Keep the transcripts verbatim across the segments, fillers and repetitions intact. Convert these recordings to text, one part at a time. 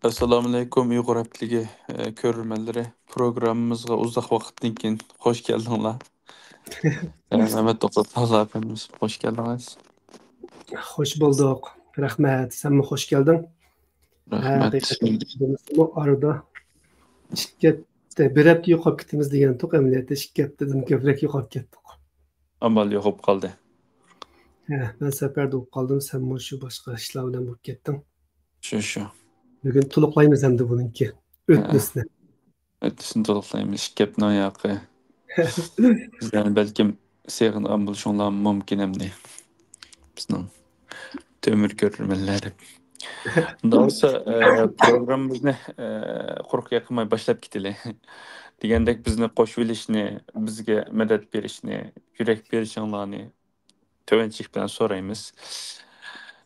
ئەسسالامۇئەلەيكۇم، ئۇيغۇر ھەپتىلىكى، ئە، كۆرۈرمەنلىرى. پروگراممىمىزغا ئۇزاق ۋاقىتتىن كېيىن خوش كەلدىڭلار. ئە، مەمەت توختى تاغا ئەپەندىمىز، خوش كەلدىڭىز. خوش بولدۇق. رەھمەت. سەنمۇ خوش كەلدىڭ. ھە، رەھمەت. ھەقىقەتەن بىزمۇ ئارىدا چىقىپ كەتتى. بىر ھەپتە يوقاپ كېتىمىز دېگەنتۇق، ئەمەلىيەتتە ئىككى ھەپتىدىن كۆپرەك يوقاپ كەتتۇق. ئامال يوق بولۇپ قالدى. ھە، مەن سەپەردە بولۇپ قالدىم، سەنمۇ شۇ باشقا ئىشلار بىلەن بولۇپ كەتتىڭ. شۇ، شۇ. بۈگۈن تولۇقلايمىز ئەمدى بۇنىڭكى ھە. ئۆتنىسىنى. ئۆتنىسىنى تولۇقلايمىز، ئىككى گەپنىڭ ياقى. سىلەرنى بەلكىم سېغىنغان بولۇشۇڭلار مۇمكىن ئەمدى. بىزنىڭ تۆمۈر كۆرۈرمەنلەر دەپ. ئۇنداق بولسا، ئە، پروگراممىمىزنى، ئە، قۇرۇق ياقماي باشلاپ كېتىلى. دېگەندەك بىزنى قوشۇۋېلىشنى، بىزگە مەدەت بېرىشنى، يۈرەك بېرىشىڭلارنى تۆۋەنچىلىك بىلەن سورايمىز.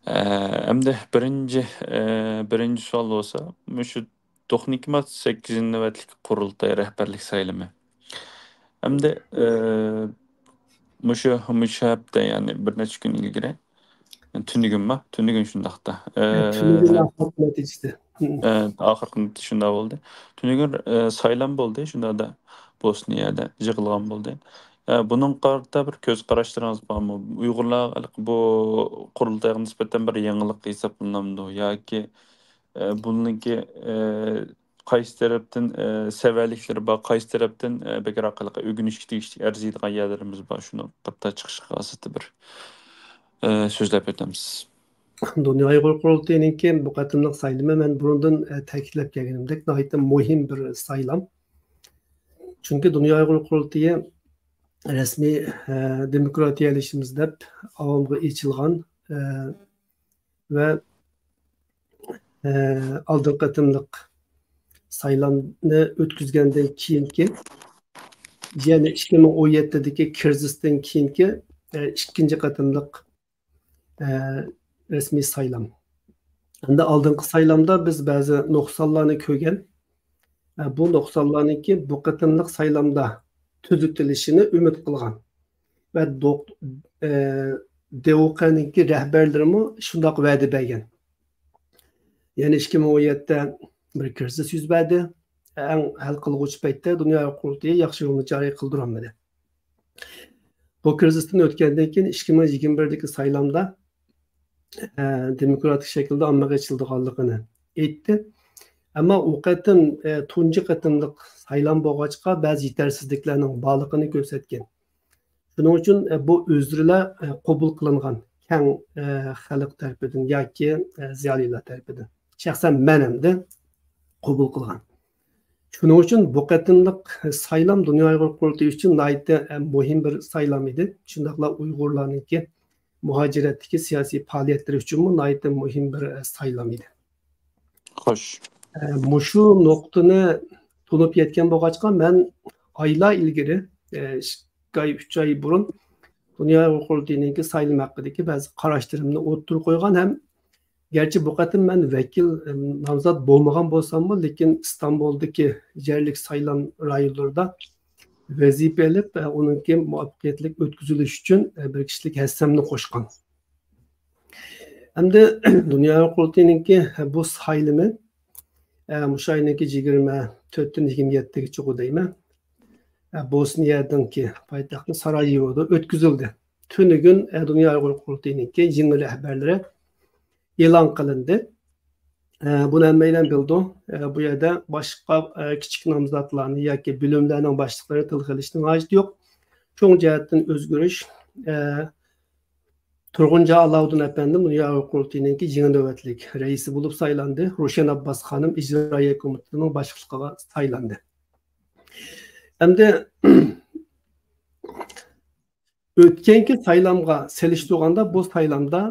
ئە، ئەمدى بىرىنچى، ئە، بىرىنچى سوئال بولسا، مۇشۇ دوخنىكىما سەككىزىنچى نۆۋەتلىك قۇرۇلتاي رەھبەرلىك سايلىمى. ئەمدى، ئە، مۇشۇ، مۇشۇ ھەپتە، يەنى بىر نەچچە كۈن ئىلگىرى، تۈنۈگۈنما؟ تۈنۈگۈن شۇنداقتا. ئە، تۈنۈگۈن ئە، ئاخىرقى نەتىجىسى. ھە. ئە، ئاخىرقى نەتىجە شۇنداق بولدى. تۈنۈگۈن، ئە، سايلام بولدى، شۇنداقتا بوسنىيەدە يىغىلغان بولدى. ئە، بۇنىڭغا قارىتا بىر كۆز قاراشلىرىڭىز بارمۇ؟ ئۇيغۇرلار بۇ قۇرۇلتايغا نىسبەتەن بىر يېڭىلىق ھېسابلىنامدۇ ياكى، ئە، بۇنىڭكى، ئە، قايسى تەرەپتىن، ئە، سەۋەنلىكلىرى بار، قايسى تەرەپتىن، ئە، بەكرەك ئۆگىنىشكە تېگىشلىك، ئەرزىيدىغان يەرلىرىمىز بار، شۇنىڭ قارىتا چىقىشىغا ئاساسەن بىر، ئە، سۆزلەپ ئۆتەمسىز. دۇنيا ئۇيغۇر قۇرۇلتىيىنىڭكى بۇ قېتىملىق سايلىمى مەن بۇرۇندىن، ئە، تەكىتلەپ كەلگىنىمدەك ناھايىتى مۇھىم بىر سايلام. چۈنكى دۇنيا ئۇيغۇر قۇرۇلتىيى رەسمىي، ئە، دېموكراتىيەلىشىمىز دەپ ئاۋامغا ئېچىلغان، ئە، ۋە، ئە، ئالدىنقى قېتىملىق سايلامنى ئۆتكۈزگەندىن كېيىنكى، يەنى ئىككى مىڭ ئون يەتتىدىكى كىرىزىستىن كېيىنكى، ئە، ئىككىنچى قېتىملىق، ئە، رەسمىي سايلام. ئەمدى ئالدىنقى سايلامدا بىز بەزى نۇقسانلارنى كۆرگەن. ئە، بۇ نۇقسانلارنىڭكى بۇ قېتىملىق سايلامدا تۈزىتىلىشىنى ئۈمىد قىلغان. ۋە دوق-، ئە، دەۋقەنىڭكى رەھبەرلىرىمۇ شۇنداق ۋەدە بەرگەن. يەنى ئىككى مىڭ ئون يەتتىدە بىر كىرىزىس يۈز بەردى. ئەڭ ھەل قىلغۇچ پەيتتە دۇنيا قۇرۇلتىيى ياخشى يولنى جارى قىلدۇرالمىدى. بۇ كىرىزىستىن ئۆتكەندىن كېيىن ئىككى مىڭ يىگىرمە بىردىكى سايلامدا، ئە، دېموكراتىك شەكىلدە ئاممىغا ئېچىلىدىغانلىقىنى ئېيتتى. ئەمما ئۇ قېتىم، ئە، تۇنجى قېتىملىق سايلام بولغاچقا، بەزى يېتەرسىزلىكلەرنىڭ بارلىقىنى كۆرسەتكەن. شۇنىڭ ئۈچۈن، ئە، بۇ ئۆزرىلا، ئە، قوبۇل قىلىنغان كەڭ، ئە، خەلق تەرىپىدىن ياكى، ئە، زىيالىيلار تەرىپىدىن. شەخسەن مەن ئەمدى قوبۇل قىلغان. شۇنىڭ ئۈچۈن بۇ قېتىملىق سايلام دۇنيا ئۇيغۇر قۇرۇلتىيى ئۈچۈن ناھايىتى، ئە، مۇھىم بىر سايلام ئىدى. شۇنداقلا ئۇيغۇرلارنىڭكى مۇھاجىرەتتىكى سىياسىي پائالىيەتلىرى ئۈچۈنمۇ ناھايىتى مۇھىم بىر، ئە، سايلام ئىدى. خوش. ئە، مۇشۇ نۇقتىنى تونۇپ يەتكەن بولغاچقا، مەن ئايلار ئىلگىرى، ئە، ئىككى ئاي، ئۈچ ئاي بۇرۇن دۇنيا ئۇيغۇر قۇرۇلتىيىنىڭكى سايلىمى ھەققىدىكى بەزى قاراشلىرىمنى ئوتتۇرىغا قويغان ھەم گەرچە بۇ قېتىم مەن ۋەكىل، ئىم، نامزات بولمىغان بولساممۇ، لېكىن ئىستانبۇلدىكى يەرلىك سايلام رايونلىرىدا ۋەزىپە ئېلىپ، ئە، ئۇنىڭكى مۇۋەپپەقىيەتلىك ئۆتكۈزۈلۈشى ئۈچۈن، ئە، بىر كىشىلىك ھەسسەمنى قوشقان. ئەمدى دۇنيا قۇرۇلتىيىنىڭكى بۇ سايلىمى، ئە، مۇشۇ ئاينىڭكى يىگىرمە تۆتتىن يىگىرمە يەتتىگىچە دەيمەن. ئە، بوسنىيەنىڭكى پايتەختى سارايېۋودا ئۆتكۈزۈلدى. تۈنۈگۈن، ئە، دۇنيا ئۇيغۇر قۇرۇلتىيىنىڭكى يېڭى رەھبەرلىرى ئېلان قىلىندى. ئە، بۇنى ھەممەيلەن بىلىدۇ. ئە، بۇ يەردە باشقا، ئە، كىچىك نامزاتلارنى ياكى بۆلۈملەرنىڭ باشلىقلىرى تىلغا ئېلىشنىڭ ھاجىتى يوق. چوڭ جەھەتتىن ئۆزگىرىش، ئە، تۇرغۇنجان ئالاۋۇدۇن ئەپەندىم دۇنيا ئۇيغۇر قۇرۇلتىيىنىڭكى يېڭى نۆۋەتلىك رەئىسى بولۇپ سايلاندى. روشەن ئابباس خانىم ئىجرائىيە كومىتېتىنىڭ باشلىقىغا سايلاندى. ئەمدى ئۆتكەنكى سايلامغا سېلىشتۇرغاندا بۇ سايلامدا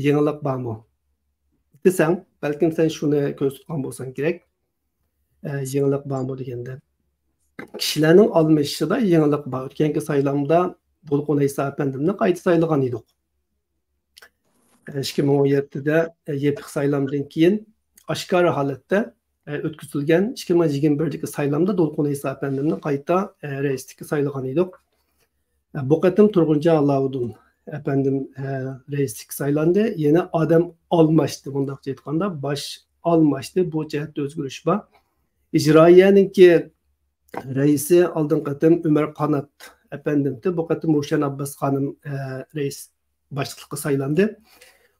يېڭىلىق بارمۇ دېسەڭ، بەلكىم سەن شۇنى كۆز تۇتقان بولساڭ كېرەك. ئە، يېڭىلىق بارمۇ دېگەندە، كىشىلەرنىڭ ئالمىشىشىدا يېڭىلىق بار. ئۆتكەنكى سايلامدا دولقۇن ئەيسا ئەپەندىمنى قايتا سايلىغان ئىدۇق. ئىككى مىڭ ئون يەتتىدە يېپىق سايلامدىن كېيىن ئاشكارا ھالەتتە ئۆتكۈزۈلگەن ئىككى مىڭ يىگىرمە بىردىكى سايلامدا دولقۇن ئەيسا ئەپەندىمنى قايتا رەئىسلىككە سايلىغان ئىدۇق. بۇ قېتىم تۇرغۇنجان ئالاۋۇدۇن ئەپەندىم رەئىسلىككە سايلاندى. يەنە ئادەم ئالماشتى، مۇنداقچە ئېيتقاندا، باش ئالماشتى. بۇ جەھەتتە ئۆزگىرىش بار. ئىجرائىيەنىڭكى رەئىسى ئالدىنقى قېتىم ئۆمەر قانات ئەپەندىمتى. بۇ قېتىم روشەن ئابباس خانىم، ئە، رەئىس باشلىقلىققا سايلاندى.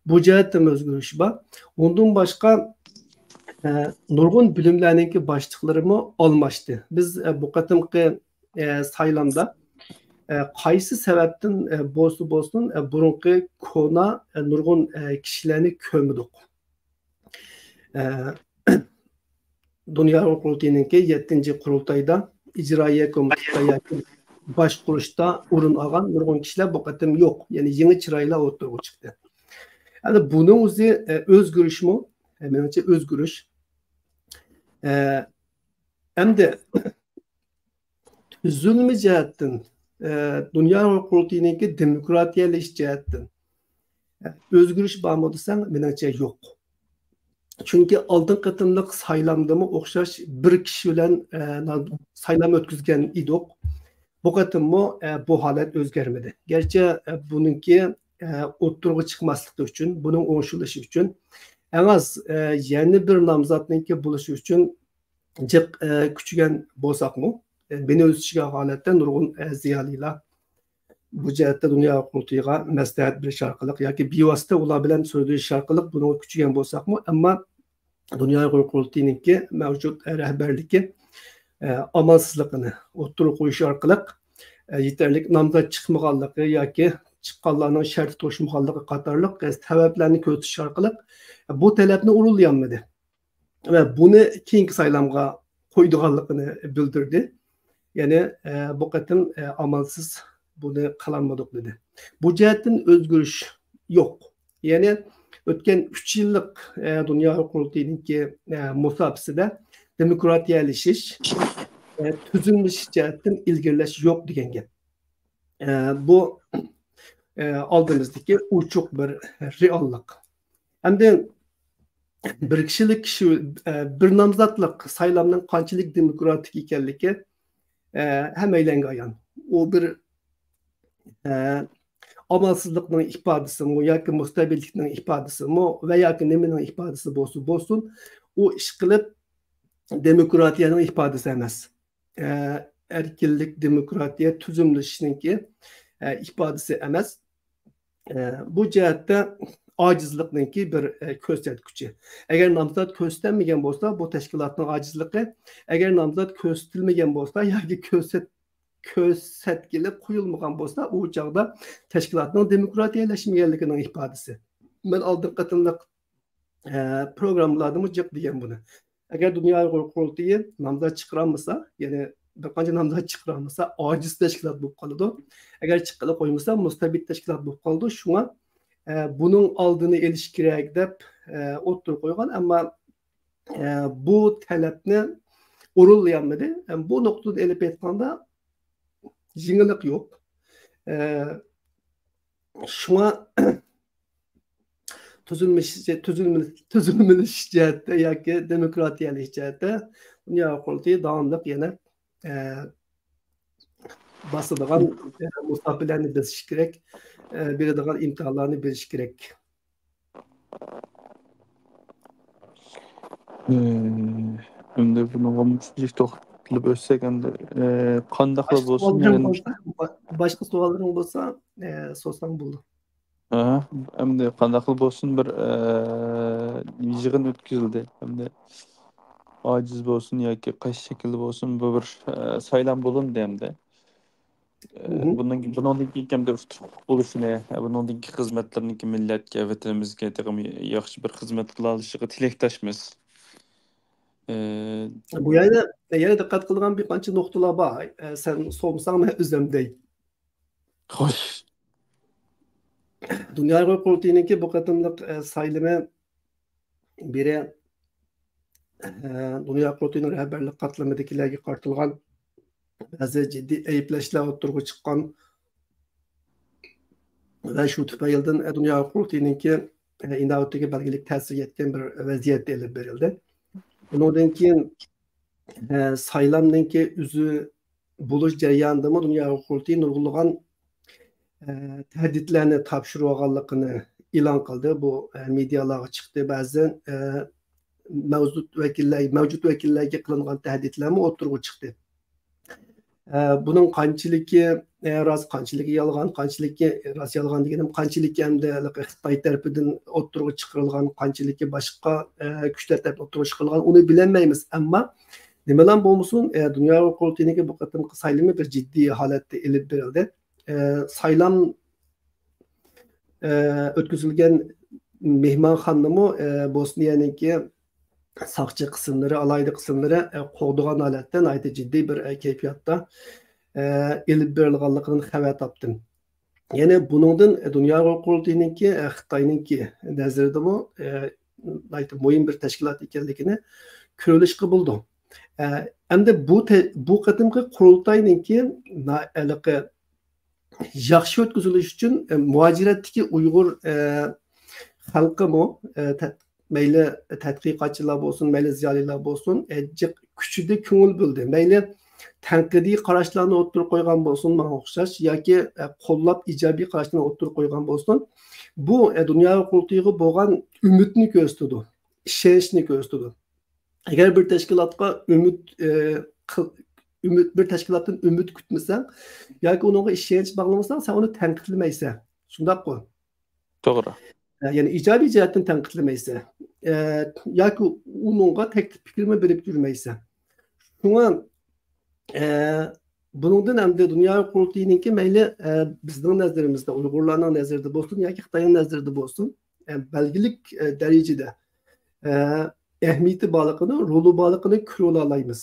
بۇ جەھەتتىمۇ ئۆزگىرىش بار. ئۇندىن باشقا، ئە، نۇرغۇن بۆلۈملەرنىڭكى باشلىقلىرىمۇ ئالماشتى. بىز، ئە، بۇ قېتىمقى، ئە، سايلامدا، ئە، قايسى سەۋەبتىن، ئە، بولسا بولسۇن، ئە، بۇرۇنقى كونا، ئە، نۇرغۇن، ئە، كىشىلەرنى كۆرمىدۇق. ئە، دۇنيا ئۇيغۇر قۇرۇلتىيىنىڭكى يەتتىنچى قۇرۇلتايدا ئىجرائىيە كومىتېتتا ياكى باشقۇرۇشتا ئورۇن ئالغان نۇرغۇن كىشىلەر بۇ قېتىم يوق. يەنى يېڭى چىرايلار ئوتتۇرىغا چىقتى. ئەمدى بۇنىڭ ئۆزى، ئە، ئۆزگىرىشمۇ؟ ئە، مېنىڭچە ئۆزگىرىش. ئە، ئەمدى تۈزۈلمە جەھەتتىن، ئە، دۇنيا ئۇيغۇر قۇرۇلتىيىنىڭكى دېموكراتىيەلىشىش جەھەتتىن، ئە، ئۆزگىرىش بارمۇ دېسەڭ، مېنىڭچە يوق. چۈنكى ئالدىنقى قېتىملىق سايلامدىمۇ ئوخشاش بىر كىشى بىلەن، ئە، نا-، سايلام ئۆتكۈزگەن ئىدۇق. بۇ قېتىممۇ، ئە، بۇ ھالەت ئۆزگەرمىدى. گەرچە، ئە، بۇنىڭكى، ئە، ئوتتۇرىغا چىقماسلىقى ئۈچۈن، بۇنىڭ ئوڭشىلىشى ئۈچۈن، ئەڭ ئاز، ئە، يەنە بىر نامزاتنىڭكى بولۇشى ئۈچۈن جىق، ئە، كۈچىگەن بولساقمۇ، ئە، مېنى ئۆز ئىچىگە ئالغان ھالەتتە نۇرغۇن، ئە، زىيالىيلار بۇ جەھەتتە دۇنيا قۇرۇلتىيىغا مەسلىھەت بېرىش ئارقىلىق ياكى بىۋاسىتە ئۇلار بىلەن سۆزلىشىش ئارقىلىق بۇنىڭغا كۈچىگەن بولساقمۇ، ئەمما دۇنيا ئۇيغۇر قۇرۇلتىيىنىڭكى مەۋجۇت رەھبەرلىكى، ئە، ئامالسىزلىقىنى ئوتتۇرىغا قويۇش ئارقىلىق، ئە، يېتەرلىك نامزات چىقمىغانلىقى ياكى چىققانلارنىڭ شەرتى توشمىغانلىقى قاتارلىق، ئە، سەۋەبلەرنى كۆرسىتىش ئارقىلىق، ئە، بۇ تەلەپنى ئورۇنلىيالمىدى. ۋە بۇنى كېيىنكى سايلامغا قويىدىغانلىقىنى بىلدۈردى. يەنى، ئە، بۇ قېتىم، ئە، ئامالسىز بۇنى قىلالمىدۇق دېدى. بۇ جەھەتتىن ئۆزگىرىش يوق. يەنى ئۆتكەن ئۈچ يىللىق، ئە، دۇنيا قۇرۇلتىيىنىڭكى، ئە، مۇساپىسىدە دېموكراتىيەلىشىش، ئە، تۈزۈملىشىش جەھەتتىن ئىلگىرىلەش يوق دېگەن گەپ. ئە، بۇ، ئە، ئالدىمىزدىكى ئوچۇق بىر رېئاللىق. ئەمدى بىر كىشىلىك كىشى، ئە، بىر نامزاتلىق سايلامنىڭ قانچىلىك دېموكراتىك ئىكەنلىكى، ئە، ھەممەيلەنگە ئايان. ئۇ بىر، ئە، ئامالسىزلىقنىڭ ئىپادىسىمۇ ياكى مۇستەبىتلىكنىڭ ئىپادىسىمۇ ۋە ياكى نېمىنىڭ ئىپادىسى بولسا بولسۇن، ئۇ ئىشقىلىپ دېموكراتىيەنىڭ ئىپادىسى ئەمەس. ئە، ئەركىنلىك، دېموكراتىيە، تۈزۈملىشىشنىڭكى، ئە، ئىپادىسى ئەمەس. ئە، بۇ جەھەتتە ئاجىزلىقنىڭكى بىر، ئە، كۆرسەتكۈچى. ئەگەر نامزات كۆرسىتەلمىگەن بولسا، بۇ تەشكىلاتنىڭ ئاجىزلىقى. ئەگەر نامزات كۆرسىتىلمىگەن بولسا ياكى كۆرسەت-، كۆرسەتكىلى قويۇلمىغان بولسا، ئۇ چاغدا تەشكىلاتنىڭ دېموكراتىيەلەشمىگەنلىكىنىڭ ئىپادىسى. مەن ئالدىنقى قېتىملىق، ئە، پروگراممىلاردىمۇ جىق دېگەن بۇنى. ئەگەر دۇنيا ئۇيغۇر قۇرۇلتىيى نامزات چىقىرالمىسا، يەنى بىر قانچە نامزات چىقىرالمىسا، ئاجىز تەشكىلات بولۇپ قالىدۇ. ئەگەر چىققىلى قويمىسا، مۇستەبىت تەشكىلات بولۇپ قالىدۇ. شۇڭا، ئە، بۇنىڭ ئالدىنى ئېلىش كېرەك دەپ، ئە، ئوتتۇرىغا قويغان. ئەمما، ئە، بۇ تەلەپنى ئورۇنلىيالمىدى. ئە، بۇ نۇقتىدىن ئېلىپ ئېيتقاندا، يېڭىلىق يوق. ئە، شۇڭا تۈزۈلمىش-، تۈزۈلمە-، تۈزۈلمىلىشىش جەھەتتە ياكى دېموكراتىيەلىك جەھەتتە دۇنيا قۇرۇلتىيى داۋاملىق يەنە، ئە، باسىدىغان، ئە، مۇساپىلەرنى بېسىش كېرەك، ئە، بېرىدىغان ئىمتىھانلارنى بېرىش كېرەك. ئە، ئەمدى بۇنىڭغا مۇشۇنچىلىك توختىلىپ ئۆتسەك، ئەمدى، ئە، قانداقلا باشقا بولسۇن، سوئاللىرىڭ يەنى بولسا، با-، باشقا سوئاللىرىڭ بولسا، ئە، سورىساڭ بولىدۇ. ئەھە، ئەمدى قانداقلا بولسۇن، بىر، ئە، يىغىن ئۆتكۈزۈلدى. ئەمدى ئاجىز بولسۇن ياكى قايسى شەكىلدە بولسۇن، بۇ بىر، ئە، سايلام بولۇندى ئەمدى. ئە، مھم. بۇنىڭ، بۇنىڭدىن كېيىن ئەمدى ئۇتۇقلۇق بولۇشىنى، ئە، بۇنىڭدىن كېيىن خىزمەتلىرىنىڭكى مىللەتكە، ۋەتىنىمىزگە تېخىمۇ ياخشى بىر خىزمەت قىلالىشىغا تىلەكداشمىز. ئە، بۇ يەردە يەنە دىققەت قىلىدىغان بىر قانچە نۇقتىلار بار. ئە، سەن سورىمىساڭ مەن ئۆزۈم دەي. خوش. دۇنيا ئۇيغۇر قۇرۇلتىيىنىڭكى بۇ قېتىملىق، ئە، سايلىمى بىرى، ئە، دۇنيا قۇرۇلتىيىنىڭ رەھبەرلىك قاتلىمىدىكىلەرگە قارىتىلغان بەزى جىددىي ئەيىبلەشلەر ئوتتۇرىغا چىققان ۋە شۇ تۈپەيلىدىن، ئە، دۇنيا قۇرۇلتىيىنىڭكى، ئە، ئىناۋىتىگە بەلگىلىك تەسىر يەتكەن بىر ۋەزىيەتتە ئېلىپ بېرىلدى. بۇنىڭدىن كېيىن، ئە، سايلامنىڭكى ئۆزى بولۇش جەريانىدىمۇ دۇنيا قۇرۇلتىيى نۇرغۇنلىغان، ئە، تەھدىتلەرنى تاپشۇرۇۋالغانلىقىنى ئېلان قىلدى. بۇ، ئە، مېدىيالارغا چىقتى. بەزى، ئە، مەۋجۇت ۋەكىللەر، مەۋجۇت ۋەكىللەرگە قىلىنغان تەھدىتلەرمۇ ئوتتۇرىغا چىقتى. ئە، بۇنىڭ قانچىلىكى، ئە، راست، قانچىلىكى يالغان، قانچىلىكى، راست، يالغان دېگىنىم، قانچىلىكى ئەمدى ھېلىقى خىتاي تەرىپىدىن ئوتتۇرىغا چىقىرىلغان، قانچىلىكى باشقا، ئە، كۈچلەر تەرىپىدىن ئوتتۇرىغا چىقىرىلغان، ئۇنى بىلەلمەيمىز. ئەمما نېمىلا بولمىسۇن، ئە، دۇنيا ئۇيغۇر قۇرۇلتىيىنىڭكى بۇ قېتىمقى سايلىمى بىر جىددىي ھالەتتە ئېلىپ بېرىلدى. ئە، سايلام، ئە، ئۆتكۈزۈلگەن مېھمانخانىنىمۇ، ئە، بوسنىيەنىڭكى ساقچى قىسىملىرى، ئالاھىدە قىسىملىرى، ئە، قوغدىغان ھالەتتە ناھايىتى جىددىي بىر، ئە، كەيپىياتتا، ئە، ئېلىپ بېرىلغانلىقىدىن خەۋەر تاپتىم. يەنى بۇنىڭدىن دۇنيا ئۇيغۇر قۇرۇلتىيىنىڭكى، ئە، خىتاينىڭكى نەزىرىدىمۇ، ئە، ناھايىتى مۇھىم بىر تەشكىلات ئىكەنلىكىنى كۆرۈۋېلىشقا بولىدۇ. ئە، ئەمدى بۇ تە-، بۇ قېتىمقى قۇرۇلتاينىڭكى نا-، ھېلىقى ياخشى ئۆتكۈزۈلۈشى ئۈچۈن، ئە، مۇھاجىرەتتىكى ئۇيغۇر، ئە، خەلقىمۇ، ئە، تە-، مەيلى تەتقىقاتچىلار بولسۇن، مەيلى زىيالىيلار بولسۇن، ئە، جىق كۈچىدە كۆڭۈل بۆلدى. مەيلى تەنقىدىي قاراشلارنى ئوتتۇرىغا قويغان بولسۇن، ماڭا ئوخشاش، ياكى، ئە، قوللاپ ئىجابىي قاراشلارنى ئوتتۇرىغا قويغان بولسۇن، بۇ، ئە، دۇنيا قۇرۇلتىيىغا بولغان ئۈمىدنى كۆرسىتىدۇ، ئىشەنچنى كۆرسىتىدۇ. ئەگەر بىر تەشكىلاتقا ئۈمىد، ئە، قىل-، ئۈمىد، بىر تەشكىلاتتىن ئۈمىد كۈتمىسەڭ ياكى ئۇنىڭغا ئىشەنچ باغلىمىساڭ، سەن ئۇنى تەنقىدلىمەيسەن. شۇنداققۇ؟ توغرا. ئە، يەنى ئىجابىي جەھەتتىن تەنقىدلىمەيسەن. ئە، ياكى ئۇنىڭغا تەكلىپ پىكىرمۇ بېرىپ يۈرمەيسەن. شۇڭا، ئە، بۇنىڭدىن ئەمدى دۇنيا قۇرۇلتىيىنىڭكى مەيلى، ئە، بىزنىڭ نەزىرىمىزدە، ئۇيغۇرلارنىڭ نەزىرىدە بولسۇن ياكى خىتاينىڭ نەزىرىدە بولسۇن، ئە، بەلگىلىك، ئە، دەرىجىدە، ئە، ئەھمىيىتى بارلىقىنى، رولى بارلىقىنى كۆرۈۋالالايمىز.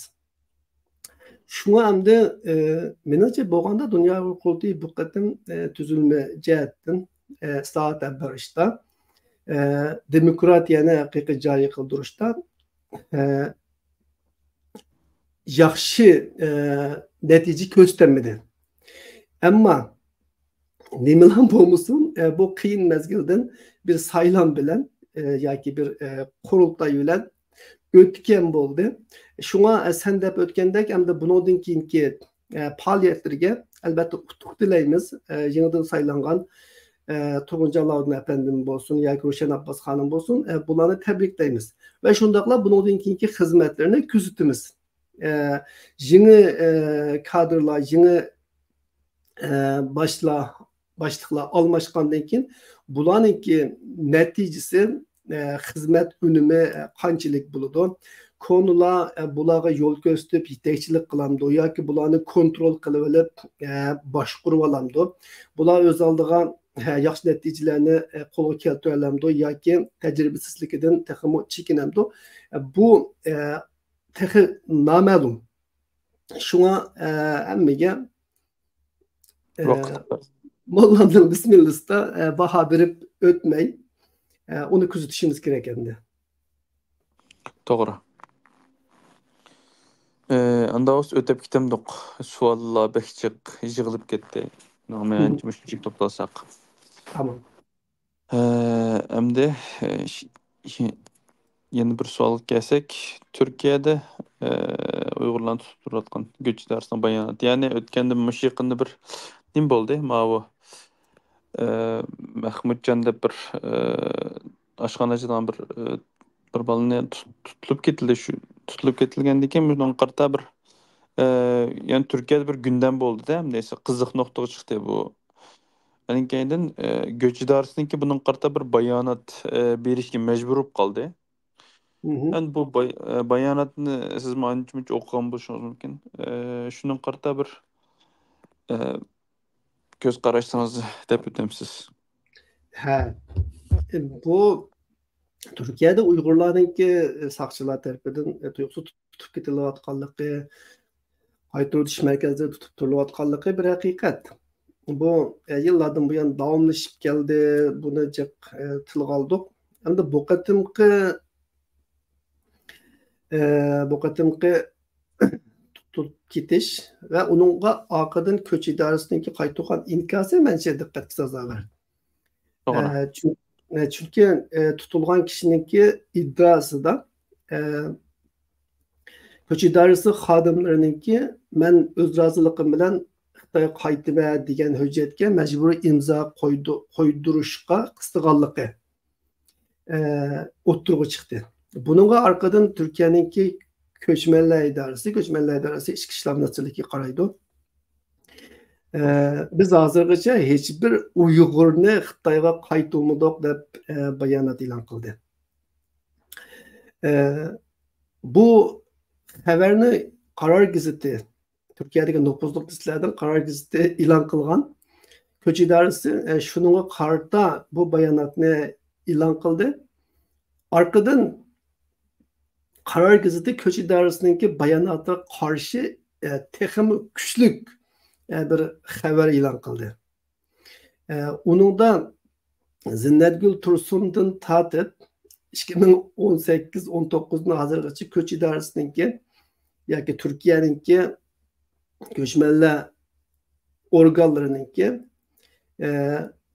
شۇڭا ئەمدى، ئە، مېنىڭچە بولغاندا دۇنيا قۇرۇلتىيى بۇ قېتىم، ئە، تۈزۈلمە جەھەتتىن، ئە، ئىسلاھات ئېلىپ بېرىشتا، ئە، دېموكراتىيەنى ھەقىقىي جارى قىلدۇرۇشتا، ئە، ياخشى، ئە، نەتىجە كۆرسىتەلمىدى. ئەمما نېمىلا بولمىسۇن، ئە، بۇ قىيىن مەزگىلدىن بىر سايلام بىلەن، ئە، ياكى بىر، ئە، قۇرۇلتاي بىلەن ئۆتكەن بولدى. شۇڭا، ئە، سەن دەپ ئۆتكەندەك، ئەمدى بۇنىڭدىن كېيىنكى، ئە، پائالىيەتلىرىگە ئەلۋەتتە ئۇتۇق تىلەيمىز. ئە، يېڭىدىن سايلانغان، ئە، تۇرغۇنجان ئالاۋۇدىن ئەپەندىمۇ بولسۇن ياكى روشەن ئابباس خانىم بولسۇن، ئە، بۇلارنى تەبرىكلەيمىز. ۋە شۇنداقلا بۇنىڭدىن كېيىنكى خىزمەتلىرىنى كۆزىتىمىز. ئە، يېڭى، ئە، كادىرلار، يېڭى، ئە، باشلار، باشلىقلار ئالماشقاندىن كېيىن بۇلارنىڭكى نەتىجىسى، ئە، خىزمەت ئۈنۈمى، ئە، قانچىلىك بولىدۇ؟ كونىلار، ئە، بۇلارغا يول كۆرسىتىپ يېتەكچىلىك قىلامدۇ ياكى بۇلارنى كونترول قىلىۋېلىپ، ئە، باشقۇرۇۋالامدۇ؟ بۇلار ئۆز ئالدىغا، ھە، ياخشى نەتىجىلەرنى، ئە، قولغا كەلتۈرەلەمدۇ ياكى تەجرىبىسىزلىكىدىن تېخىمۇ چېكىنەمدۇ؟ ئە، بۇ، ئە، تېخى نامەلۇم. شۇڭا، ئە، ھەممىگە، ئە، ۋاقىت بار. موللامنىڭ بىسمىللىسىدا، ئە، باھا بېرىپ ئۆتمەي، ئە، ئۇنى كۆزىتىشىمىز كېرەك ئەمدى. توغرا. ئە، ئاندا ئۆتۈپ كېتەمدۇق. سوئاللار بەك جىق يىغىلىپ كەتتى. مەنچە مۇشۇنچىلىك توختالساق. تامام. ئە، ئەمدى، ئە، ش-، ش-، يەنە بىر سوئالغا كەلسەك، تۈركىيەدە، ئە، ئۇيغۇرلارنى تۇتۇپ تۇرۇۋاتقان گۆچ ئىدارىسىنىڭ باياناتى. يەنى ئۆتكەندە مۇشۇ يېقىندا بىر نېمە بولدى؟ ماۋۇ، ئە، مەخمۇتجان دەپ بىر، ئە، ئاشخانا ئاچىدىغان بىر، ئە، بىر بالىنى تۇت-، تۇتۇلۇپ كېتىلدى. شۇ تۇتۇلۇپ كېتىلگەندىن كېيىن بۇنىڭغا قارىتا بىر، ئە، يەنى تۈركىيەدە بىر گۈندەم بولدى-دە، ھەمدە قىزىق نۇقتىغا چىقتى بۇ. ئاندىن كېيىندىن، ئە، گۆچ ئىدارىسىنىڭكى بۇنىڭغا قارىتا بىر بايانات، ئە، بېرىشكە مەجبۇر بولۇپ قالدى. مھم. ئەمدى بۇ باي-، ئە، باياناتنى سىزمۇ ئانچە-مۇنچە ئوقۇغان بولۇشىڭىز مۇمكىن. ئە، شۇنىڭغا قارىتا بىر، ئە، كۆز قاراشىڭىزنى دەپ ئۆتەمسىز؟ ھە. بۇ تۈركىيەدە ئۇيغۇرلارنىڭكى ساقچىلار تەرىپىدىن تۇيۇقسىز تۇتۇپ كېتىلىۋاتقانلىقى، قايتۇرۇۋېتىش مەركەزلىرىدە تۇتۇپ تۇرۇلۇۋاتقانلىقى بىر ھەقىقەت. بۇ، ئە، يىللاردىن بۇيان داۋاملىشىپ كەلدى، بۇنى جىق، ئە، تىلغا ئالدۇق. ئەمدى بۇ قېتىمقى، ئە، بۇ قېتىمقى تۇتۇپ كېتىش ۋە ئۇنىڭغا ئارقىدىن كۆچ ئىدارىسىنىڭكى قايتۇرغان ئىنكاسى مەنچە دىققەتكە سازاۋەر. توغرا. ئە، چۈن-، ئە، چۈنكى، ئە، تۇتۇلغان كىشىنىڭكى ئىدىئاسىدا، ئە، كۆچ ئىدارىسى خادىملىرىنىڭكى «مەن ئۆز رازىلىقىم بىلەن خىتايغا قايتىمەن» دېگەن ھۆججەتكە مەجبۇرىي ئىمزا قويدۇ-، قويدۇرۇشقا قىستىغانلىقى، ئە، ئوتتۇرىغا چىقتى. بۇنىڭغا ئارقىدىن تۈركىيەنىڭكى كۆچمەنلەر ئىدارىسى، كۆچمەنلەر ئىدارىسى ئىچكى ئىشلار مىنىستىرلىكى قارايدۇ. ئە، بىز ھازىرغىچە ھېچبىر ئۇيغۇرنى خىتايغا قايتۇرمىدۇق دەپ، ئە، بايانات ئېلان قىلدى. ئە، بۇ خەۋەرنى قارار گېزىتى، تۈركىيەدىكى نوپۇزلۇق گېزىتلەردىن قارار گېزىتى ئېلان قىلغان. كۆچ ئىدارىسى، ئە، شۇنىڭغا قارىتا بۇ باياناتنى ئېلان قىلدى. ئارقىدىن قارار گېزىتى كۆچ ئىدارىسىنىڭكى باياناتىغا قارشى، ئە، تېخىمۇ كۈچلۈك، ئە، بىر خەۋەر ئېلان قىلدى. ئە، ئۇنىڭدا زىننەتگۈل تۇرسۇندىن تارتىپ، ئىككى مىڭ ئون سەككىز، ئون توققۇزدىن ھازىرغىچە كۆچ ئىدارىسىنىڭكى ياكى تۈركىيەنىڭكى كۆچمەنلەر ئورگانلىرىنىڭكى، ئە،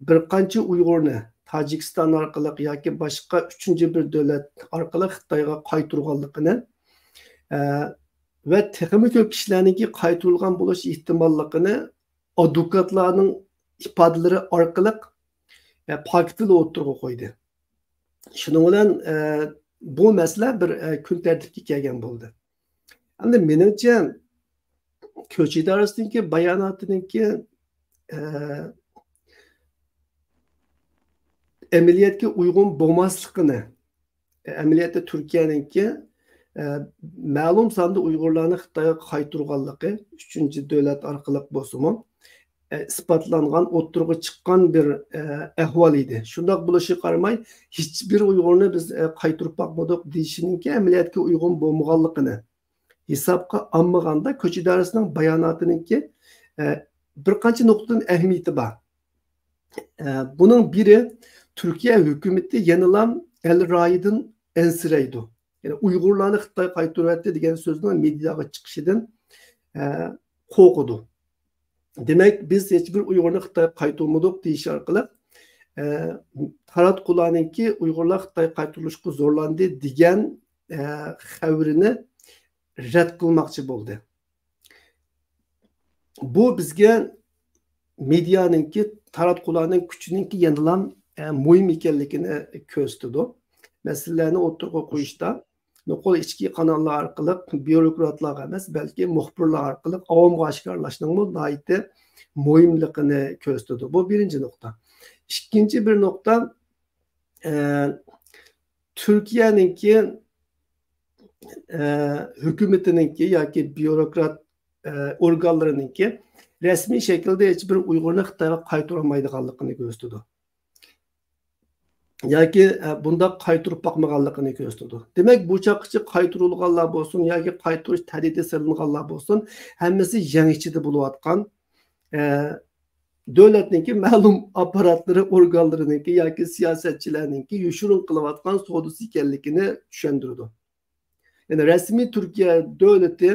بىر قانچە ئۇيغۇرنى تاجىكىستان ئارقىلىق ياكى باشقا ئۈچىنچى بىر دۆلەت ئارقىلىق خىتايغا قايتۇرغانلىقىنى، ئە، ۋە تېخىمۇ كۆپ كىشىلەرنىڭكى قايتۇرۇلغان بولۇش ئېھتىماللىقىنى ئادۋوكاتلارنىڭ ئىپادىلىرى ئارقىلىق، ئە، پاكىتىنى ئوتتۇرىغا قويدى. شۇنىڭ بىلەن، ئە، بۇ مەسىلە بىر، ئە، كۈن تەرتىپكە كەلگەن بولدى. ئەمدى مېنىڭچە، كۆچ ئىدارىسىنىڭكى باياناتىنىڭكى، ئە، ئەمەلىيەتكە ئۇيغۇن بولماسلىقىنى، ئەمەلىيەتتە تۈركىيەنىڭكى، ئە، مەلۇم ساندا ئۇيغۇرلارنى خىتايغا قايتۇرغانلىقى، ئۈچىنچى دۆلەت ئارقىلىق بولسىمۇ، ئە، ئىسپاتلانغان، ئوتتۇرىغا چىققان بىر، ئە، ئەھۋال ئىدى. شۇنداق بولۇشىغا قارىماي، ھېچبىر ئۇيغۇرنى بىز، ئە، قايتۇرۇپ باقمىدۇق دېيىشىنىڭكى ئەمەلىيەتكە ئۇيغۇن بولمىغانلىقىنى ھېسابقا ئالمىغاندا، كۆچ ئىدارىسىنىڭ باياناتىنىڭكى، ئە، بىر قانچە نۇقتىدىن ئەھمىيىتى بار. ئە، بۇنىڭ بىرى، تۈركىيە ھۆكۈمىتى يەنىلا ئەل رايىدىن ئەنسىرەيدۇ. يەنى ئۇيغۇرلارنى خىتاي قايتۇرۇۋەتتى دېگەن سۆزنىڭ مېدىياغا چىقىشىدىن، ئە، قورقىدۇ. دېمەك، بىز ھېچبىر ئۇيغۇرنى خىتايغا قايتۇرمىدۇق دېيىش ئارقىلىق، ئە، تاراتقۇلارنىڭكى ئۇيغۇرلار خىتايغا قايتۇرۇلۇشقا زورلاندى دېگەن، ئە، خەۋىرىنى رەت قىلماقچى بولدى. بۇ بىزگە مېدىيانىڭكى، تاراتقۇلارنىڭ كۈچىنىڭكى يەنىلا، ئە، مۇھىم ئىكەنلىكىنى كۆرسىتىدۇ. مەسىلىلەرنى ئوتتۇرىغا قويۇشتا نوقۇل ئىچكى قاناللار ئارقىلىق بيۇروكراتلارغا ئەمەس، بەلكى مۇخبىرلار ئارقىلىق ئاۋامغا ئاشكارىلاشنىڭمۇ ناھايىتى مۇھىملىقىنى كۆرسىتىدۇ. بۇ بىرىنچى نۇقتا. ئىككىنچى بىر نۇقتا، ئە، تۈركىيەنىڭكى، ئە، ھۆكۈمىتىنىڭكى ياكى بيۇروكرات، ئە، ئورگانلىرىنىڭكى رەسمىي شەكىلدە ھېچبىر ئۇيغۇرنى خىتايغا قايتۇرالمايدىغانلىقىنى كۆرسىتىدۇ. ياكى، ئە، بۇنداق قايتۇرۇپ باقمىغانلىقىنى كۆرسىتىدۇ. دېمەك، بۇ چاغقىچە قايتۇرۇلغانلار بولسۇن ياكى قايتۇرۇش تەھدىتى سېلىنغانلار بولسۇن، ھەممىسى يەڭ ئىچىدە بولۇۋاتقان، ئە، دۆلەتنىڭكى مەلۇم ئاپپاراتلىرى، ئورگانلىرىنىڭكى ياكى سىياسەتچىلەرنىڭكى يوشۇرۇن قىلىۋاتقان سودىسى ئىكەنلىكىنى چۈشەندۈرىدۇ. يەنى رەسمىي تۈركىيە دۆلىتى،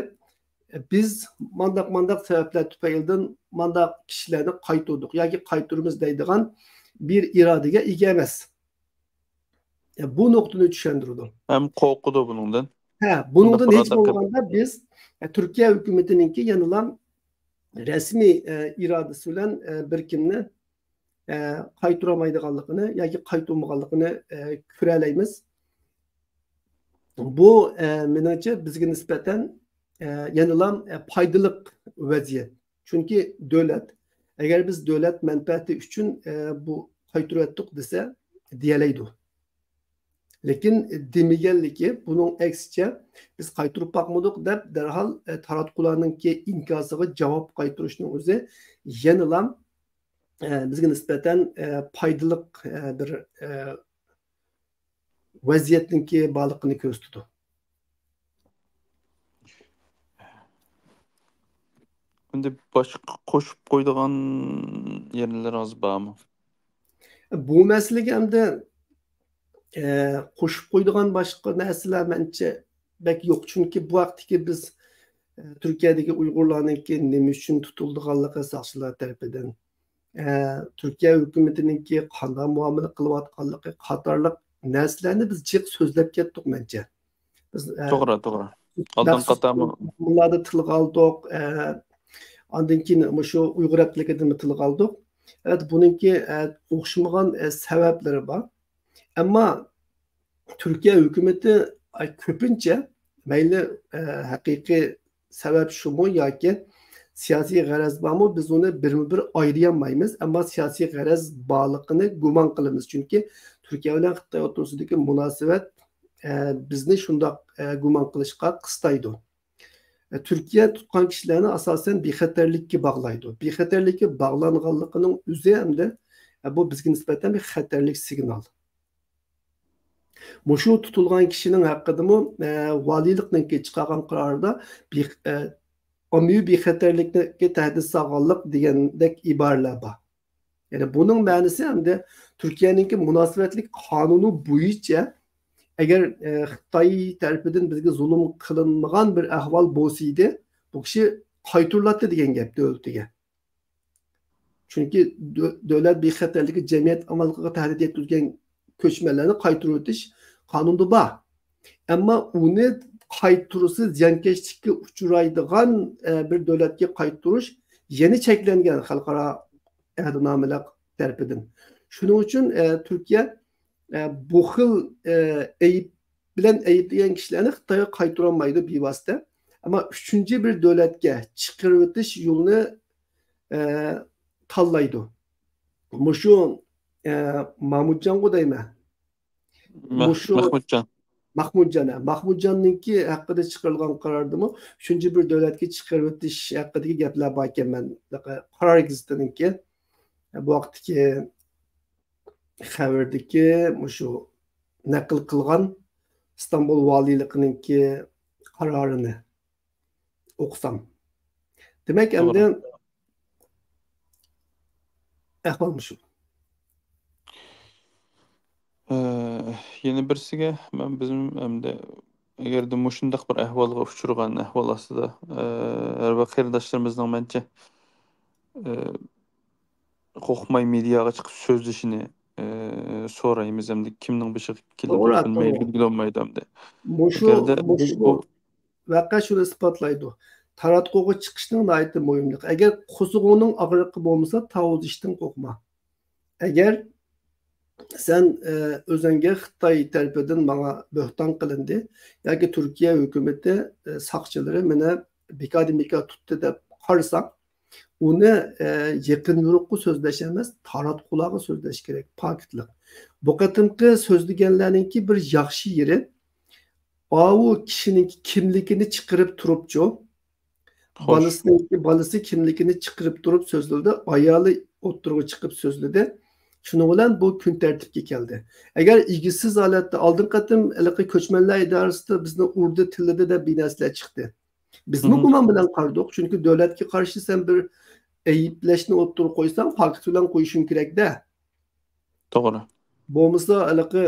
بىز مانداق، مانداق سەۋەبلەر تۈپەيلىدىن مانداق كىشىلەرنى قايتۇردۇق ياكى قايتۇرىمىز دەيدىغان بىر ئىرادىگە ئىگە ئەمەس. بۇ نۇقتىنى چۈشەندۈرىدۇ. ھەم قورقىدۇ بۇنىڭدىن. ھە، بۇنىڭدىن ھېچ بولمىغاندا بىز، ئە، تۈركىيە ھۆكۈمىتىنىڭكى يەنىلا رەسمىي، ئە، ئىرادىسى بىلەن، ئە، بىر كىمنى، ئە، قايتۇرالمايدىغانلىقىنى ياكى قايتۇرمىغانلىقىنى، ئە، كۆرەلەيمىز. بۇ، ئە، مېنىڭچە بىزگە نىسبەتەن، ئە، يەنىلا، ئە، پايدىلىق ۋەزىيەت. چۈنكى دۆلەت، ئەگەر بىز دۆلەت مەنپەئەتى ئۈچۈن، ئە، بۇ قايتۇرۇۋەتتۇق دېسە، دېيەلەيدۇ. لېكىن دېمىگەنلىكى، بۇنىڭ ئەكسىچە، بىز قايتۇرۇپ باقمىدۇق دەپ، دەرھال، ئە، تاراتقۇلارنىڭكى ئىنكاسىغا جاۋاب قايتۇرۇشنىڭ ئۆزى يەنىلا، ئە، بىزگە نىسبەتەن، ئە، پايدىلىق، ئە، بىر، ئە، ۋەزىيەتنىڭكى بارلىقىنى كۆرسىتىدۇ. ئەمدى باشقا قوشۇپ قويىدىغان يەرلىرىڭىز بارمۇ؟ بۇ مەسىلىگە ئەمدى، ئە، قوشۇپ قويىدىغان باشقا نەرسىلەر مەنچە بەك يوق. چۈنكى بۇ ھەقتىكى بىز، ئە، تۈركىيەدىكى ئۇيغۇرلارنىڭكى نېمە ئۈچۈن تۇتۇلىدىغانلىقى ساقچىلار تەرىپىدىن، ئە، تۈركىيە ھۆكۈمىتىنىڭكى قانداق مۇئامىلە قىلىۋاتقانلىقى قاتارلىق نەرسىلەرنى بىز جىق سۆزلەپ كەتتۇق مەنچە. بىز، ئە، توغرا، توغرا. ئالدىنقى مەخسۇس قاتارمۇ فورۇملاردا تىلغا ئالدۇق، ئە، ئاندىن كېيىن مۇشۇ ئۇيغۇر ھەپتىلىكىدىمۇ تىلغا ئالدۇق. ئەلۋەتتە، بۇنىڭكى، ئە، ئوخشىمىغان، ئە، سەۋەبلىرى بار. ئەمما تۈركىيە ھۆكۈمىتى ئاي، كۆپىنچە مەيلى، ئە، ھەقىقىي سەۋەب شۇمۇ ياكى سىياسىي غەرەز بارمۇ، بىز ئۇنى بىرمۇ بىر ئايرىيالمايمىز. ئەمما سىياسىي غەرەز بارلىقىنى گۇمان قىلىمىز. چۈنكى تۈركىيە بىلەن خىتاي ئوتتۇرىسىدىكى مۇناسىۋەت، ئە، بىزنى شۇنداق، ئە، گۇمان قىلىشقا قىستايدۇ. ئە، تۈركىيە تۇتقان كىشىلەرنى ئاساسەن بىخەتەرلىككە باغلايدۇ. بىخەتەرلىككە باغلانغانلىقىنىڭ ئۆزى ھەمدە، ئە، بۇ بىزگە نىسبەتەن بىر خەتەرلىك سىگنال. مۇشۇ تۇتۇلغان كىشىنىڭ ھەققىدىمۇ، ئە، ۋالىيلىقنىڭكى چىقارغان قارارىدا بىخ-، ئە، ئاممىۋى بىخەتەرلىككە تەھدىت سالغانلىق دېگەندەك ئىبارىلەر بار. يەنى بۇنىڭ مەنىسى ھەمدە تۈركىيەنىڭكى مۇناسىۋەتلىك قانۇنى بويىچە ئەگەر، ئە، خىتاي تەرىپىدىن بىزگە زۇلۇم قىلىنمىغان بىر ئەھۋال بولسا ئىدى، بۇ كىشى قايتۇرۇلاتتى دېگەن گەپ دۆلىتىگە. چۈنكى دۆ-، دۆلەت بىخەتەرلىكى جەمئىيەت ئامانلىقىغا تەھدىت يەتكۈزگەن كۆچمەنلەرنى قايتۇرۇۋېتىش قانۇندا بار. ئەمما ئۇنى قايتۇرسا زىيانكەشلىككە ئۇچرايدىغان، ئە، بىر دۆلەتكە قايتۇرۇش يەنە چەكلەنگەن خەلقئارا ئەھدىنامىلەر تەرىپىدىن. شۇنىڭ ئۈچۈن، ئە، تۈركىيە، ئە، بۇ خىل، ئە، ئەيىب بىلەن ئەيىبلىگەن كىشىلەرنى خىتايغا قايتۇرالمايدۇ بىۋاسىتە. ئەمما ئۈچىنچى بىر دۆلەتكە چىقىرىۋېتىش يولىنى، ئە، تاللايدۇ. مۇشۇ، ئە، مامۇتجانغۇ دەيمەن. مەھ-، مۇشۇ مەھمۇتجان. مەھمۇتجان، ھە. مەھمۇتجاننىڭكى ھەققىدە چىقىرىلغان قاراردىمۇ ئۈچىنچى بىر دۆلەتكە چىقىرىۋېتىش ھەققىدىكى گەپلەر باركەن، مەن قارار گېزىتىنىڭكى بۇ ۋاقىتتىكى خەۋىرىدىكى مۇشۇ نەقىل قىلغان ئىستانبۇل ۋالىيلىقىنىڭكى قارارىنى ئوقۇسام. دېمەك، توغرا. ئەمدى ئەھۋال مۇشۇ. ئە، يەنە بىرسىگە مەن بىزنىڭ ئەمدى ئەگەردە مۇشۇنداق بىر ئەھۋالغا ئۇچرىغان ئەھۋال ئاستىدا، ئە، ھەر بىر قېرىنداشلىرىمىزنىڭ مەنچە، ئە، قورقماي مېدىياغا چىقىپ سۆزلىشىنى، ئە، سورايمىز ئەمدى كىمنىڭ بېشىغا كېلىدۇ، توغرا، بىلمەي، توغرا. بىلگىلى بولمايدۇ ئەمدى. مۇشۇ، ئەگەردە مۇشۇ بۇ ۋەقە شۇنى ئىسپاتلايدۇ. تاراتقۇغا چىقىشنىڭ ناھايىتى مۇھىملىقى. ئەگەر قورسىقىڭنىڭ ئاغرىقى بولمىسا، تاۋۇز ئىشتىن قورقما. ئەگەر سەن، ئە، ئۆزۈڭگە خىتاي تەرىپىدىن ماڭا بۆھتان قىلىندى ياكى تۈركىيە ھۆكۈمىتى، ئە، ساقچىلىرى مېنى بىكاردىن بىكار تۇتتى دەپ قارىساڭ، ئۇنى، ئە، يېقىن يورۇققا سۆزلەش ئەمەس، تاراتقۇلارغا سۆزلەش كېرەك، پاكىتلىق. بۇ قېتىمقى سۆزلىگەنلەرنىڭكى بىر ياخشى يېرى، ئاۋۇ كىشىنىڭ كىملىكىنى چىقىرىپ تۇرۇپچۇ، خوش. بالىسىنىڭكى، بالىسى كىملىكىنى چىقىرىپ تۇرۇپ سۆزلىدى، ئايالى ئوتتۇرىغا چىقىپ سۆزلىدى. شۇنىڭ بىلەن بۇ كۈن تەرتىپكە كەلدى. ئەگەر ئىگىسىز ھالەتتە، ئالدىنقى قېتىم ھېلىقى كۆچمەنلەر ئىدارىسىدا بىزنى ئۇردى، تىللىدى دەپ بىر نەرسىلەر چىقتى. بىزمۇ مم. گۇمان بىلەن قارىدۇق، چۈنكى دۆلەتكە قارشى سەن بىر ئەيىبلەشنى ئوتتۇرىغا قويساڭ، پاكىت بىلەن قويۇشۇڭ كېرەك-دە. توغرا. بولمىسا، ھېلىقى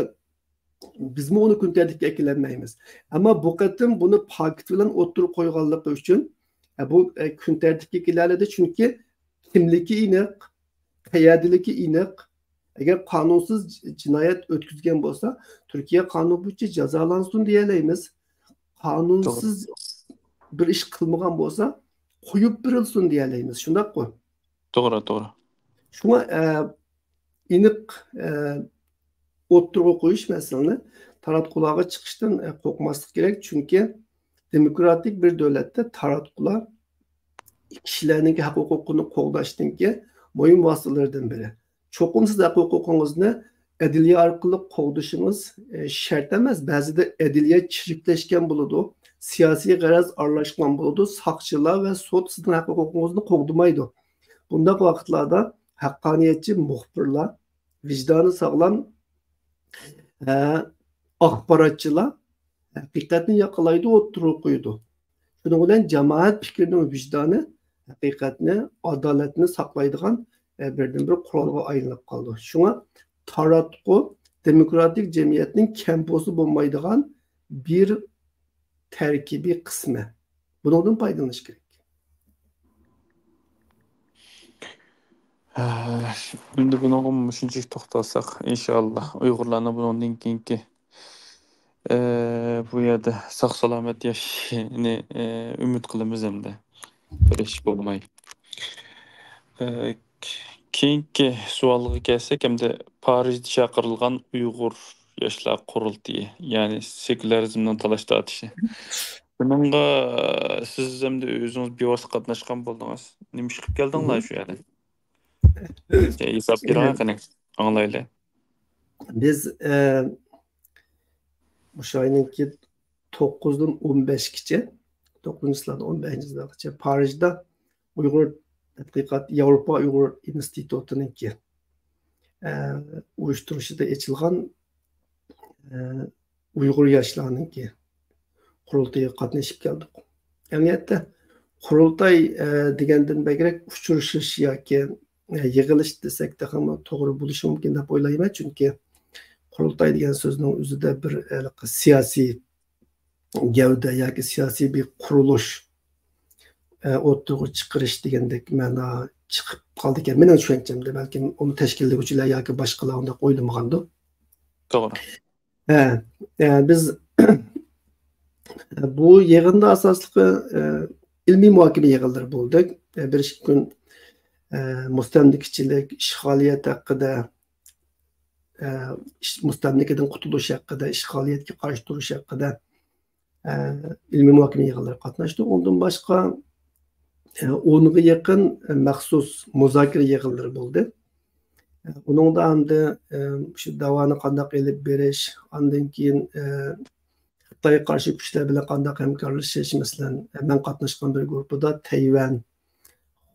بىزمۇ ئۇنى كۈن تەرتىپكە ئەكېلەلمەيمىز. ئەمما بۇ قېتىم بۇنى پاكىت بىلەن ئوتتۇرىغا قويغانلىقى ئۈچۈن، ئە، بۇ، ئە، كۈن تەرتىپكە كېلەلىدى، چۈنكى كىملىكى ئېنىق، قەيەردىلىكى ئېنىق. ئەگەر قانۇنسىز ج-، جىنايەت ئۆتكۈزگەن بولسا، تۈركىيە قانۇنى بويىچە جازالانسۇن دېيەلەيمىز. قانۇنسىز توغرا. بىر ئىش قىلمىغان بولسا، قويۇپ بېرىلسۇن دېيەلەيمىز. شۇنداققۇ؟ توغرا، توغرا. شۇڭا، ئە، ئېنىق، ئە، ئوتتۇرىغا قويۇش مەسىلىنى تاراتقۇلارغا چىقىشتىن، ئە، قورقماسلىق كېرەك. چۈنكى دېموكراتىك بىر دۆلەتتە تاراتقۇلار كىشىلەرنىڭكى ھەق ھوقۇقىنى قوغداشنىڭكى مۇھىم ۋاسىتىلىرىدىن بىرى. چوقۇم سىز ھەق ھوقۇقىڭىزنى ئەدلىيە ئارقىلىق قوغدىشىڭىز، ئە، شەرت ئەمەس. بەزىدە ئەدلىيە چىرىكلەشكەن بولىدۇ، سىياسىي غەرەز ئارىلاشقان بولىدۇ، ساقچىلار ۋە سوت سىزنىڭ ھەق ھوقۇقىڭىزنى قوغدىمايدۇ. بۇنداق ۋاقىتلاردا ھەققانىيەتچى مۇخبىرلار، ۋىجدانى ساغلام، ئە، ئاخباراتچىلار ھەقىقەتنى ياقىلايدۇ، ئوتتۇرىغا قويىدۇ. شۇنىڭ بىلەن جامائەت پىكرىنىڭ ۋىجدانى ھەقىقەتنى، ئادالەتنى ساقلايدىغان، ئە، بىردىنبىر قورالغا ئايلىنىپ قالىدۇ. شۇڭا تاراتقۇ دېموكراتىك جەمئىيەتنىڭ كەم بولسا بولمايدىغان بىر تەركىبىي قىسمى. بۇنىڭدىن پايدىلىنىش كېرەك. ئەمدى بۇنىڭغا مۇشۇنچىلىك توختالساق، ئىنشائاللا، ئۇيغۇرلارنىڭ بۇنىڭدىن كېيىنكى، ئە، بۇ يەردە ساق-سالامەت ياشىشىنى، ئە، ئۈمىد قىلىمىز ئەمدى. بىر ئىش بولماي. ئە، كېيىنكى سوئالغا كەلسەك، ئەمدى پارىژدا چاقىرىلغان ئۇيغۇر ياشلار قۇرۇلتىيى، يەنى سېكۇلارىزمنىڭ تالاش تارتىشى. بۇنىڭغا سىز ئەمدى ئۆزىڭىز بىۋاسىتە قاتناشقان بولدىڭىز. نېمە ئىش قىلىپ كەلدىڭلار شۇ يەردە؟ ھېساب بېرىڭ قېنى، ئاڭلايلى. بىز، ئە، مۇشۇ ئاينىڭكى توققۇزدىن ئون بەشكىچە، توققۇزىنچى يىللاردىن ئون بەشىنچى يىللارغىچە پارىژدا ئۇيغۇر تەتقىقات، ياۋروپا ئۇيغۇر ئىنستىتۇتىنىڭكى، ئە، ئۇيۇشتۇرۇشىدا ئېچىلغان، ئە، ئۇيغۇر ياشلارنىڭكى قۇرۇلتىيىغا قاتنىشىپ كەلدۇق. ئەمەلىيەتتە، قۇرۇلتاي، ئە، دېگەندىن بەكرەك ئۇچرىشىش ياكى، ئە، يىغىلىش دېسەك تېخىمۇ توغرا بولۇشى مۇمكىن دەپ ئويلايمەن. چۈنكى قۇرۇلتاي دېگەن سۆزنىڭ ئۆزىدە بىر، ئە، سىياسىي گەۋدە ياكى سىياسىي بىر قۇرۇلۇش، ئە، ئوتتۇرىغا چىقىرىش دېگەندەك مەنا چىقىپ قالىدىكەن. مېنىڭ چۈشەنچەمدە، بەلكىم ئۇنى تەشكىللىگۈچىلەر ياكى باشقىلار ئۇنداق ئويلىمىغاندۇ. توغرا. ھە، ئە، بىز بۇ يىغىندا ئاساسلىقى، ئە، ئىلمىي مۇھاكىمە يىغىنلىرى بولدى. ئە، بىر ئىككى كۈن، ئە، مۇستەملىكىچىلىك، ئىشغالىيەت ھەققىدە، ئە، ئىش-، مۇستەملىكىدىن قۇتۇلۇش ھەققىدە، ئىشغالىيەتكە قارشى تۇرۇش ھەققىدە، ئە، ئىلمىي مۇھاكىمە يىغىنلىرىغا قاتناشتۇق. ئۇندىن باشقا، ئە، ئونغا يېقىن، ئە، مەخسۇس مۇزاكىرە يىغىنلىرى بولدى. ئە، ئۇنىڭدا ئەمدى، ئە، شۇ داۋانى قانداق ئېلىپ بېرىش، ئاندىن كېيىن، ئە، خىتايغا قارشى كۈچلەر بىلەن قانداق ھەمكارلىشىش، مەسىلەن، ئە، مەن قاتناشقان بىر گۇرۇپپىدا تەيۋەن،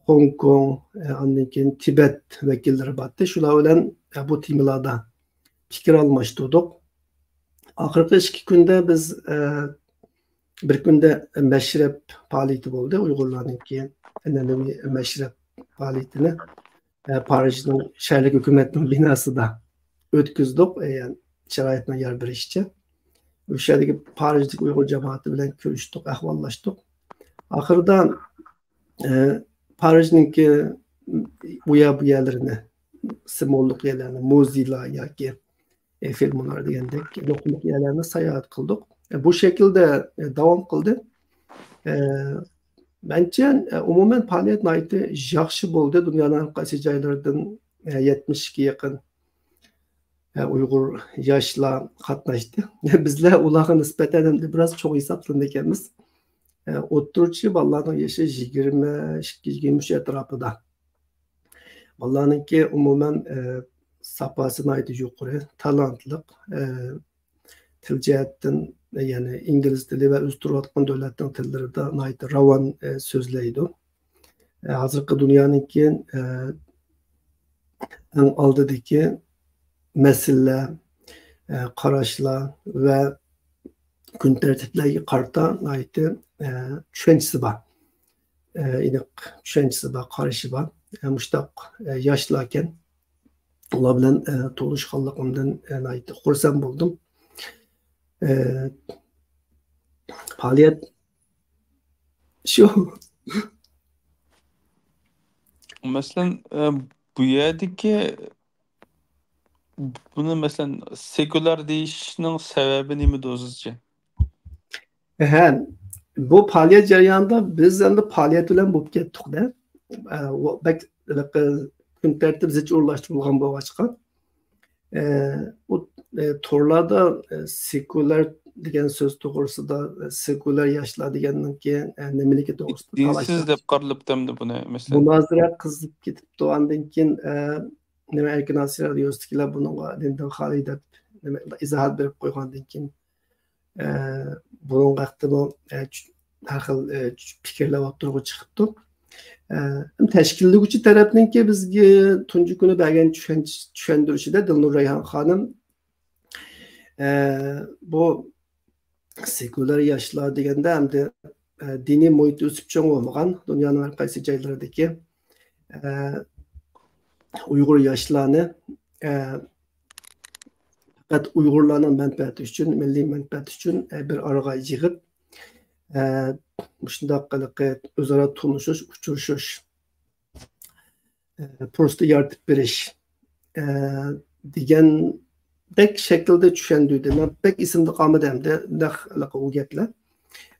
خوڭكوڭ، ئە، ئاندىن كېيىن تىبەت ۋەكىللىرى بارتى. شۇلار بىلەن، ئە، بۇ تېمىلاردا پىكىر ئالماشتۇردۇق. ئاخىرقى ئىككى كۈندە بىز، ئە، بىر كۈندە مەشرەپ پائالىيىتى بولدى. ئۇيغۇرلارنىڭكى ئەنئەنىۋى مەشرەپ پائالىيىتىنى، ئە، پارىژنىڭ شەھەرلىك ھۆكۈمەتنىڭ بىناسىدا ئۆتكۈزدۇق. ئە، يەنى شارائىتنىڭ يار بېرىشىچە. ئۇ يەردىكى پارىژدىكى ئۇيغۇر جامائىتى بىلەن كۆرۈشتۇق، ئەھۋاللاشتۇق. ئاخىرىدا، ئە، پارىژنىڭكى ئۇ يەر بۇ يەرلىرىنى، سىمۋوللۇق يەرلەرنى، مۇزېيلار ياكى، ئە، فىلمۇنار دېگەندەك نۇقتىلىق يەرلەرنى ساياھەت قىلدۇق. ئە، بۇ شەكىلدە، ئە، داۋام قىلدى. ئە، مەنچە، ئە، ئومۇمەن پائالىيەت ناھايىتى ياخشى بولدى. دۇنيانىڭ ھەر قايسى جايلىرىدىن، ئە، يەتمىشكە يېقىن، ئە، ئۇيغۇر ياشلار قاتناشتى. بىزلەر ئۇلارغا نىسبەتەن ئەمدى بىراز چوڭ ھېسابلىنىدىكەنمىز. ئە، ئوتتۇرىچە بالىلارنىڭ يېشى يىگىرمە ئىككى، يىگىرمە ئۈچ ئەتراپىدا. بالىلارنىڭكى ئومۇمەن، ئە، ساپاسى ناھايىتى يۇقىرى، تالانتلىق، ئە، تىل جەھەتتىن، يەنى ئىنگلىز تىلى ۋە ئۆزى تۇرۇۋاتقان دۆلەتنىڭ تىللىرىدا ناھايىتى راۋان، ئە، سۆزلەيدۇ. ئە، ھازىرقى دۇنيانىڭكى، ئە، ئەڭ ئالدىدىكى مەسىلىلەر، ئە، قاراشلار ۋە كۈن تەرتىپلەرگە قارىتا ناھايىتى، ئە، چۈشەنچىسى بار. ئە، ئېنىق چۈشەنچىسى بار، قارىشى بار. ئە، مۇشۇنداق، ئە، ياشلاركەن. ئۇلار بىلەن، ئە، تونۇشقانلىقىمدىن، ئە، ناھايىتى خۇرسەن بولدۇم. ئە، پائالىيەت شۇ. مەسىلەن، ئە، بۇ يەردىكى، بۇنى، مەسىلەن، سېكۇلار دېيىشنىڭ سەۋەبى نېمىدۇ ئۆزىچە؟ ھە، بۇ پائالىيەت جەريانىدا بىز ئەمدى پائالىيەت بىلەن بولۇپ كەتتۇق-دە. ئە، بەك كۈن تەرتىپ زىچ ئورۇنلاشتۇرۇلغان بولغاچقا، ئە، ئۇ، ئە، تورلاردا، ئە، سېكۇلار دېگەن سۆز توغرىسىدا، ئە، سېكۇلار ياشلار دېگەننىڭكى، ئە، نېمىلىكى توغرىسىدا دىنسىز دەپ قارىلىپتۇ ئەمدى بۇنى، مەسىلەن. مۇنازىرە قىزىپ كېتىپتۇ. ئاندىن كېيىن، ئە، نېمە، ئەركىن ئاسىيا رادىيوسىدىكىلەر بۇنىڭغا دىندىن خالىي دەپ، نېمە، ئىزاھات بېرىپ قويغاندىن كېيىن، ئە، بۇنىڭ ھەققىدىمۇ، ئە، چۈ-، ھەر خىل، ئە، چۈ-، پىكىرلەر ئوتتۇرىغا چىقىپتۇ. ئە، تەشكىللىگۈچى تەرەپنىڭكى بىزگە تۇنجى كۈنى بەرگەن چۈشەنچ-، چۈشەندۈرۈشىدە دىلنۇر رەيھان خانىم، ئە، بۇ سېكۇلار ياشلار دېگەندە ئەمدى، ئە، دىنىي مۇھىتتا ئۆسۈپ چوڭ بولمىغان، دۇنيانىڭ ھەر قايسى جايلىرىدىكى، ئە، ئۇيغۇر ياشلارنى، ئە، پەقەت ئۇيغۇرلارنىڭ مەنپەئەتى ئۈچۈن، مىللىي مەنپەئەت ئۈچۈن، ئە، بىر ئارىغا يىغىپ، ئە، مۇشۇنداق ھېلىقى ئۆزئارا تونۇشۇش، ئۇچرىشىش، ئە، پۇرسىتى يارىتىپ بېرىش، ئە، دېگەندەك شەكىلدە چۈشەندۈردى. مەن بەك ئېسىمدە قالمىدى ئەمدى نەق ھېلىقى ئۇ گەپلەر.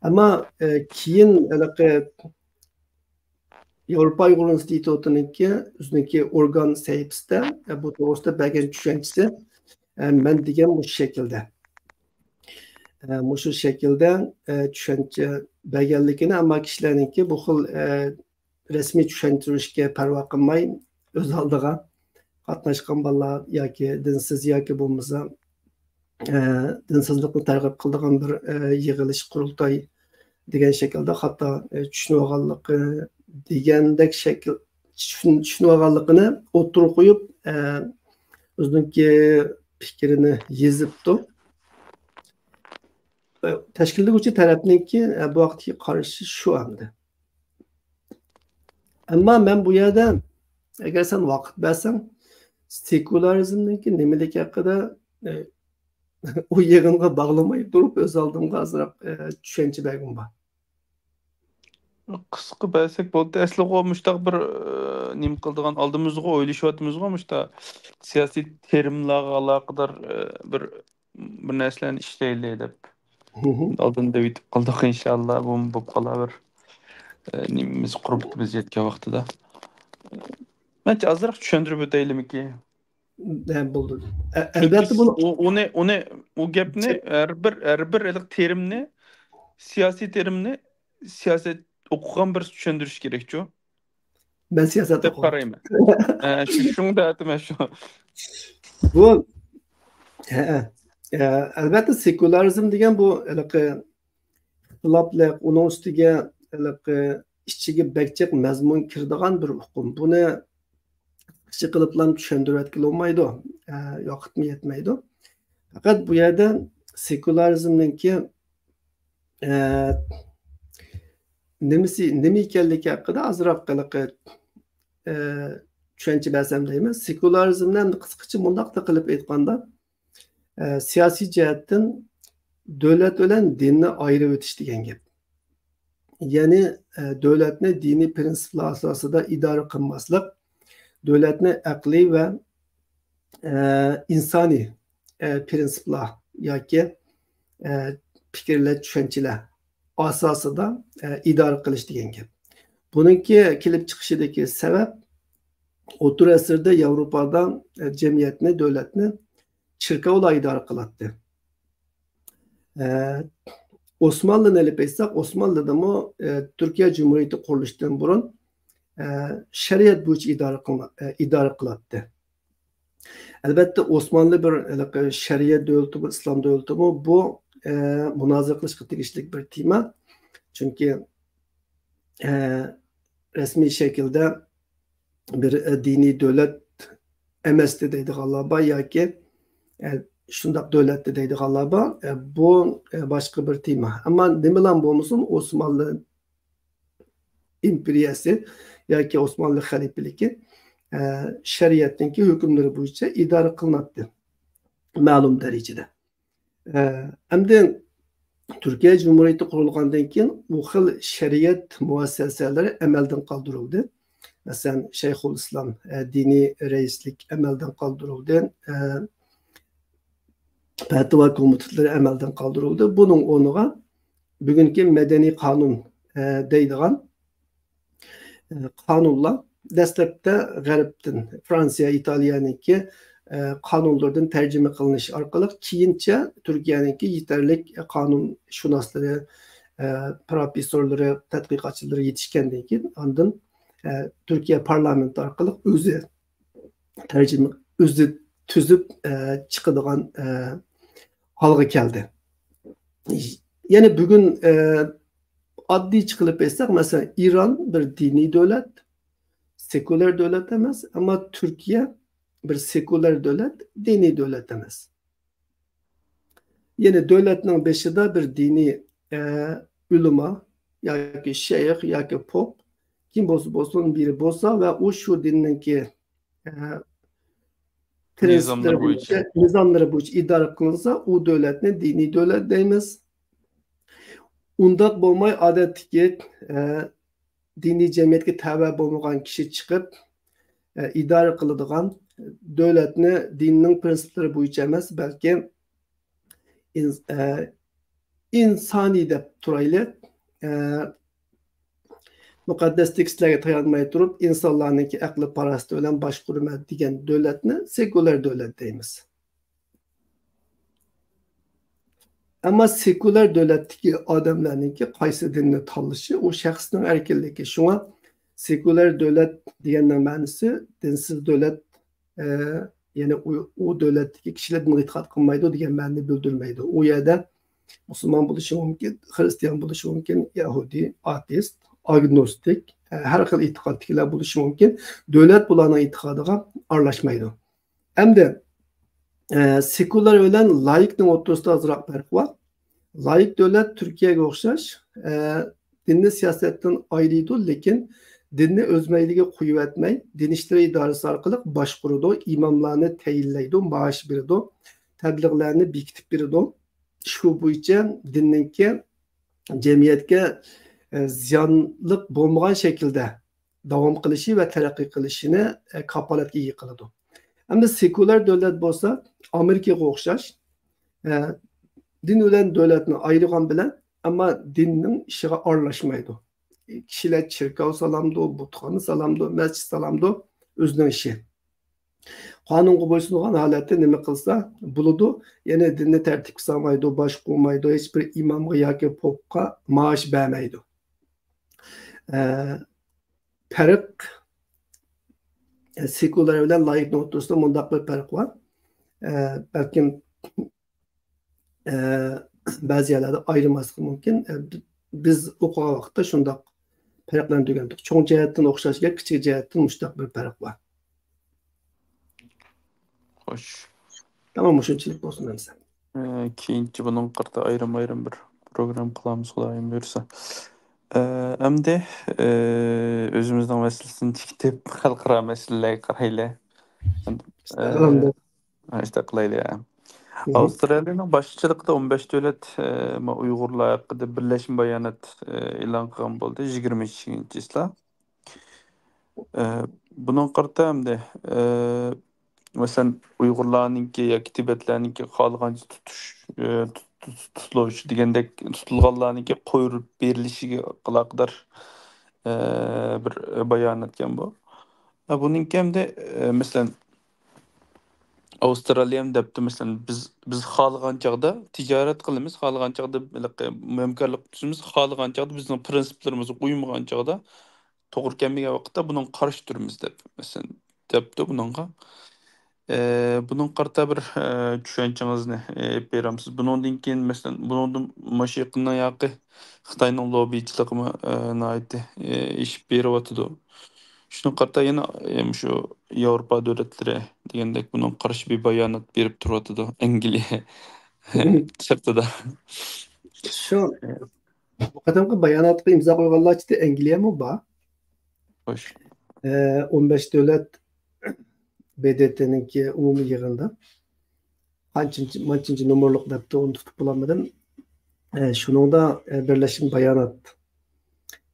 ئەمما، ئە، كېيىن ھېلىقى ياۋروپا ئۇيغۇر ئىنستىتۇتىنىڭكى ئۆزىنىڭكى ئورگان سەھىپىسىدە، ئە، بۇ توغرىسىدا بەرگەن چۈشەنچىسى، ئە، مەن دېگەن مۇشۇ شەكىلدە. ئە، مۇشۇ شەكىلدە، ئە، چۈشەنچە بەرگەنلىكىنى، ئەمما كىشىلەرنىڭكى بۇ خىل، ئە، رەسمىي چۈشەندۈرۈشكە پەرۋا قىلماي، ئۆز ئالدىغا قاتناشقان بالىلار ياكى دىنسىز ياكى بولمىسا، ئە، دىنسىزلىقنى تەرغىب قىلىدىغان بىر، ئە، يىغىلىش، قۇرۇلتاي دېگەن شەكىلدە خاتا، ئە، چۈشىنىۋالغانلىقى دېگەندەك شەكىل، چۈشىن-، چۈشىنىۋالغانلىقىنى ئوتتۇرىغا قويۇپ، ئە، ئۆزىنىڭكى پىكرىنى يېزىپتۇ. ئە، تەشكىللىگۈچى تەرەپنىڭكى، ئە، بۇ ھەقتىكى قارىشى شۇ ئەمدى. ئەمما مەن بۇ يەردە، ئەگەر سەن ۋاقىت بەرسەڭ، سېكۇلارىزمنىڭكى نېمىلىكى ھەققىدە، ئە، ئۇ يىغىنغا باغلىماي تۇرۇپ، ئۆز ئالدىمغا ئازراق، ئە، چۈشەنچە بەرگۈم بار. قىسقا بەرسەك بولدى. ئەسلىغۇ مۇشتاق بىر، ئە، نېمە قىلىدىغان، ئالدىمىزغا ئويلىشىۋاتىمىزغۇ مۇشتا سىياسىي تېرىملارغا ئالاقىدار، ئە، بىر، بىر نەرسىلەرنى ئىشلەيلى دەپ. مھم. ئالدىن دەۋېتىپ قالدۇق، ئىنشاللا، بۇمۇ بولۇپ قالار بىر، ئە، نېمىمىز قۇرۇپ بىز يەتكەن ۋاقتىدا. مەنچە ئازراق چۈشەندۈرۈپ ئۆتەيلىمىكى؟ ھە، بولدى. ئە-، ئەلۋەتتە، بۇنى ئۇ-، ئۇنى، ئۇنى، ئۇ گەپنى ھەر بىر، ھەر بىر ھېلىقى تېرىمنى، سىياسىي تېرىمنى سىياسەت ئوقۇغان بىرسى چۈشەندۈرۈشى كېرەكچۇ؟ مەن سىياسەت دەپ ئوقۇغان. قارايمەن. ھە، شۇ، شۇڭا دەۋاتىمەن شۇ. بۇ، ھە، ھە. ئە، ئەلۋەتتە، سېكۇلارىزم دېگەن بۇ ھېلىقى ئىختىلاپلىق، ئۇنىڭ ئۈستىگە ھېلىقى ئىچىگە بەك جىق مەزمۇن كىرىدىغان بىر ئۇقۇم. بۇنى قىسقىچە قىلىپلا چۈشەندۈرۈۋەتكىلى بولمايدۇ. ئە، ۋاقىتمۇ يەتمەيدۇ. پەقەت بۇ يەردە سېكۇلارىزمنىڭكى، ئە، نېمىسى، نېمە ئىكەنلىكى ھەققىدە ئازراق ھېلىقى، ئە، چۈشەنچە بەرسەم دەيمەن. سېكۇلارىزمنى قىسقىچە مۇنداقلا قىلىپ ئېيتقاندا، ئە، سىياسىي جەھەتتىن دۆلەت بىلەن دىننى ئايرىۋېتىش دېگەن گەپ. يەنى، ئە، دۆلەتنى دىنىي پىرىنسىپلار ئاساسىدا ئىدارە قىلماسلىق، دۆلەتنى ئەقلىي ۋە، ئە، ئىنسانىي، ئە، پىرىنسىپلار ياكى، ئە، پىكىرلەر، چۈشەنچىلەر ئاساسىدا، ئە، ئىدارە قىلىش دېگەن گەپ. بۇنىڭكى كېلىپ چىقىشىدىكى سەۋەب، ئوتتۇرا ئەسىردە ياۋروپادا، ئە، جەمئىيەتنى، دۆلەتنى چېركاۋلار ئىدارە قىلاتتى. ئە، ئوسمانلىنى ئېلىپ ئېيتساق، ئوسمانلىدىمۇ، ئە، تۈركىيە جۇمھۇرىيىتى قۇرۇلۇشتىن بۇرۇن، ئە، شەرىئەت بويىچە ئىدارە قىلما-، ئە، ئىدارە قىلاتتى. ئەلۋەتتە، ئوسمانلى بىر ھېلىقى شەرىئەت دۆلىتىمۇ، ئىسلام دۆلىتىمۇ، بۇ، ئە، مۇنازىرە قىلىشقا تېگىشلىك بىر تېما. چۈنكى، ئە، رەسمىي شەكىلدە بىر، ئە، دىنىي دۆلەت ئەمەستى دەيدىغانلار بار ياكى، ئە، شۇنداق دۆلەتتى دەيدىغانلار بار. ئە، بۇ، ئە، باشقا بىر تېما. ئەمما نېمىلا بولمىسۇن، ئوسمانلى ئىمپېرىيەسى ياكى ئوسمانلى خەلىپىلىكى، ئە، شەرىئەتنىڭكى ھۆكۈملىرى بويىچە ئىدارە قىلىناتتى مەلۇم دەرىجىدە. ئە، ئەمدى تۈركىيە جۇمھۇرىيىتى قۇرۇلغاندىن كېيىن ئۇ خىل شەرىئەت مۇئەسسەسەلىرى ئەمەلدىن قالدۇرۇلدى. مەسىلەن، شەيخۇل ئىسلام، ئە، دىنىي رەئىسلىك ئەمەلدىن قالدۇرۇلدى. ئە، پەتىۋا كومىتېتلىرى ئەمەلدىن قالدۇرۇلدى. بۇنىڭ ئورنىغا بۈگۈنكى مەدەنىي قانۇن، ئە، دەيدىغان، ئە، قانۇنلار دەسلەپتە غەربتىن، فرانسىيە، ئىتالىيەنىڭكى، ئە، قانۇنلىرىدىن تەرجىمە قىلىنىش ئارقىلىق كېيىنچە تۈركىيەنىڭكى يېتەرلىك قانۇنشۇناسلىرى، ئە، پروفېسسورلىرى، تەتقىقاتچىلىرى يېتىشكەندىن كېيىن ئاندىن، ئە، تۈركىيە پارلامېنتى ئارقىلىق ئۆزى تەرجىمە، ئۆزى تۈزۈپ، ئە، چىقىدىغان، ئە، ھالغا كەلدى. يەنى بۈگۈن، ئە، ئاددىيچە قىلىپ ئېيتساق، مەسىلەن، ئىران بىر دىنىي دۆلەت، سېكۇلار دۆلەت ئەمەس، ئەمما تۈركىيە بىر سېكۇلار دۆلەت، دىنىي دۆلەت ئەمەس. يەنى دۆلەتنىڭ بېشىدا بىر دىنىي، ئە، ئۆلىما ياكى شەيخ ياكى پوپ، كىم بولسا بولسۇن، بىرى بولسا ۋە ئۇ شۇ دىننىڭكى، ئە، پىرىنسىپلىرى نىزاملىرى بويىچە. بويىچە، نىزاملىرى بويىچە ئىدارە قىلىنسا، ئۇ دۆلەتنى دىنىي دۆلەت دەيمىز. ئۇنداق بولماي، ئادەتتىكى، ئە، دىنىي جەمئىيەتكە تەۋە بولمىغان كىشى چىقىپ، ئە، ئىدارە قىلىدىغان، دۆلەتنى دىننىڭ پىرىنسىپلىرى بويىچە ئەمەس، بەلكى ئىنس-، ئە، ئىنسانىي دەپ تۇرايلى، ئە، مۇقەددەس تېكىستلەرگە تايانماي تۇرۇپ، ئىنسانلارنىڭكى ئەقلى پاراسىتى بىلەن باشقۇرىمەن دېگەن دۆلەتنى سېكۇلار دۆلەت دەيمىز. ئەمما سېكۇلار دۆلەتتىكى ئادەملەرنىڭكى قايسى دىننى تاللىشى، ئۇ شەخسنىڭ ئەركىنلىكى. شۇڭا سېكۇلار دۆلەت دېگەننىڭ مەنىسى دىنسىز دۆلەت، ئە، يەنى ئۇ، ئۇ دۆلەتتىكى كىشىلەر دىنغا ئېتىقاد قىلمايدۇ دېگەن مەنىنى بىلدۈرمەيدۇ. ئۇ يەردە مۇسۇلمان بولۇشى مۇمكىن، خرىستىيان بولۇشى مۇمكىن، يەھۇدىي، ئاتېئىست، ئاگنوستىك، ئە، ھەر خىل ئېتىقادتىكىلەر بولۇشى مۇمكىن. دۆلەت بۇلارنىڭ ئېتىقادىغا ئارىلاشمايدۇ. ئەمدى، ئە، سېكۇلار بىلەن لايىكنىڭ ئوتتۇرىسىدا ئازراق پەرق بار. لايىك دۆلەت تۈركىيەگە ئوخشاش، ئە، دىننى سىياسەتتىن ئايرىيدۇ، لېكىن دىننى ئۆز مەيلىگە قويۇۋەتمەي، دىن ئىشلىرى ئىدارىسى ئارقىلىق باشقۇرىدۇ، ئىماملارنى تەيىنلەيدۇ، مائاش بېرىدۇ، تەبلىغلارنى بېكىتىپ بېرىدۇ. شۇ بويىچە دىننىڭكى جەمئىيەتكە، ئە، زىيانلىق بولمىغان شەكىلدە داۋام قىلىشى ۋە تەرەققىي قىلىشىنى، ئە، كاپالەتكە ئىگە قىلىدۇ. ئەمدى سېكۇلار دۆلەت بولسا ئامېرىكىغا ئوخشاش، ئە، دىن بىلەن دۆلەتنى ئايرىغان بىلەن، ئەمما دىننىڭ ئىشىغا ئارىلاشمايدۇ. كىشىلەر چېركاۋ سالامدۇ، بۇتخانا سالامدۇ، مەسچىت سالامدۇ، ئۆزىنىڭ ئىشى. قانۇنغا بويسۇنغان ھالەتتە نېمە قىلسا بولىدۇ، يەنى دىننى تەرتىپكە سالمايدۇ، باش قۇرمايدۇ، ھېچبىر ئىمامغا ياكى پوپقا مائاش بەرمەيدۇ. ئە، پەرق، ئە، سېكۇلار بىلەن لايىكنىڭ ئوتتۇرىسىدا مۇنداق بىر پەرق بار. ئە، بەلكىم، ئە، بەزى يەرلەردە ئايرىماسلىقى مۇمكىن. ئە، بىز ئوقۇغان ۋاقىتتا شۇنداق پەرقلەندۈرگەنتۇق. چوڭ جەھەتتىن ئوخشاش گەپ، كىچىك جەھەتتىن مۇشۇنداق بىر پەرق بار. خوش. تامام، مۇشۇنچىلىك بولسۇن ئەمسە. ئە، كېيىنچە بۇنىڭغا قارىتا ئايرىم-ئايرىم بىر پروگرامما قىلارمىز، خۇدايىم بۇيرۇسا. ئە، ئەمدى، ئە، ئۆزىمىزنىڭ مەسىلىسىدىن چىقىپ، خەلقئارا مەسىلىلەرگە قارايلى. ئە، ئەمدى. ھە، شۇنداق قىلايلى، ھە. مم. ئاۋسترالىيەنىڭ باشچىلىقىدا ئون بەش دۆلەت، ئە، ما ئۇيغۇرلار ھەققىدە بىرلەشمە بايانات، ئە، ئېلان قىلغان بولدى، يىگىرمە ئىككىنچى چىسلا. ئە، بۇنىڭغا قارىتا ئەمدى، ئە، مەسىلەن، ئۇيغۇرلارنىڭكى ياكى تىبەتلەرنىڭكى خالىغانچە تۇتۇش، ئە، تۇت-، تۇت-، تۇتۇلۇش دېگەندەك تۇتۇلغانلارنىڭكى قويۇپ بېرىلىشىگە ئالاقىدار، ئە، بىر باياناتكەن بۇ. ئە، بۇنىڭكى ئەمدى، ئە، مەسىلەن، ئاۋسترالىيەمۇ دەپتۇ، مەسىلەن، بىز، بىز خالىغان چاغدا تىجارەت قىلىمىز، خالىغان چاغدا ھېلىقى ھەمكارلىق تۈزىمىز، خالىغان چاغدا بىزنىڭ پىرىنسىپلىرىمىزغا ئۇيمىغان چاغدا توغرا كەلمىگەن ۋاقىتتا بۇنىڭغا قارشى تۇرىمىز دەپ، مەسىلەن، دەپتۇ بۇنىڭغا. ئە، بۇنىڭغا قارىتا بىر، ئە، چۈشەنچىڭىزنى، ئە، ئېلىپ بېرەمسىز؟ بۇنىڭدىن كېيىن، مەسىلەن، بۇنىڭدىن مۇشۇ يېقىندا ياقى خىتاينىڭ لوببىچىلىقىمۇ، ئە، ناھايىتى، ئە، ئېشىپ بېرىۋاتىدۇ. شۇنىڭغا قارىتا يەنە، ئە، مۇشۇ ياۋروپا دۆلەتلىرى دېگەندەك بۇنىڭغا قارشى بىر بايانات بېرىپ تۇرۇۋاتىدۇ. ئەنگلىيە سىرتىدا. شۇ، بۇ قېتىمقى باياناتقا ئىمزا قويغانلار ئىچىدە ئەنگلىيەمۇ بار. خوش. ئە، ئون بەش دۆلەت ب د ت نىڭكى ئومۇمىي يىغىنىدا قانچىنچى، مانچىنچى نومۇرلۇق دەپتۇ، ئۇنى تۇتۇپ بولالمىدىم. ئە، شۇنىڭدا، ئە، بىرلەشمە بايانات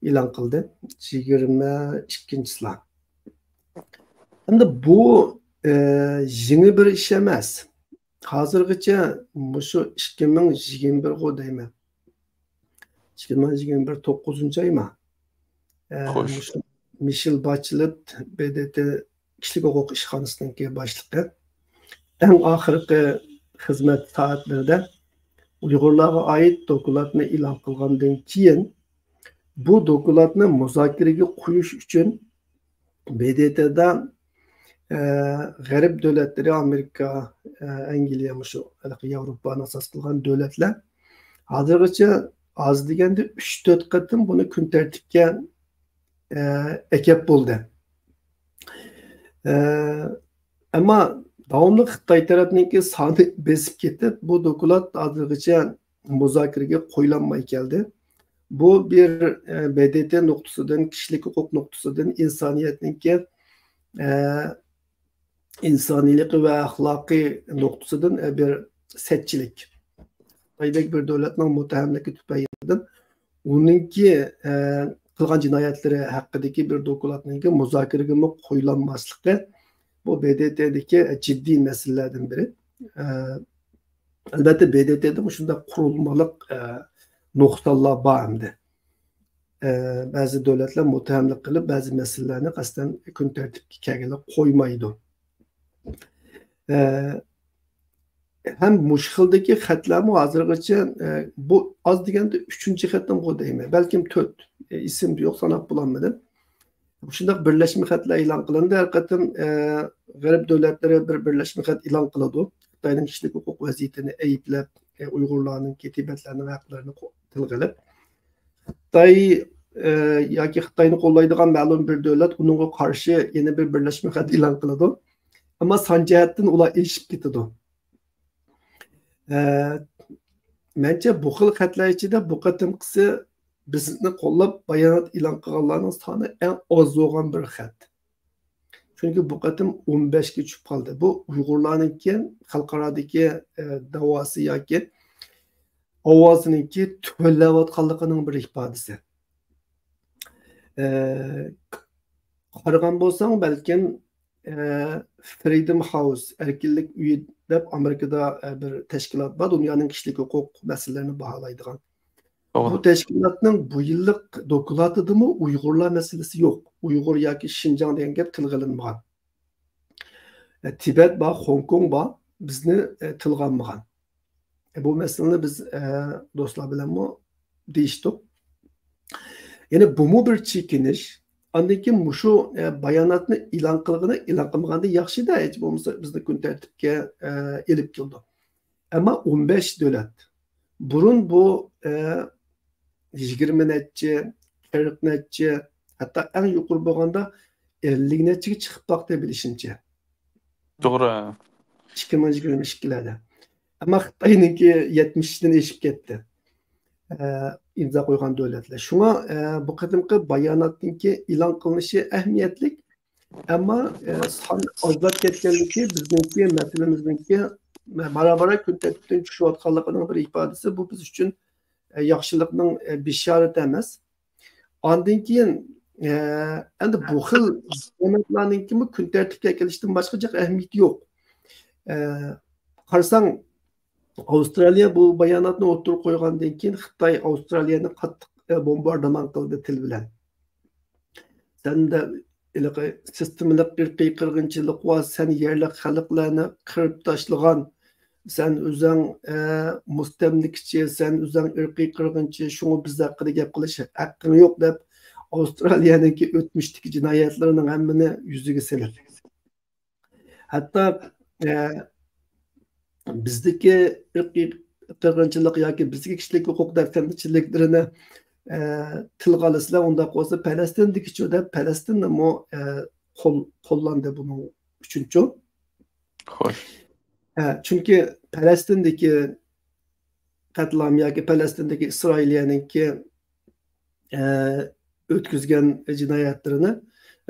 ئېلان قىلدى. يىگىرمە ئىككىنچىسىلا. ئەمدى بۇ، ئە، يېڭى بىر ئىش ئەمەس. ھازىرغىچە مۇشۇ ئىككى مىڭ يىگىرمە بىرغۇ دەيمەن. ئىككى مىڭ يىگىرمە بىر توققۇزىنچى ئايما؟ ئە، خوش. مۇشۇ مىشېل باچلېت، ب د ت كىشىلىك ھوقۇق ئىشخانىسىنىڭكى باشلىقى ئەڭ ئاخىرقى خىزمەت سائەتلىرىدە ئۇيغۇرلارغا ئائىت دوكلاتنى ئېلان قىلغاندىن كېيىن، بۇ دوكلاتنى مۇزاكىرىگە قويۇش ئۈچۈن ب د ت دا، ئە، غەرب دۆلەتلىرى، ئامېرىكا، ئە، ئەنگلىيە، مۇشۇ ھېلىقى ياۋروپانى ئاساس قىلغان دۆلەتلەر ھازىرغىچە ئاز دېگەندە ئۈچ تۆت قېتىم بۇنى كۈن تەرتىپكە، ئە، ئەكەپ بولدى. ئە، ئەمما داۋاملىق خىتاي تەرەپنىڭكى سانى بېسىپ كېتىپ، بۇ دوكلات ھازىرغىچە مۇزاكىرىگە قويۇلالماي كەلدى. بۇ بىر، ئە، ب د ت نۇقتىسىدىن، كىشىلىك ھوقۇق نۇقتىسىدىن، ئىنسانىيەتنىڭكى، ئە، ئىنسانىيلىقى ۋە ئەخلاقىي نۇقتىسىدىن، ئە، بىر سەتچىلىك. خىتايدەك بىر دۆلەتنىڭ مۇتتەھەملىكى تۈپەيلىدىن ئۇنىڭكى، ئە، قىلغان جىنايەتلىرى ھەققىدىكى بىر دوكلاتنىڭكى مۇزاكىرىگىمۇ قويۇلالماسلىقى بۇ ب د ت دىكى جىددىي مەسىلىلەردىن بىرى. ئە، ئەلۋەتتە، ب د ت دە مۇشۇنداق قۇرۇلمىلىق، ئە، نۇقسانلار بار ئەمدى. ئە، بەزى دۆلەتلەر مۇتتەھەملىك قىلىپ، بەزى مەسىلىلەرنى قەستەن كۈن تەرتىپكە كەلگىلى قويمايدۇ. ئە، ھەم مۇشۇ خىلدىكى خەتلەرمۇ ھازىرغىچە، ئە، بۇ ئاز دېگەندە ئۈچىنچى خېتىمغۇ دەيمەن، بەلكىم تۆت، ئە، ئېسىمدە يوق، ساناپ بولالمىدىم. مۇشۇنداق بىرلەشمە خەتلەر ئېلان قىلىندى. ھەر قېتىم، ئە، غەرب دۆلەتلىرى بىر بىرلەشمە خەت ئېلان قىلىدۇ. خىتاينىڭ كىشىلىك ھوقۇق ۋەزىيىتىنى ئەيىبلەپ، ئە، ئۇيغۇرلارنىڭكى، تىبەتلەرنىڭ ھەقلىرىنى قو-، تىلغا ئېلىپ. خىتاي، ئە، ياكى خىتاينى قوللايدىغان مەلۇم بىر دۆلەت ئۇنىڭغا قارشى يەنە بىر بىرلەشمە خەت ئېلان قىلىدۇ. ئەمما سان جەھەتتىن ئۇلار ئېشىپ كېتىدۇ. ئە، مەنچە بۇ خىل خەتلەر ئىچىدە بۇ قېتىمقىسى بىزنى قوللاپ بايانات ئېلان قىلغانلارنىڭ سانى ئەڭ ئاز بولغان بىر خەت. چۈنكى بۇ قېتىم ئون بەشكە چۈشۈپ قالدى. بۇ ئۇيغۇرلارنىڭكى خەلقئارادىكى، ئە، داۋاسى ياكى ئاۋازىنىڭكى تۆۋەنلەۋاتقانلىقىنىڭ بىر ئىپادىسى. ئە، قارىغان بولساڭ، بەلكىم، ئە، فرىدوم ھاوس، ئەركىنلىك ئۆيى دەپ ئامېرىكىدا، ئە، بىر تەشكىلات بار، دۇنيانىڭ كىشىلىك ھوقۇق مەسىلىلىرىنى باھالايدىغان. بۇ توغرا. تەشكىلاتنىڭ بۇ يىللىق دوكلاتىدىمۇ ئۇيغۇرلار مەسىلىسى يوق. ئۇيغۇر ياكى شىنجاڭ دېگەن گەپ تىلغا ئېلىنمىغان. ئە، تىبەت بار، خوڭكوڭ بار، بىزنى، ئە، تىلغا ئالمىغان. ئە، بۇ مەسىلىنى بىز، ئە، دوستلار بىلەنمۇ دېيىشتۇق. يەنى بۇمۇ بىر چېكىنىش. ئاندىن كېيىن مۇشۇ، ئە، باياناتنى ئېلان قىلغىنى، ئېلان قىلمىغاندىن ياخشىدا، ھېچ بولمىسا بىزنى كۈن تەرتىپكە، ئە، ئېلىپ كېلىدۇ. ئەمما ئون بەش دۆلەت. بۇرۇن بۇ، ئە، يىگىرمە نەچچە، قىرىق نەچچە، ھەتتا ئەڭ يۇقىرى بولغاندا ئەللىك نەچچىگە چىقىپ باقتى بىلىشىمچە. توغرا. ئىككى مىڭ يىگىرمە ئىككىلەردە. ئەمما خىتاينىڭكى يەتمىشتىن ئېشىپ كەتتى. ئە، ئىمزا قويغان دۆلەتلەر. شۇڭا، ئە، بۇ قېتىمقى باياناتنىڭكى ئېلان قىلىنىشى ئەھمىيەتلىك. ئەمما، ئە، سان ئازلاپ كەتكەنلىكى بىزنىڭكى مەسىلىمىزنىڭكى بارا-بارا كۈن تەرتىپتىن چۈشۈۋاتقانلىقىنىڭ بىر ئىپادىسى. بۇ بىز ئۈچۈن، ئە، ياخشىلىقنىڭ، ئە، بېشارىتى ئەمەس. ئاندىن كېيىن، ئە، ئەمدى بۇ خىل باياناتلارنىڭكىمۇ كۈن تەرتىپكە ئەكېلىشتىن باشقا جىق ئەھمىيىتى يوق. ئە، قارىساڭ، ئاۋسترالىيە بۇ باياناتنى ئوتتۇرىغا قويغاندىن كېيىن خىتاي ئاۋسترالىيەنى قاتتىق، ئە، بومباردىمان قىلدى تىل بىلەن. سەندە ھېلىقى سىستېمىلىق ئىرقىي قىرغىنچىلىق بار، سەن يەرلىك خەلقلەرنى قىرىپ تاشلىغان، سەن ئۆزۈڭ، ئە، مۇستەملىكىچى، سەن ئۆزۈڭ ئىرقىي قىرغىنچى، شۇڭا بىز ھەققىدە گەپ قىلىش ھەققىڭ يوق دەپ، ئاۋسترالىيەنىڭكى ئۆتمۈشتىكى جىنايەتلىرىنىڭ ھەممىنى يۈزىگە سېلىپ. ھەتتا، ئە، بىزدىكى ئىرقىي قىرغىنچىلىق ياكى بىزدىكى كىشىلىك ھوقۇق دەپسەندىچىلىكلىرىنى، ئە، تىلغا ئالىسىلەر، ئۇنداق بولسا پەلەستىندىكىچۇ دەپ پەلەستىننىمۇ، ئە، قول-، قوللاندى بۇنىڭ ئۈچۈنچۇ. خوش. ئە، چۈنكى پەلەستىندىكى قەتلىئام ياكى پەلەستىندىكى ئىسرائىلىيەنىڭكى، ئە، ئۆتكۈزگەن جىنايەتلىرىنى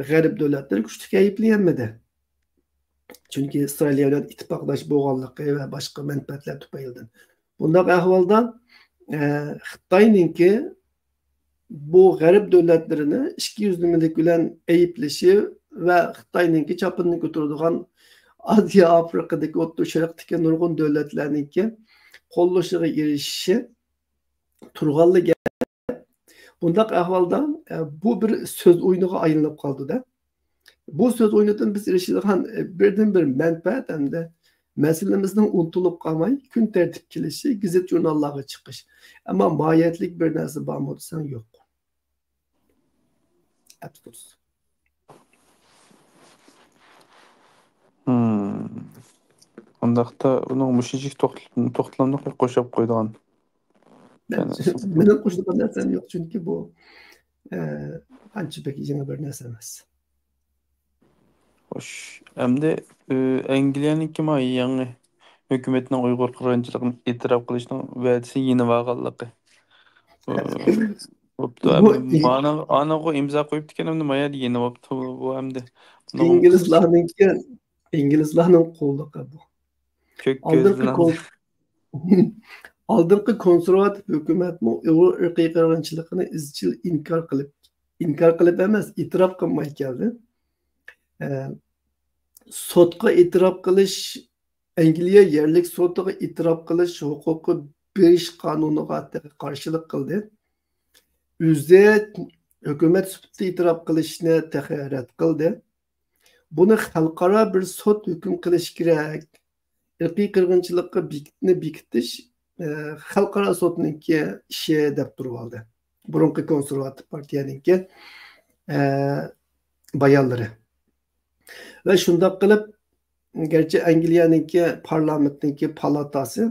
غەرب دۆلەتلىرى كۈچلۈك ئەيىبلىيەلمىدى. چۈنكى ئىسرائىلىيە بىلەن ئىتتىپاقداش بولغانلىقى ۋە باشقا مەنپەئەتلەر تۈپەيلىدىن. بۇنداق ئەھۋالدا، ئە، خىتاينىڭكى بۇ غەرب دۆلەتلىرىنى ئىككى يۈزلىمىلىك بىلەن ئەيىبلىشى ۋە خىتاينىڭكى چاپىنىنى كۆتۈرىدىغان ئاسىيا، ئافرىقىدىكى، ئوتتۇرا شەرقتىكى نۇرغۇن دۆلەتلەرنىڭكى قوللىشىغا ئېرىشىشى تۇرغانلا گەپ. بۇنداق ئەھۋالدا، ئە، بۇ بىر سۆز ئويۇنىغا ئايلىنىپ قالدى-دە. بۇ سۆز ئويۇنىدىن بىز ئېرىشىدىغان، ئە، بىردىنبىر مەنپەئەت ھەمدە مەسىلىمىزنىڭ ئۇنتۇلۇپ قالماي، كۈن تەرتىپكە كېلىشى، گېزىت-ژۇرناللارغا چىقىش. ئەمما ماھىيەتلىك بىر نەرسە بارمۇ دېسەڭ، يوق. ئەپسۇس. ھىم. ئۇنداقتا ئۇنىڭ مۇشۇنچىلىك توختىلىپ، توختىلامدۇق قوشۇپ قويىدىغان. مەن، مېنىڭ قوشىدىغان نەرسەم يوق، چۈنكى بۇ، ئە، ئانچە بەك يېڭى بىر نەرسە ئەمەس. خوش. ئەمدى، ئە، ئەنگلىيەنىڭكى ما يېڭى ھۆكۈمەتنىڭ ئۇيغۇر قىرغىنچىلىقىنى ئېتىراپ قىلىشنىڭ ۋەدىسىنى يېنىۋالغانلىقى. ئە، بوپتۇ، بۇ ئەمدى ئىن-، مانا، ئانىغۇ ئىمزا قويۇپتىكەن، ئەمدى ما يەردە يېنىۋاپتۇ بۇ ئەمدى. بۇنىڭ ئىنگلىزلارنىڭكى، ئىنگلىزلارنىڭ قوللۇقى بۇ. كۆك ئالدىنقى كۆزلىنىڭ. كون-، ئالدىنقى كونسېرۋاتىپ ھۆكۈمەتمۇ ئۇيغۇر ئىرقىي قىرغىنچىلىقىنى ئىزچىل ئىنكار قىلىپ، ئىنكار قىلىپ ئەمەس، ئېتىراپ قىلماي كەلدى. ئە، سوتقا ئېتىراپ قىلىش، ئەنگلىيە يەرلىك سوتىغا ئېتىراپ قىلىش ھوقۇقى بېرىش قانۇنىغا تېخى قارشىلىق قىلدى. ئۆزى ھۆكۈمەت سۈپىتىدە ئېتىراپ قىلىشنى تېخى رەت قىلدى. بۇنى خەلقئارا بىر سوت ھۆكۈم قىلىشى كېرەك. ئىرقىي قىرغىنچىلىققا بېكىتنى بېكىتىش، ئە، خەلقئارا سوتنىڭكى ئىشى دەپ تۇرۇۋالدى. بۇرۇنقى كونسېرۋاتىپ پارتىيەنىڭكى، ئە، بايانلىرى. ۋە شۇنداق قىلىپ، گەرچە ئەنگلىيەنىڭكى پارلامېنتنىڭكى پالاتاسى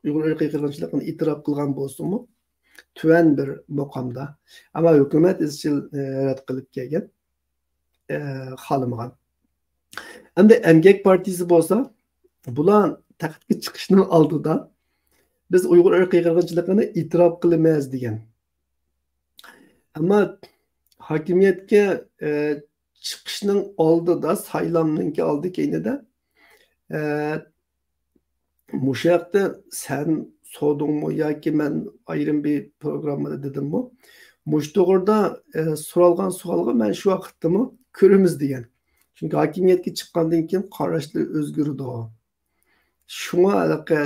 ئۇيغۇر ئىرقىي قىرغىنچىلىقىنى ئېتىراپ قىلغان بولسىمۇ، تۆۋەن بىر مۇقامدا، ئەمما ھۆكۈمەت ئىزچىل، ئە، رەت قىلىپ كەلگەن، ئە، خالىمىغان. ئەمدى ئەمگەك پارتىيىسى بولسا، بۇلار تەختكە چىقىشنىڭ ئالدىدا، «بىز ئۇيغۇر ئىرقىي قىرغىنچىلىقىنى ئېتىراپ قىلىمىز» دېگەن. ئەمما ھاكىمىيەتكە، ئە، چىقىشنىڭ ئالدىدا، سايلامنىڭكى ئالدى كەينىدە، ئە، مۇشۇ ھەقتە سەن سورىدىڭمۇ ياكى مەن ئايرىم بىر پروگراممىدا دېدىممۇ؟ مۇشۇ توغرىدا، ئە، سورالغان سوئالغا مەن شۇ ۋاقىتتىمۇ «كۆرىمىز» دېگەن. چۈنكى ھاكىمىيەتكە چىققاندىن كېيىن قاراشلىرى ئۆزگىرىدۇ. شۇڭا ھېلىقى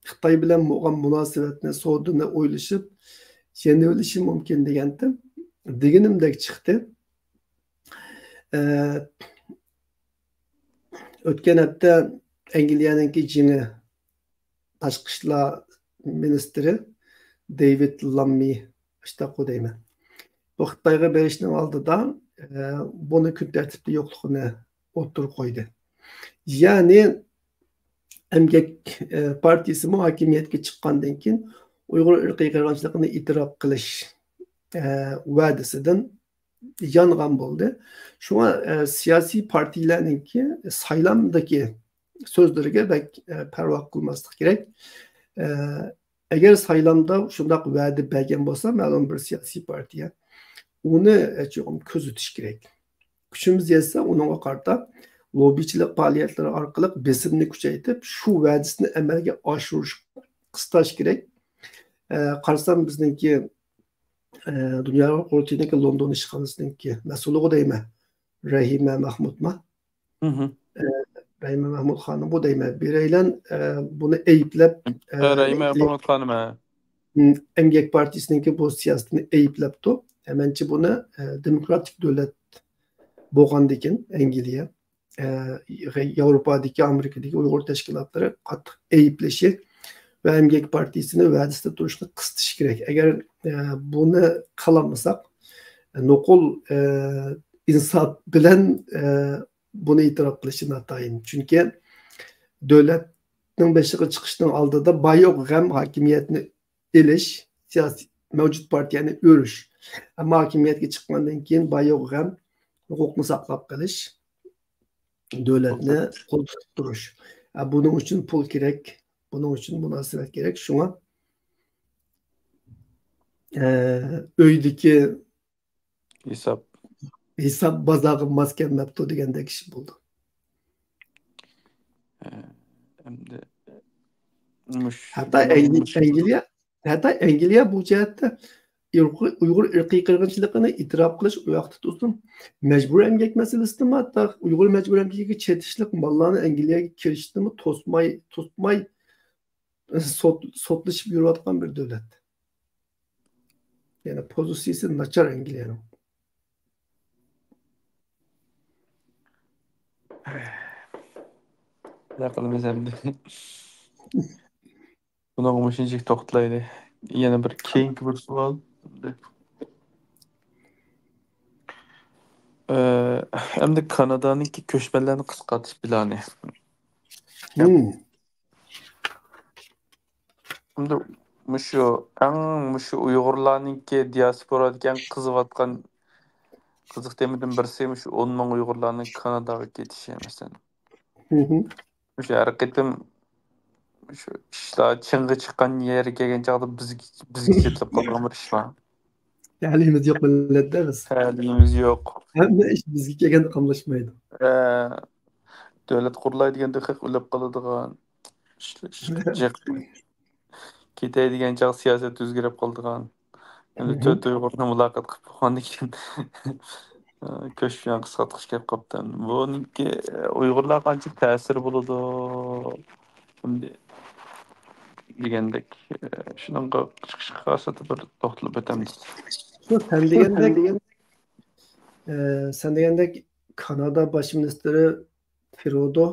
خىتاي بىلەن بولغان مۇناسىۋەتنى، سودىنى ئويلىشىپ يېنىۋېلىشى مۇمكىن دېگەنتىم. دېگىنىمدەك چىقتى. ئە، ئۆتكەن ھەپتە ئەنگلىيەنىڭكى يېڭى تاشقى ئىشلار مىنىستىرى دېۋىد لاممى، ئاشتاقۇ دەيمەن، بۇ خىتايغا بېرىشنىڭ ئالدىدا، ئە، بۇنى كۈن تەرتىپتە يوقلۇقىنى ئوتتۇرىغا قويدى. يەنى ئەمگەك، ئە، پارتىيىسىمۇ ھاكىمىيەتكە چىققاندىن كېيىن ئۇيغۇر ئىرقىي قىرغىنچىلىقىنى ئېتىراپ قىلىش، ئە، ۋەدىسىدىن يانغان بولدى. شۇڭا، ئە، سىياسىي پارتىيىلەرنىڭكى سايلامدىكى سۆزلىرىگە بەك، ئە، پەرۋا قىلماسلىق كېرەك. ئە، ئەگەر سايلامدا شۇنداق ۋەدە بەرگەن بولسا مەلۇم بىر سىياسىي پارتىيە، ئۇنى، ئە، چوقۇم كۆزىتىش كېرەك. كۈچىمىز يەتسە، ئۇنىڭغا قارىتا لوببىچىلىق پائالىيەتلىرى ئارقىلىق بېسىمنى كۈچەيتىپ، شۇ ۋەدىسىنى ئەمەلگە ئاشۇرۇشقا قىستاش كېرەك. ئە، قارىسام، بىزنىڭكى، ئە، دۇنيا قۇرۇلتىيىنىڭكى لوندون ئىشخانىسىنىڭكى مەسئۇلىغۇ دەيمەن، رەھىمە مەھمۇدما؟ مھم. ئە، رەھىمە مەھمۇد خانىمغۇ دەيمەن. بىرەيلەن، ئە، بۇنى ئەيىبلەپ، ئە، ئە، رەھىمە ئەيىبلەپ، مەھمۇد خانىم، ھە. م، ئەمگەك پارتىيىسىنىڭكى بۇ سىياسىتىنى ئەيىبلەپتۇ. ئە، مەنچە بۇنى، ئە، دېموكراتىك دۆلەت بولغاندىكىن ئەنگلىيە، ئە، ياۋروپادىكى، ئامېرىكىدىكى ئۇيغۇر تەشكىلاتلىرى قاتتىق ئەيىبلىشى ۋە ئەمگەك پارتىيىسىنى ۋەدىسىدە تۇرۇشقا قىستىشى كېرەك. ئەگەر، ئە، بۇنى قىلالمىساق، نوقۇل، ئە، ئىنساپ بىلەن، ئە، بۇنى ئېتىراپ قىلىشى ناتايىن. چۈنكى دۆلەتنىڭ بېشىغا چىقىشنىڭ ئالدىدا بايوق غەم ھاكىمىيەتنى ئېلىش، سىياسىي، مەۋجۇت پارتىيەنى ئۆرۈش. ئەمما ھاكىمىيەتكە چىققاندىن كېيىن بايوق غەم ھوقۇقنى ساقلاپ قېلىش، دۆلەتنى قول تۇتۇپ تۇرۇش. ئە، بۇنىڭ ئۈچۈن پۇل كېرەك، بۇنىڭ ئۈچۈن مۇناسىۋەت كېرەك. شۇڭا، ئە، ئۆيدىكى ھېساب. ھېساب بازارغا ماس كەلمەپتۇ دېگەندەك ئىش بولدى. ئە، ئەمدى مۇش-، ھەتتا مۇش-، ئەنگلىيە، ھەتتا ئەنگلىيە بۇ جەھەتتە ئۇيغۇر، ئۇيغۇر ئىرقىي قىرغىنچىلىقىنى ئېتىراپ قىلىش ئۇ ياقتا تۇرسۇن، مەجبۇرىي ئەمگەك مەسىلىسىدىمۇ، ھەتتا ئۇيغۇر مەجبۇرىي ئەمگىكىگە چېتىشلىق ماللارنى ئەنگلىيەگە كىرىشتىنمۇ توسماي، توسماي سوت-، سوتلىشىپ يۈرۈۋاتقان بىر دۆلەت. يەنى پوزىتسىيىسى ناچار ئەنگلىيەنىڭ. نېمە قىلىمىز ئەمدى؟ بۇنىڭغا مۇشۇنچىلىك توختىلايلى. يەنە بىر كېيىنكى بىر سوئال. ئە، ئەمدى كانادانىڭكى كۆچمەنلەرنى قىسقارتىش پىلانى. مم. ئەمدى مۇشۇ ئەڭ، مۇشۇ ئۇيغۇرلارنىڭكى دىياسپورادىكى ئەڭ قىزىۋاتقان قىزىق تېمىدىن بىرسى مۇشۇ ئون مىڭ ئۇيغۇرلارنىڭ كاناداغا كېتىشى، مەسىلەن. مھم. مۇشۇ ھەر قېتىم مۇشۇ ئىشلار چىڭغا چىققان يەرگە كەلگەن چاغدا بىزگە، بىزگە چېتىلىپ قالىدىغان بىر ئىشلار. تەلىيىمىز يوق مىللەتتە بىز. تەلىيىمىز يوق. ھەممە ئىش بىزگە كەلگەندە قاملاشمايدۇ. ئە، دۆلەت قۇرۇلاي دېگەندە خەق ئۆلۈپ قالىدىغان، ئىشلار، ئىشلار جىق. كېتەي دېگەن چاغ سىياسەت ئۆزگىرىپ قالىدىغان. ئەمدى مھم. تۆت ئۇيغۇرنى مۇلاقات قىلىپ بولغاندىن كېيىن، كۆچمەن قىسقارتقۇچى كەپ قاپتۇ. بۇنىڭكى ئۇيغۇرلارغا قانچە تەسىرى بولىدۇ؟ ئەمدى دېگەندەك، شۇنىڭغا قىسقىچە بىر توختىلىپ ئۆتەمىز. شۇ سەن دېگەندەك، ئە، سەن دېگەندەك كانادا باش مىنىستىرى ترۇدو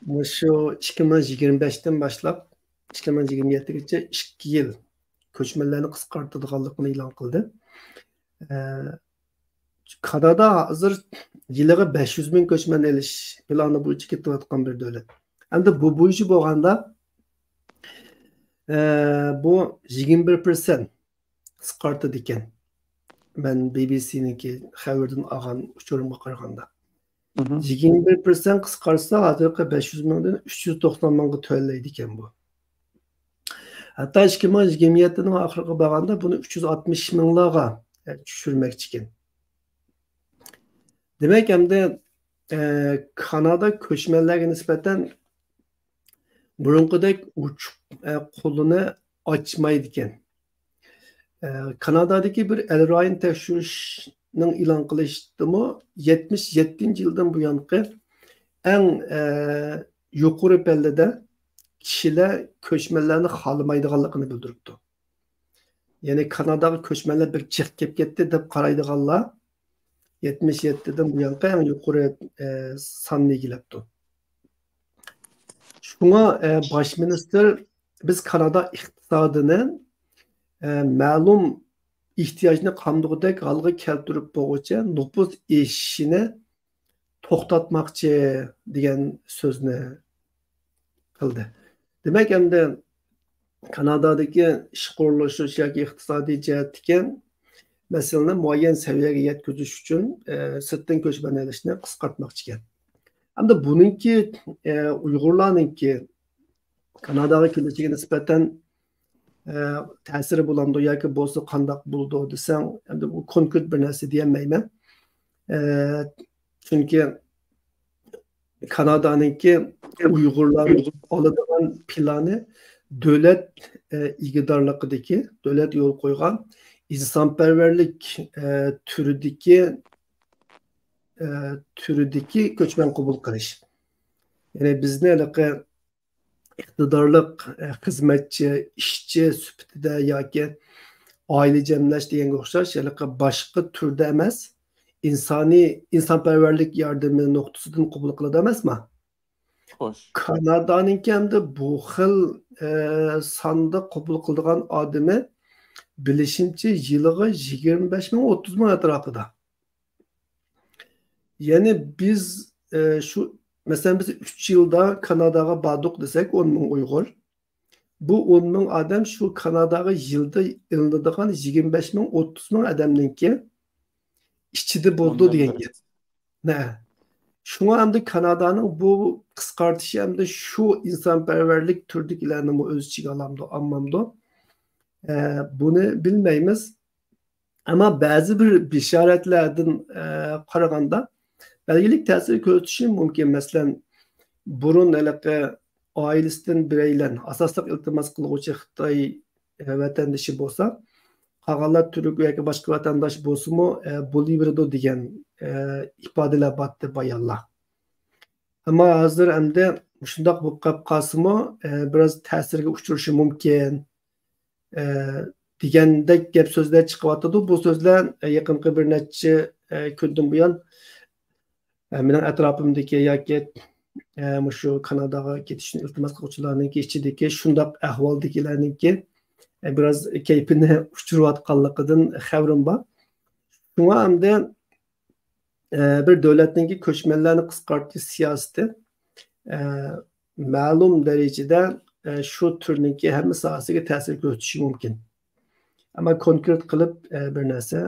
مۇشۇ ئىككى مىڭ يىگىرمە بەشتىن باشلاپ ئىككى مىڭ يىگىرمە يەتتىگىچە ئىككى يىل كۆچمەنلەرنى قىسقارتىدىغانلىقىنى ئېلان قىلدى. ئە، كانادا ھازىر يىلىغا بەش يۈز مىڭ كۆچمەن ئېلىش پىلانى بويىچە كېتىۋاتقان بىر دۆلەت. ئەمدى بۇ بويىچە بولغاندا، ئە، بۇ يىگىرمە بىر پىرسەنت قىسقارتىدىكەن. مەن بى بى سىنىڭكى خەۋىرىدىن ئالغان ئۇچۇرۇمغا قارىغاندا. مهم. يىگىرمە بىر پىرسەنت قىسقارتسا، ھازىرقى بەش يۈز مىڭدىن ئۈچ يۈز توقسان مىڭغا تۆۋەنلەيدىكەن بۇ. ھەتتا ئىككى مىڭ يىگىرمە يەتتىنىڭ ئاخىرىغا بارغاندا بۇنى ئۈچ يۈز ئاتمىش مىڭلارغا، ئە، چۈشۈرمەكچىكەن. دېمەك، ئەمدى، ئە، كانادا كۆچمەنلەرگە نىسبەتەن بۇرۇنقىدەك ئوچۇق، ئە، قولىنى ئاچمايدىكەن. ئە، كانادادىكى بىر ئەلرايىن تەكشۈرۈشنىڭ ئېلان قىلىشىدىمۇ يەتمىش يەتتىنچى يىلدىن بۇيانقى ئەڭ، ئە، يۇقىرى پەللىدە كىشىلەر كۆچمەنلەرنى خالىمايدىغانلىقىنى بىلدۈرۈپتۇ. يەنى كاناداغا كۆچمەنلەر بەك جىق كېلىپ كەتتى دەپ قارايدىغانلار يەتمىش يەتتىدىن بۇيانقى ئەڭ يۇقىرى، ئە، ساننى ئىگىلەپتۇ. شۇڭا، ئە، باش مىنىستىر بىز كانادا ئىقتىسادىنى، ئە، مەلۇم ئېھتىياجنى قامدىغۇدەك ھالغا كەلتۈرۈپ بولغۇچە نوپۇس ئېشىشىنى توختاتماقچى دېگەن سۆزنى قىلدى. دېمەك، ئەمدى كانادادىكى ئىشقا ئورۇنلىشىش ياكى ئىقتىسادىي جەھەتتىكى مەسىلىنى مۇئەييەن سەۋىيەگە يەتكۈزۈش ئۈچۈن، ئە، سىرتتىن كۆچمەن ئېلىشنى قىسقارتماقچىكەن. ئەمدى بۇنىڭكى، ئە، ئۇيغۇرلارنىڭكى كاناداغا كېلىشىگە نىسبەتەن، ئە، تەسىرى بولامدۇ ياكى بولسا قانداق بولىدۇ دېسەڭ، ئەمدى بۇ كونكرېت بىر نەرسە دېيەلمەيمەن. ئە، چۈنكى كانادانىڭكى ئۇيغۇرلار ئالىدىغان پىلانى دۆلەت، ئە، ئىگىدارلىقىدىكى، دۆلەت يول قويغان ئىنسانپەرۋەرلىك، ئە، تۈرىدىكى، ئە، تۈرىدىكى كۆچمەن قوبۇل قىلىش. يەنى بىزنى ھېلىقى ئىقتىدارلىق، ئە، خىزمەتچى، ئىشچى سۈپىتىدە ياكى ئائىلە جەملەش دېگەنگە ئوخشاش، ھېلىقى باشقا تۈردە ئەمەس، ئىنسانىي، ئىنسانپەرۋەرلىك ياردىمى نۇقتىسىدىن قوبۇل قىلىدۇ ئەمەسما؟ خوش. كانادانىڭكى ئەمدى بۇ خىل، ئە، ساندا قوبۇل قىلىدىغان ئادىمى، بىلىشىمچە، يىلىغا يىگىرمە بەش مىڭ، ئوتتۇز مىڭ ئەتراپىدا. يەنى بىز، ئە، شۇ، مەسىلەن، بىز ئۈچ يىلدا كاناداغا باردۇق دېسەك، ئون مىڭ ئۇيغۇر. بۇ ئون مىڭ ئادەم شۇ كاناداغا يىلدا ئېلىنىدىغان يىگىرمە بەش مىڭ، ئوتتۇز مىڭ ئادەمنىڭكى ئىچىدە بولىدۇ ئوندىن دېگەن بىرى. گەپ. نە. شۇڭا ئەمدى كانادانىڭ بۇ قىسقارتىشى ئەمدى شۇ ئىنسانپەرۋەرلىك تۈردىكىلەرنىمۇ ئۆز ئىچىگە ئالامدۇ، ئالمامدۇ؟ ئە، بۇنى بىلمەيمىز. ئەمما بەزى بىر بېشارەتلەردىن، ئە، قارىغاندا، بەلگىلىك تەسىر كۆرسىتىشى مۇمكىن. مەسىلەن، بۇرۇن ھېلىقى ئائىلىسىدىن بىرەيلەن، ئاساسلىق ئىلتىماس قىلغۇچى خىتاي، ئە، ۋەتەندىشى بولسا، قالغانلار تۈرك ياكى باشقا ۋەتەنداش بولسىمۇ، ئە، بولۇۋېرىدۇ دېگەن، ئە، ئىپادىلەر بارتتى، بايانلار. ئەمما ھازىر ئەمدى مۇشۇنداق بولۇپ قېلىپ قالسىمۇ، ئە، بىراز تەسىرگە ئۇچرىشى مۇمكىن، ئە، دېگەندەك گەپ سۆزلەر چىقىۋاتىدۇ. بۇ سۆزلەر، ئە، يېقىنقى بىر نەچچە، ئە، كۈندىن بۇيان، ئە، مېنىڭ ئەتراپىمدىكى ياكى، ئە، مۇشۇ كاناداغا كېتىشنى ئىلتىماس قىلغۇچىلارنىڭكى ئىچىدىكى شۇنداق ئەھۋالدىكىلەرنىڭكى، ئە، بىراز كەيپىنى ئۇچۇرۇۋاتقانلىقىدىن خەۋىرىم بار. شۇڭا ئەمدى ئە، بىر دۆلەتنىڭكى كۆچمەنلەرنى قىسقارتىش سىياسىتى، ئە، مەلۇم دەرىجىدە، ئە، شۇ تۈرنىڭكى ھەممە ساھەسىگە تەسىر كۆرسىتىشى مۇمكىن. ئەمما كونكرېت قىلىپ، ئە، بىر نەرسە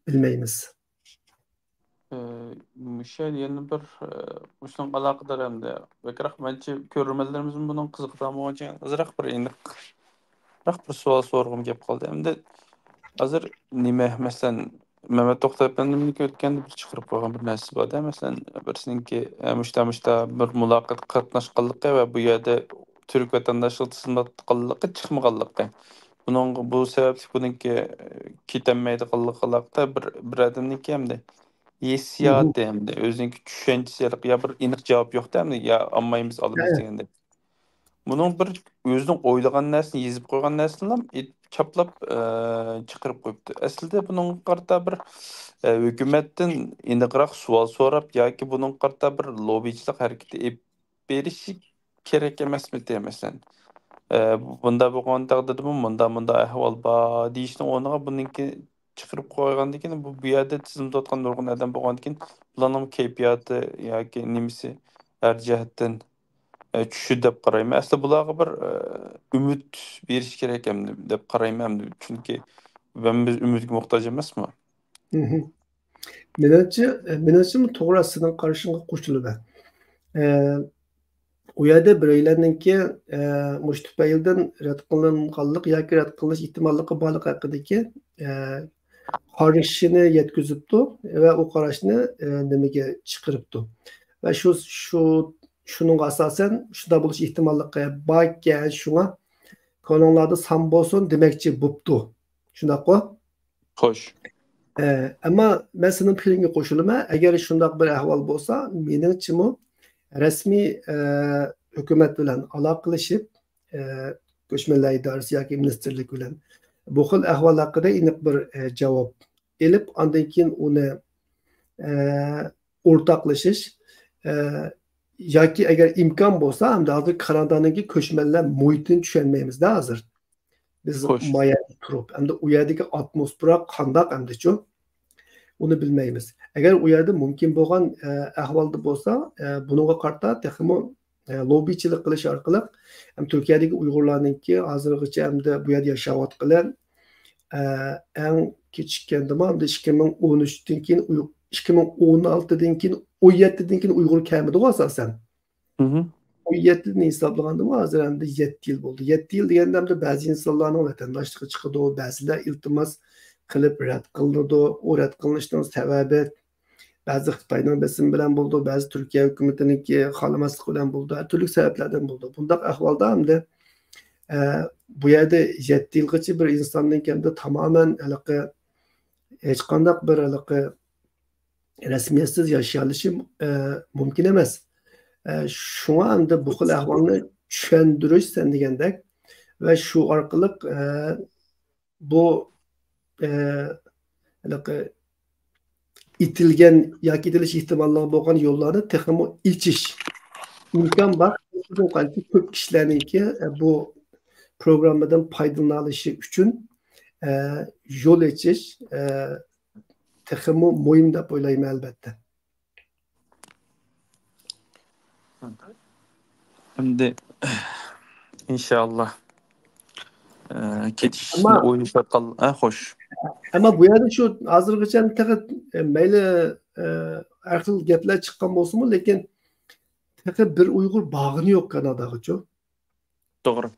بىلمەيمىز. ئە، مۇشۇ يەنە بىر، ئە، مۇشۇنىڭغا ئالاقىدار ئەمدى بەكرەك مەنچە كۆرۈرمەنلىرىمىزمۇ بۇنىڭغا قىزىقىدىغان بولغان ئۈچۈن ئازراق بىر ئېنىق بىراق بىر سوئال سورىغۇم كېلىپ قالدى. ئەمدى ھازىر نېمە، مەسىلەن، مەمەت توختى ئەپەندىمنىڭكى ئۆتكەندە بىر چىقىرىپ قويغان بىر نەرسىسى بار-دە، مەسىلەن، بىرسىنىڭكى، ئە، مۇشتا، مۇشتا بىر مۇلاقاتقا قاتناشقانلىقى ۋە بۇ يەردە تۈرك ۋەتەنداشلىقى تىزىملاتقانلىقى چىقمىغانلىقى. بۇنىڭ، بۇ سەۋەبلىك بۇنىڭكى، ئە، كېتەلمەيدىغانلىقى ئالاقىدار بىر، بىر ئادەمنىڭكى ئەمدى ھېسسىياتى، ئەمدى ئۆزىنىڭكى چۈشەنچىسى يا بىر ئېنىق جاۋاب يوق-دە، ئەمدى يا ئالمايمىز، ئالىمىز دېگەندەك. بۇنىڭ بىر ئۆزىنىڭ ئويلىغان نەرسىنى، يېزىپ قويغان نەرسىنىلا ئېيت-، چاپلاپ، ئە، چىقىرىپ قويۇپتۇ. ئەسلىدە بۇنىڭغا قارىتا بىر، ئە، ھۆكۈمەتتىن ئېنىقراق سوئال سوراپ ياكى بۇنىڭغا قارىتا بىر لوببىچىلىق ھەرىكىتى ئېلىپ بېرىشى كېرەك ئەمەسمىتى، مەسىلەن؟ ئە، بۇنداق بولغان تەقدىردىمۇ مۇنداق، مۇنداق ئەھۋال بار دېيىشنىڭ ئورنىغا بۇنىڭكى چىقىرىپ قويغاندىن كېيىن، بۇ، بۇ يەردە تىزىملىتىۋاتقان نۇرغۇن ئادەم بولغاندىن كېيىن، بۇلارنىڭ كەيپىياتى ياكى نېمىسى ھەر جەھەتتىن، ئە، چۈشىدۇ دەپ قارايمەن. ئەسلى بۇلارغا بىر، ئە، ئۈمىد بېرىش كېرەك ئەمدى دەپ قارايمەن ئەمدى. چۈنكى ھەممىمىز ئۈمىدكە موھتاج ئەمەسمۇ؟ مېنىڭچە، مېنىڭچە توغرا، سېنىڭ قارىشىڭغا قوشۇلىمەن. ئە، ئۇ يەردە بىرەيلەننىڭكى، ئە، مۇشۇ تۈپەيلىدىن رەت قىلىنغانلىق ياكى رەت قىلىنىش ئېھتىماللىقى بارلىقى ھەققىدىكى، ئە، قارىشىنى يەتكۈزۈپتۇ ۋە ئۇ قاراشنى، ئە، نېمىگە چىقىرىپتۇ. ۋە شۇ، شۇ، شۇنىڭغا ئاساسەن شۇنداق بولۇش ئېھتىماللىقى باركەن، شۇڭا كۆڭلۈڭلاردا سان بولسۇن دېمەكچى بوپتۇ. شۇنداققۇ؟ خوش. ئە، ئەمما مەن سېنىڭ پىكرىڭگە قوشۇلىمەن. ئەگەر شۇنداق بىر ئەھۋال بولسا، مېنىڭچىمۇ رەسمىي، ئە، ھۆكۈمەت بىلەن ئالاقىلىشىپ، ئە، كۆچمەنلەر ئىدارىسى ياكى مىنىستىرلىك بىلەن بۇ خىل ئەھۋال ھەققىدە ئېنىق بىر، ئە، جاۋاب ئېلىپ، ئاندىن كېيىن ئۇنى، ئە، ئورتاقلىشىش، ئە، ياكى ئەگەر ئىمكان بولسا، ئەمدى ھازىر كانادانىڭكى كۆچمەنلەر مۇھىتىنى چۈشەنمەيمىز-دە ھازىر. بىز خوش. ما يەردە تۇرۇپ، ئەمدى ئۇ يەردىكى ئاتموسفېرا قانداق ئەمدىچۇ؟ ئۇنى بىلمەيمىز. ئەگەر ئۇ يەردە مۇمكىن بولغان، ئە، ئەھۋالدا بولسا، ئە، بۇنىڭغا قارىتا تېخىمۇ، ئە، لوببىچىلىق قىلىش ئارقىلىق، ھەم تۈركىيەدىكى ئۇيغۇرلارنىڭكى ھازىرغىچە ئەمدى بۇ يەردە ياشاۋاتقىلى، ئە، ئەڭ كېچىككەندىمۇ ئەمدى ئىككى مىڭ ئون ئۈچتىن كېيىن، ئۇي-، ئىككى مىڭ ئون ئالتىدىن كېيىن، ئون يەتتىدىن كېيىن ئۇيغۇر كەلمىدىغۇ ئاساسەن. مھم. ئون يەتتىدىن ھېسابلىغاندىمۇ ھازىر ئەمدى يەتتە يىل بولدى. يەتتە يىل دېگەندە ئەمدى بەزى ئىنسانلارنىڭ ۋەتەنداشلىقى چىقىدۇ، بەزىلەر ئىلتىماس قىلىپ رەت قىلىنىدۇ. ئۇ رەت قىلىنىشنىڭ سەۋەبى بەزى خىتاينىڭ بېسىمى بىلەن بولىدۇ، بەزى تۈركىيە ھۆكۈمىتىنىڭكى خالىماسلىقى بىلەن بولىدۇ، ھەر تۈرلۈك سەۋەبلەردىن بولىدۇ. بۇنداق ئەھۋالدا ئەمدى، ئە، بۇ يەردە يەتتە يىلغىچە بىر ئىنساننىڭ ئەمدى تامامەن ھېلىقى ھېچقانداق بىر ھېلىقى رەسمىيەتسىز ياشىيالىشى، ئە، مۇمكىن ئەمەس. ئە، شۇڭا ئەمدى بۇ خىل ئەھۋالنى چۈشەندۈرۈش سەن دېگەندەك ۋە شۇ ئارقىلىق، ئە، بۇ، ئە، ھېلىقى ئېتىلگەن ياكى ئېتىلىش ئېھتىماللىقى بولغان يوللارنى تېخىمۇ ئېچىش. ئىمكان بار، قانچە كۆپ كىشىلەرنىڭكى، ئە، بۇ پروگراممىدىن پايدىلىنالىشى ئۈچۈن، ئە، يول ئېچىش، ئە، تېخىمۇ مۇھىم دەپ ئويلايمەن، ئەلۋەتتە. ئەمدى، ئىنشائاللا، ئە، كېتىشنى ئەمما ئويلىشىۋاتقان، ئە، خوش. ئەمما بۇ يەردە شۇ ھازىرغىچە تېخى، ئە، مەيلى، ئە، ھەر خىل گەپلەر چىققان بولسىمۇ، لېكىن تېخى بىر ئۇيغۇر بارغىنى يوق كاناداغىچۇ. توغرا.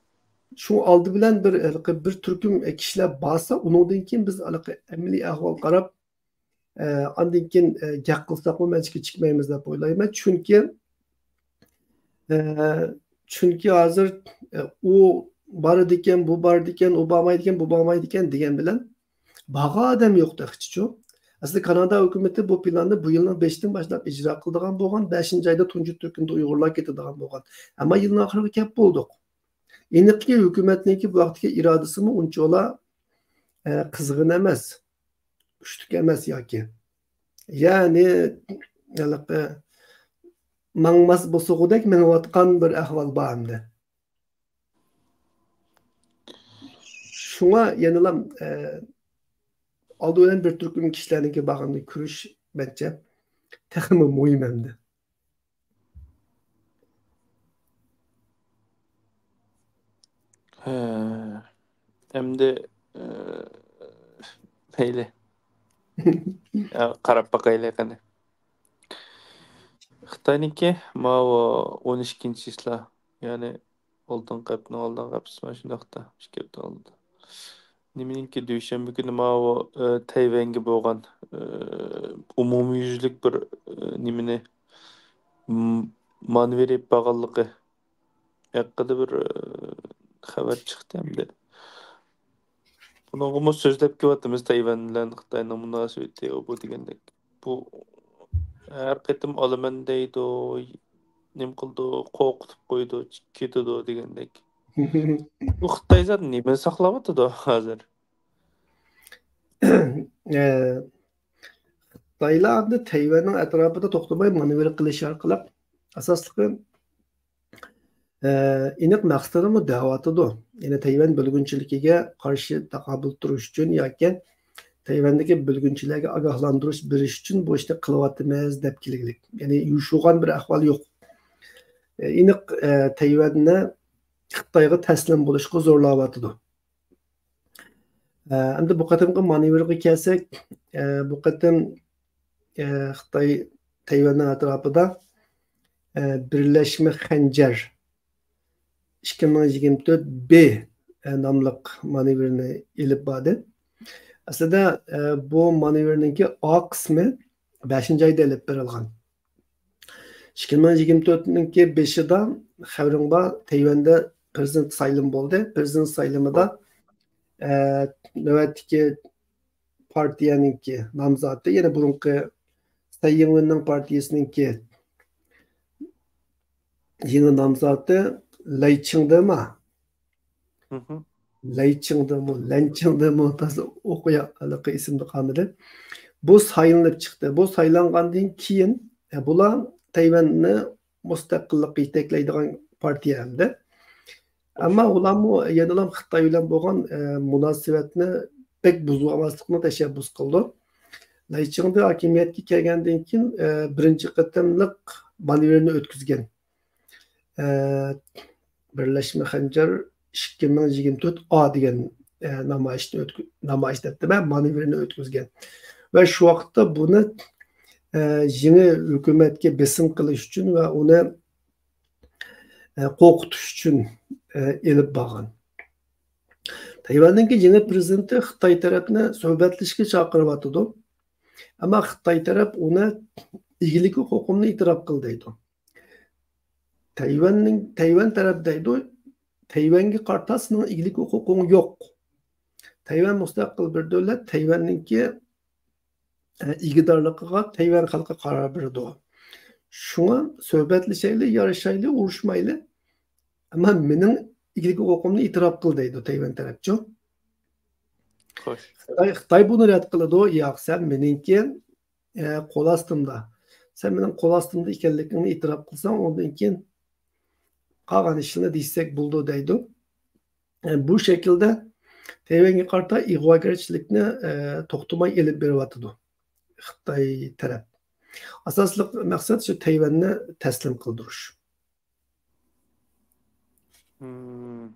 شۇ ئالدى بىلەن بىر، ھېلىقى بىر تۈركۈم كىشىلەر بارسا، ئۇنىڭدىن كېيىن بىز ھېلىقى ئەمەلىي ئەھۋال قاراپ، ئە، ئاندىن كېيىن، ئە، گەپ قىلساقمۇ مەنچە كېچىكمەيمىز دەپ ئويلايمەن. چۈنكى، ئە، چۈنكى ھازىر، ئە، ئۇ بارىدىكەن، بۇ بارىدىكەن، ئۇ بارمايدىكەن، بۇ بارمايدىكەن دېگەن بىلەن بارغان ئادەم يوق تېخىچىچۇ. ئەسلى كانادا ھۆكۈمىتى بۇ پىلاننى بۇ يىلنىڭ بەشىدىن باشلاپ ئىجرا قىلىدىغان بولغان، بەشىنچى ئايدا تۇنجى تۈركۈمدە ئۇيغۇرلار كېتىدىغان بولغان. ئەمما يىلنىڭ ئاخىرىغا كەپ بولدۇق. ئېنىقكى، ھۆكۈمەتنىڭكى بۇ ۋاقىتتىكى ئىرادىسىمۇ ئۇنچىۋالا، ئە، قىزغىن ئەمەس، كۈچلۈك ئەمەس ياكى. يەنى، ھېلىقى ماڭماس بوسۇغۇدەك مېڭىۋاتقان بىر ئەھۋال بار ئەمدى. شۇڭا يەنىلا، ئە، ئالدى بىلەن بىر تۈركۈم كىشىلەرنىڭكى بارغىنىنى كۆرۈش مەنچە تېخىمۇ مۇھىم ئەمدى. ھە، ئەمدى، ئە، مەيلى. يا، قاراپ باقايلى قېنى. خىتاينىڭكى ماۋۇ ئون ئىككىنچى چىسلا، يەنى ئالدىنقى ھەپتىنىڭ ئالدىنقى ھەپتىسى مانا شۇنداقتا، ئىككى ھەپتە ئالدىدا. نېمىنىڭكى، دۈشەنبە كۈنى ماۋۇ، ئە، تەيۋەنگە بولغان، ئە، ئومۇميۈزلۈك بىر، ئە، نېمىنى، م-، مانېۋىر ئېلىپ بارغانلىقى ھەققىدە بىر، ئە، خەۋەر چىقتى ئەمدى. بۇنىڭغىمۇ سۆزلەپ كېلىۋاتىمىز، تەيۋەن بىلەن خىتاينىڭ مۇناسىۋىتى، ئۇ بۇ دېگەندەك. بۇ ھەر قېتىم ئالىمەن دەيدۇ، نېمە قىلىدۇ، قورقۇتۇپ قويىدۇ، كېتىدۇ دېگەندەك. بۇ خىتاي زادى نېمىنى ساقلاۋاتىدۇ ھازىر؟ ئە، خىتايلار ئەمدى تەيۋەننىڭ ئەتراپىدا توختىماي مانېۋىر قىلىش ئارقىلىق، ئاساسلىقى ئېنىق مەقسىتىنىمۇ دەۋاتىدۇ. يەنى تەيۋەن بۆلگۈنچىلىكىگە قارشى تاقابىل تۇرۇش ئۈچۈن ياكى تەيۋەندىكى بۆلگۈنچىلەرگە ئاگاھلاندۇرۇش بېرىش ئۈچۈن بۇ ئىشنى قىلىۋاتىمىز دەپ كېلىگلىك. يەنى يوشۇرغان بىر ئەھۋال يوق. ئېنىق، ئە، تەيۋەننى خىتايغا تەسلىم بولۇشقا زورلاۋاتىدۇ. ئە، ئەمدى بۇ قېتىمقى مانېۋىرغا كەلسەك، ئە، بۇ قېتىم، ئە، خىتاي تەيۋەننىڭ ئەتراپىدا، ئە، بىرلەشمە خەنجەر ئىككى مىڭ يىگىرمە تۆت بى، ئە، ناملىق مانېۋىرنى ئېلىپ باردى. ئەسلىدە، ئە، بۇ مانېۋىرنىڭكى ئا قىسمى بەشىنچى ئايدا ئېلىپ بېرىلغان. ئىككى مىڭ يىگىرمە تۆتنىڭكى بېشىدا خەۋىرىڭ بار، تەيۋەندە پرېزىدېنت سايلىمى بولدى. پرېزىدېنت سايلىمىدا، ئە، نۆۋەتتىكى پارتىيەنىڭكى نامزاتى، يەنى بۇرۇنقى سەي يىڭۋېننىڭ پارتىيىسىنىڭكى يېڭى نامزاتى لەي چىڭدېما؟ مھم. لەي چىڭدېمۇ، لەن چىڭدېمۇ، تازا ئوقۇيا-، ھېلىقى ئېسىمدە قالمىدى. بۇ سايلىنىپ چىقتى. بۇ سايلانغاندىن كېيىن، ئە، بۇلار تەيۋەننى مۇستەقىللىققا يېتەكلەيدىغان پارتىيە ئەمدى. ئەمما ئۇلارمۇ يەنىلا خىتاي بىلەن بولغان، ئە، مۇناسىۋەتنى بەك بۇزۇۋالماسلىقنى تەشەببۇس قىلىدۇ. لەي چىڭدې ھاكىمىيەتكە كەلگەندىن كېيىن، ئە، بىرىنچى قېتىملىق مانېۋىرنى ئۆتكۈزگەن. ئە، بىرلەشمە خەنجەر ئىككى مىڭ يىگىرمە تۆت ئا دېگەن، ئە، نامايىشنى ئۆتكۈ-، نامايىش دەپتىمەن، مانېۋىرنى ئۆتكۈزگەن. ۋە شۇ ۋاقىتتا بۇنى، ئە، يېڭى ھۆكۈمەتكە بېسىم قىلىش ئۈچۈن ۋە ئۇنى، ئە، قورقۇتۇش ئۈچۈن، ئە، ئېلىپ بارغان. تەيۋەننىڭكى يېڭى پرېزىدېنتى خىتاي تەرەپنى سۆھبەتلىشىشكە چاقىرىۋاتىدۇ. ئەمما خىتاي تەرەپ ئۇنى ئىگىلىك ھوقۇقۇمنى ئېتىراپ قىل دەيدۇ. تەيۋەننىڭ، تەيۋەن تەرەپ دەيدۇ، تەيۋەنگە قارىتا سېنىڭ ئىگىلىك ھوقۇقۇڭ يوق. تەيۋەن مۇستەقىل بىر دۆلەت، تەيۋەننىڭكى، ئە، ئىگىدارلىقىغا تەيۋەن خەلقى قارار بېرىدۇ. شۇڭا سۆھبەتلىشەيلى، يارىشايلى، ئۇرۇشمايلى. ئەمما مېنىڭ ئىگىلىك ھوقۇقۇمنى ئېتىراپ قىل دەيدۇ تەيۋەن تەرەپچۇ. خوش. خىتاي، خىتاي بۇنى رەت قىلىدۇ. ياق، سەن مېنىڭكى، ئە، قول ئاستىمدا. سەن مېنىڭ قول ئاستىمدا ئىكەنلىكىڭنى ئېتىراپ قىلساڭ، ئۇندىن كېيىن قالغان ئىشلارنى دېيىشسەك بولىدۇ دەيدۇ. ئە، بۇ شەكىلدە تەيۋەنگە قارىتا ئىغۋاگەرچىلىكنى، ئە، توختىماي ئېلىپ بېرىۋاتىدۇ خىتاي تەرەپ. ئاساسلىق مەقسەت شۇ تەيۋەننى تەسلىم قىلدۇرۇش. مم.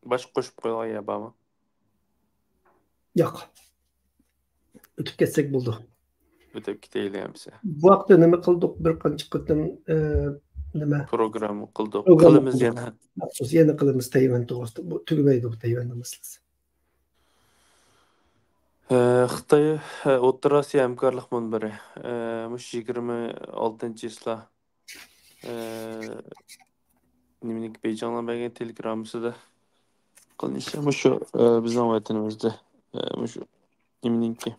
باشقا قوشۇپ قويغان يەر بارمۇ؟ ياق. ئۆتۈپ كەتسەك بولىدۇ. ئۆتۈپ كېتەيلى ئەمسە. بۇ ھەقتە نېمە قىلدۇق؟ بىر قانچە قېتىم، ئە، نېمە؟ پروگرامما قىلدۇق. پروگرامما قىلىمىز قىلدۇق. يەنە. مەخسۇس يەنە قىلىمىز تەيۋەن توغرىسىدا. بۇ تۈگىمەيدۇ بۇ تەيۋەننىڭ مەسىلىسى. ئە، خىتاي، ئە، ئوتتۇرا ئاسىيا ھەمكارلىق مۇنبىرى. ئە، مۇشۇ يىگىرمە ئالتىنچى چىسلا. ئە، نېمىنىڭكى بېيجىڭنىڭ بەرگەن تېلېگراممىسىدا قىلىنىشى مۇشۇ، ئە، بىزنىڭ ۋەتىنىمىزدە، ئە، مۇشۇ نېمىنىڭكى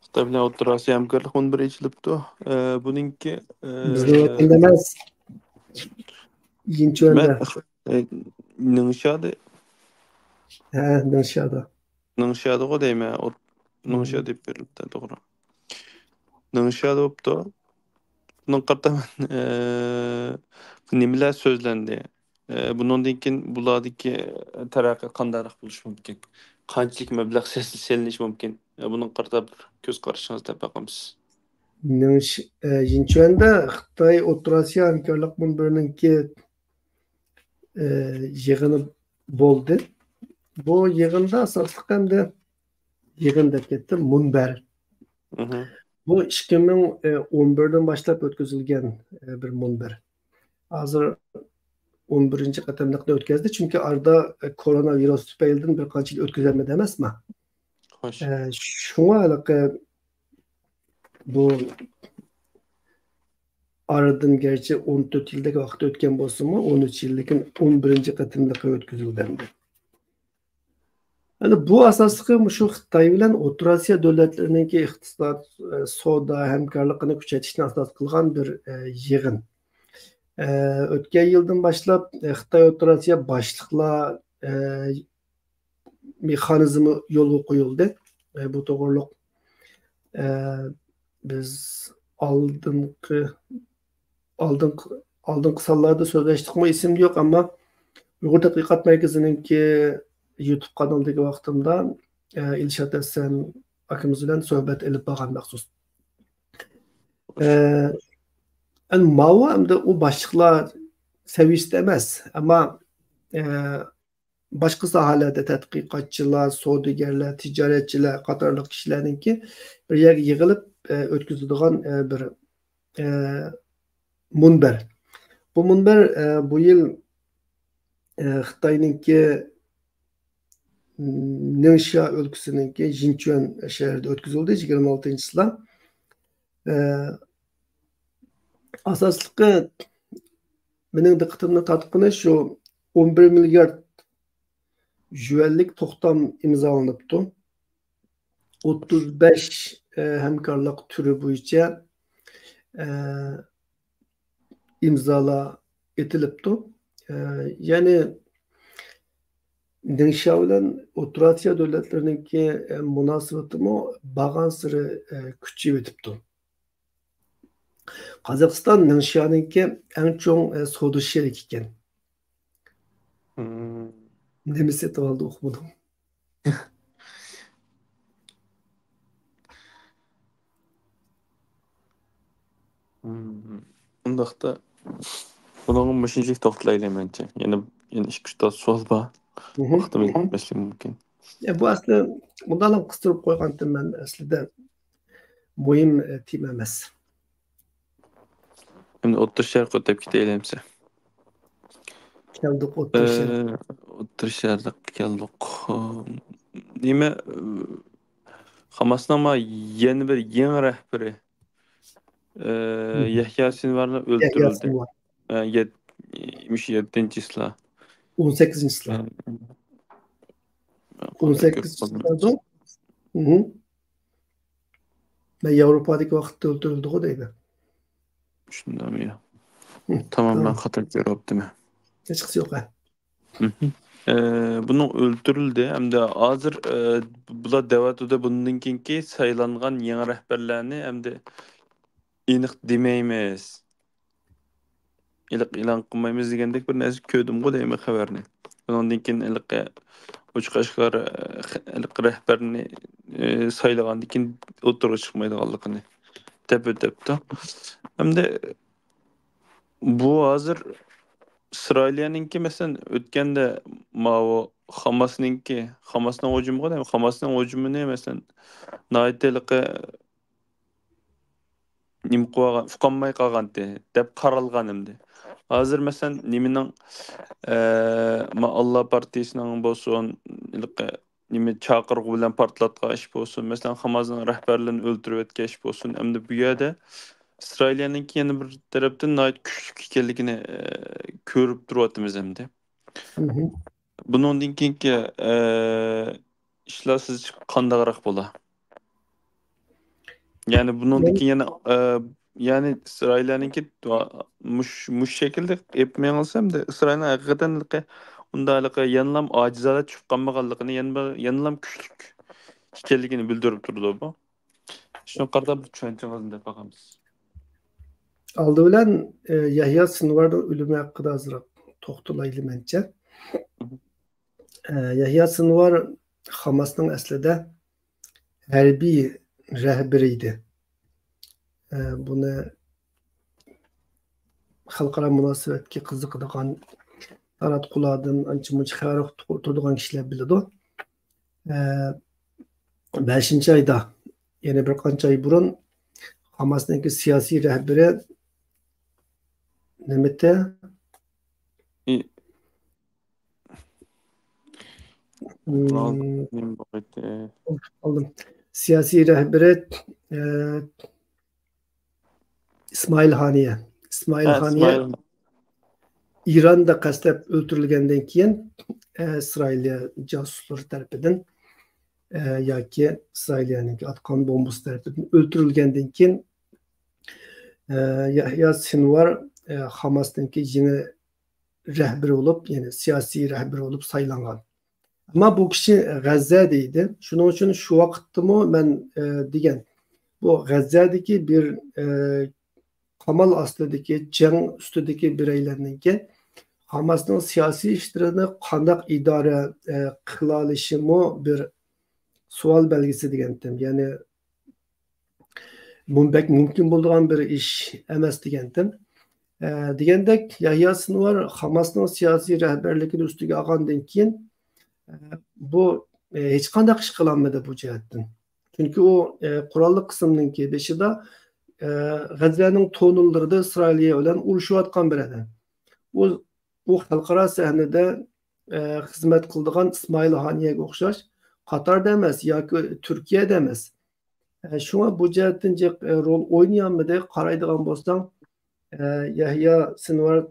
خىتاي بىلەن ئوتتۇرا ئاسىيا ھەمكارلىق مۇنبىرى ئېچىلىپتۇ. ئە، بۇنىڭكى، ئە، بىزنىڭ ۋەتەندە ئەمەس. يىنچۈەندە. مەن، ئە، نىڭشيادا. ھە، نىڭشيادا. نىڭشيادىغۇ دەيمەن. ئوت-، نىڭشيا دەپ بېرىلىپتۇ، توغرا. نىڭشيادا بوپتۇ. بۇنىڭغا قارىتا مەن، ئە، نېمىلەر سۆزلەندى؟ ئە، بۇنىڭدىن كېيىن بۇلاردىكى تەرەققىي قانداقراق بولۇشى مۇمكىن؟ قانچىلىك مەبلەغ سېلىنىشى مۇمكىن؟ ئە، بۇنىڭغا قارىتا بىر كۆز قارىشىڭىزنى دەپ باقامسىز. نىڭش-، ئە، يىنچۈەندە خىتاي ئوتتۇرا ئاسىيا ھەمكارلىق مۇنبىرىنىڭكى، ئە، يىغىنى بولدى. بۇ يىغىندا ئاساسلىق ئەمدى يىغىن دەپ كەتتىم، مۇنبەر. مھم. بۇ ئىككى مىڭ ئون بىردىن باشلاپ ئۆتكۈزۈلگەن، ئە، بىر مۇنبەر. ھازىر ئون بىرىنچى قېتىملىقنى ئۆتكۈزدى، چۈنكى ئارىدا، ئە، كورونا ۋىرۇس تۈپەيلىدىن بىر قانچە يىل ئۆتكۈزەلمىدى ئەمەسما؟ خوش. ئە، شۇڭا ھېلىقى بۇ ئارىدىن گەرچە ئون تۆت يىلدەك ۋاقىت ئۆتكەن بولسىمۇ، ئون ئۈچ يىل، لېكىن ئون بىرىنچى قېتىملىقى ئۆتكۈزۈلدى ئەمدى. ئەنە بۇ ئاساسلىقى مۇشۇ خىتاي بىلەن ئوتتۇرا ئاسىيا دۆلەتلىرىنىڭكى ئىقتىساد، ئە، سودا ھەمكارلىقىنى كۈچەيتىشنى ئاساس قىلغان بىر، ئە، يىغىن. ئە، ئۆتكەن يىلدىن باشلاپ، ئە، خىتاي ئوتتۇرا ئاسىيا باشلىقلار، ئە، مېخانىزمى يولغا قويۇلدى. ئە، بۇ توغرۇلۇق، ئە، بىز ئالدىنقى، ئالدىنقى، ئالدىنقى سانلاردا سۆزلەشتۇقمۇ، ئېسىمدە يوق، ئەمما ئۇيغۇر تەتقىقات مەركىزىنىڭكى يۇتۇب قانىلىدىكى ۋاقتىمدا، ئە، ئىلشات ھەسەن ئاكىمىز بىلەن سۆھبەت ئېلىپ بارغان مەخسۇس. ئە، ئەمدى ماۋۇ ئەمدى ئۇ باشلىقلار سەۋىيەسىدە ئەمەس، ئەمما، ئە، باشقا ساھەلەردە تەتقىقاتچىلار، سودىگەرلەر، تىجارەتچىلەر قاتارلىق كىشىلەرنىڭكى بىر يەرگە يىغىلىپ، ئە، ئۆتكۈزىدىغان، ئە، بىر، ئە، مۇنبەر. بۇ مۇنبەر، ئە، بۇ يىل، ئە، خىتاينىڭكى، م، نىڭشيا ئۆلكىسىنىڭكى ژىنچۈەن شەھىرىدە ئۆتكۈزۈلدى، يىگىرمە ئالتىنچى چىسلا. ئە، ئاساسلىقى مېنىڭ دىققىتىمنى تارتقىنى شۇ ئون بىر مىليارد يۈەنلىك توختام ئىمزالىنىپتۇ. ئوتتۇز بەش، ئە، ھەمكارلىق تۈرى بويىچە، ئە، ئىمزالار ئېتىلىپتۇ. ئە، يەنى نىڭشيا بىلەن ئوتتۇرا ئاسىيا دۆلەتلىرىنىڭكى، ئە، مۇناسىۋىتىمۇ بارغانسېرى، ئە، كۈچىيىۋېتىپتۇ. قازاقىستان نىڭشيانىڭكى ئەڭ چوڭ، ئە، سودا شېرىكى ئىكەن. مم. نېمە سېتىۋالدى ئۇقمىدىم. مم. ئۇنداقتا بۇنىڭغا مۇشۇنچىلىك توختىلايلى مەنچە. يەنە، يەنە ئىككى ئۈچ تال سوئال بار. مهم. ۋاقتىمىز يەتمەسلىكى مۇمكىن. يا، بۇ ئەسلى مۇنداقلا قىستۇرۇپ قويغانتىم مەن ئەسلىدە. مۇھىم، ئە، تېما ئەمەس. ئەمدى ئوتتۇرا شەرققە ئۆتۈپ كېتەيلى ئەمسە. كەلدۇق ئوتتۇرا شەرق. ئە، ئوتتۇرا شەرققە كەلدۇق. نېمە، ئە، خاماسنىڭ ما يەنە بىر يېڭى رەھبىرى، ئە، مهم. يەھيا سىنۋارنى يەھيا ئۆلتۈرۈلدى. سىنۋار. ئە، يەت-، مۇشۇ يەتتىنچى چىسلا. ئون سەككىزىنچى چىسلا. ئە، ئون سەككىز چىسلادا. مهم. مەن ياۋروپادىكى ۋاقىتتا ئۆلتۈرۈلدىغۇ دەيمەن. شۇنداقمۇ يا؟ ھە، تامام، مەن تامام. خاتا كۆرۈۋاپتىمەن. ھېچقىسى يوق، ھە. مهم. ئە، بۇنىڭ ئۆلتۈرۈلدى ھەمدە ھازىر، ئە، بۇلار دەۋاتىدۇ، بۇندىن كېيىنكى سايلانغان يېڭى رەھبەرلەرنى ئەمدى ئېنىق دېمەيمىز. ئېلىق ئېلان قىلمايمىز دېگەندەك بىر نەرسە كۆردۈمغۇ دەيمەن خەۋەرنى. ئۇنىڭدىن كېيىن ھېلىقى ئوچۇق ئاشكارا، ھېلىقى رەھبەرنى، ئى، سايلىغاندىن كېيىن ئوتتۇرىغا چىقمايدىغانلىقىنى دەپ ئۆتۈپتۇ. ھەمدە بۇ ھازىر ئىسرائىلىيەنىڭكى، مەسىلەن، ئۆتكەندە ماۋۇ خاماسنىڭكى، خاماسنىڭ ھۇجۇمىغا دەيمەن، خاماسنىڭ ھۇجۇمىنى، مەسىلەن، ناھايىتى ھېلىقى نېمە قىلىۋالغان، ئۇقالماي قالغانتى دەپ قارالغان ئەمدى. ھازىر مەسىلەن، نېمىنىڭ، ئە، ما-، ئاللا پارتىيىسىنىڭ بولسۇن، ھېلىقى نېمە چاقىرىقى بىلەن پارتلاتقان ئىش بولسۇن، مەسىلەن، خاماسنىڭ رەھبەرلىرىنى ئۆلتۈرۈۋەتكەن ئىش بولسۇن، ئەمدى بۇ يەردە ئىسرائىلىيەنىڭكى يەنە بىر تەرەپتىن ناھايىتى كۈچلۈك ئىكەنلىكىنى، ئە، كۆرۈپ تۇرۇۋاتىمىز ئەمدى. مهم. بۇنىڭدىن كېيىنكى، ئە، ئىشلار سىزچە قانداقراق بولا؟ يەنى بۇنىڭدىن مەن كېيىن يەنە، ئە، يەنى ئىسرائىلىيەنىڭكى مۇش-، مۇشۇ شەكىلدە ئېلىپ مېڭىلسا، ئەمدى ئىسرائىلنىڭ ھەقىقەتەن ئۇنداق يەنىلام ئاجىزانە چۈشۈپ قالمىغانلىقىنى، يەنە بىر، يەنىلام كۈچلۈك ئىكەنلىكىنى بىلدۈرۈپ تۇرىدۇ بۇ. شۇنىڭغا قارىتا بۇ چۈشەنچىڭىزنى دەپ باقىمىز. ئالدى بىلەن، ئە، يەھيا سىنۋارنىڭ ئۆلۈمى ھەققىدە ئازراق توختىلايلى مەنچە. مهم. ئە، يەھيا سىنۋار خاماسنىڭ ئەسلىدە ھەربىي رەھبىرى ئىدى. ئە، بۇنى خەلقئارا مۇناسىۋەتكە قىزىقىدىغان تاراتقۇلاردىن ئانچە-مۇنچە خەۋەر تۇرىدىغان كىشىلەر بىلىدۇ. ئە، بەشىنچى ئايدا، يەنە بىر قانچە ئاي بۇرۇن خاماسنىڭكى سىياسىي رەھبىرى نېمىتى؟ ئى-، مم. نېمە بولغىيتتى؟ ئالدىم. سىياسىي رەھبىرى، ئە، ئىسمائىل ھانىيە. ئىسمائىل ھە، ھانىيە ئىسمائىل. ئىراندا قەستلەپ ئۆلتۈرۈلگەندىن كېيىن، ئە، ئىسرائىلىيە جاسۇسلىرى تەرىپىدىن، ئە، ياكى ئىسرائىلىيەنىڭكى ئاتقان بومبىسى تەرىپىدىن ئۆلتۈرۈلگەندىن كېيىن، ئە، يەھيا سىنۋار، ئە، خاماسنىڭكى يېڭى رەھبىرى بولۇپ، يەنى سىياسىي رەھبىرى بولۇپ سايلانغان. ئەمما بۇ كىشى غەززە دەيدۇ. شۇنىڭ ئۈچۈن شۇ ۋاقىتتىمۇ مەن، ئە، دېگەن، بۇ غەززەدىكى بىر، ئە، قامال ئاستىدىكى، جەڭ ئۈستىدىكى بىرەيلەننىڭكى خاماسنىڭ سىياسىي ئىشلىرىنى قانداق ئىدارە، ئە، قىلالىشىمۇ بىر سوئال بەلگىسى دېگەنتىم. يەنى بۇ بەك مۇمكىن بولىدىغان بىر ئىش ئەمەس دېگەنتىم. ئە، دېگەندەك، يەھيا سىنۋار خاماسنىڭ سىياسىي رەھبەرلىكىنى ئۈستىگە ئالغاندىن كېيىن، ئە، بۇ، ئە، ھېچقانداق ئىش قىلالمىدى بۇ جەھەتتىن. چۈنكى ئۇ، ئە، قوراللىق قىسىمنىڭكى بېشىدا، ئە، غەززەنىڭ تونېللىرىدا ئىسرائىلىيە بىلەن ئۇرۇشۇۋاتقان بىر ئادەم. ئۇ، ئۇ خەلقئارا سەھنىدە، ئە، خىزمەت قىلىدىغان ئىسمائىل ھانىيەگە ئوخشاش قاتاردا ئەمەس ياكى تۈركىيەدە ئەمەس. ئە، شۇڭا بۇ جەھەتتىن جىق، ئە، رول ئوينىيالمىدى. قارايدىغان بولساڭ، ئە، يەھيا سىنۋار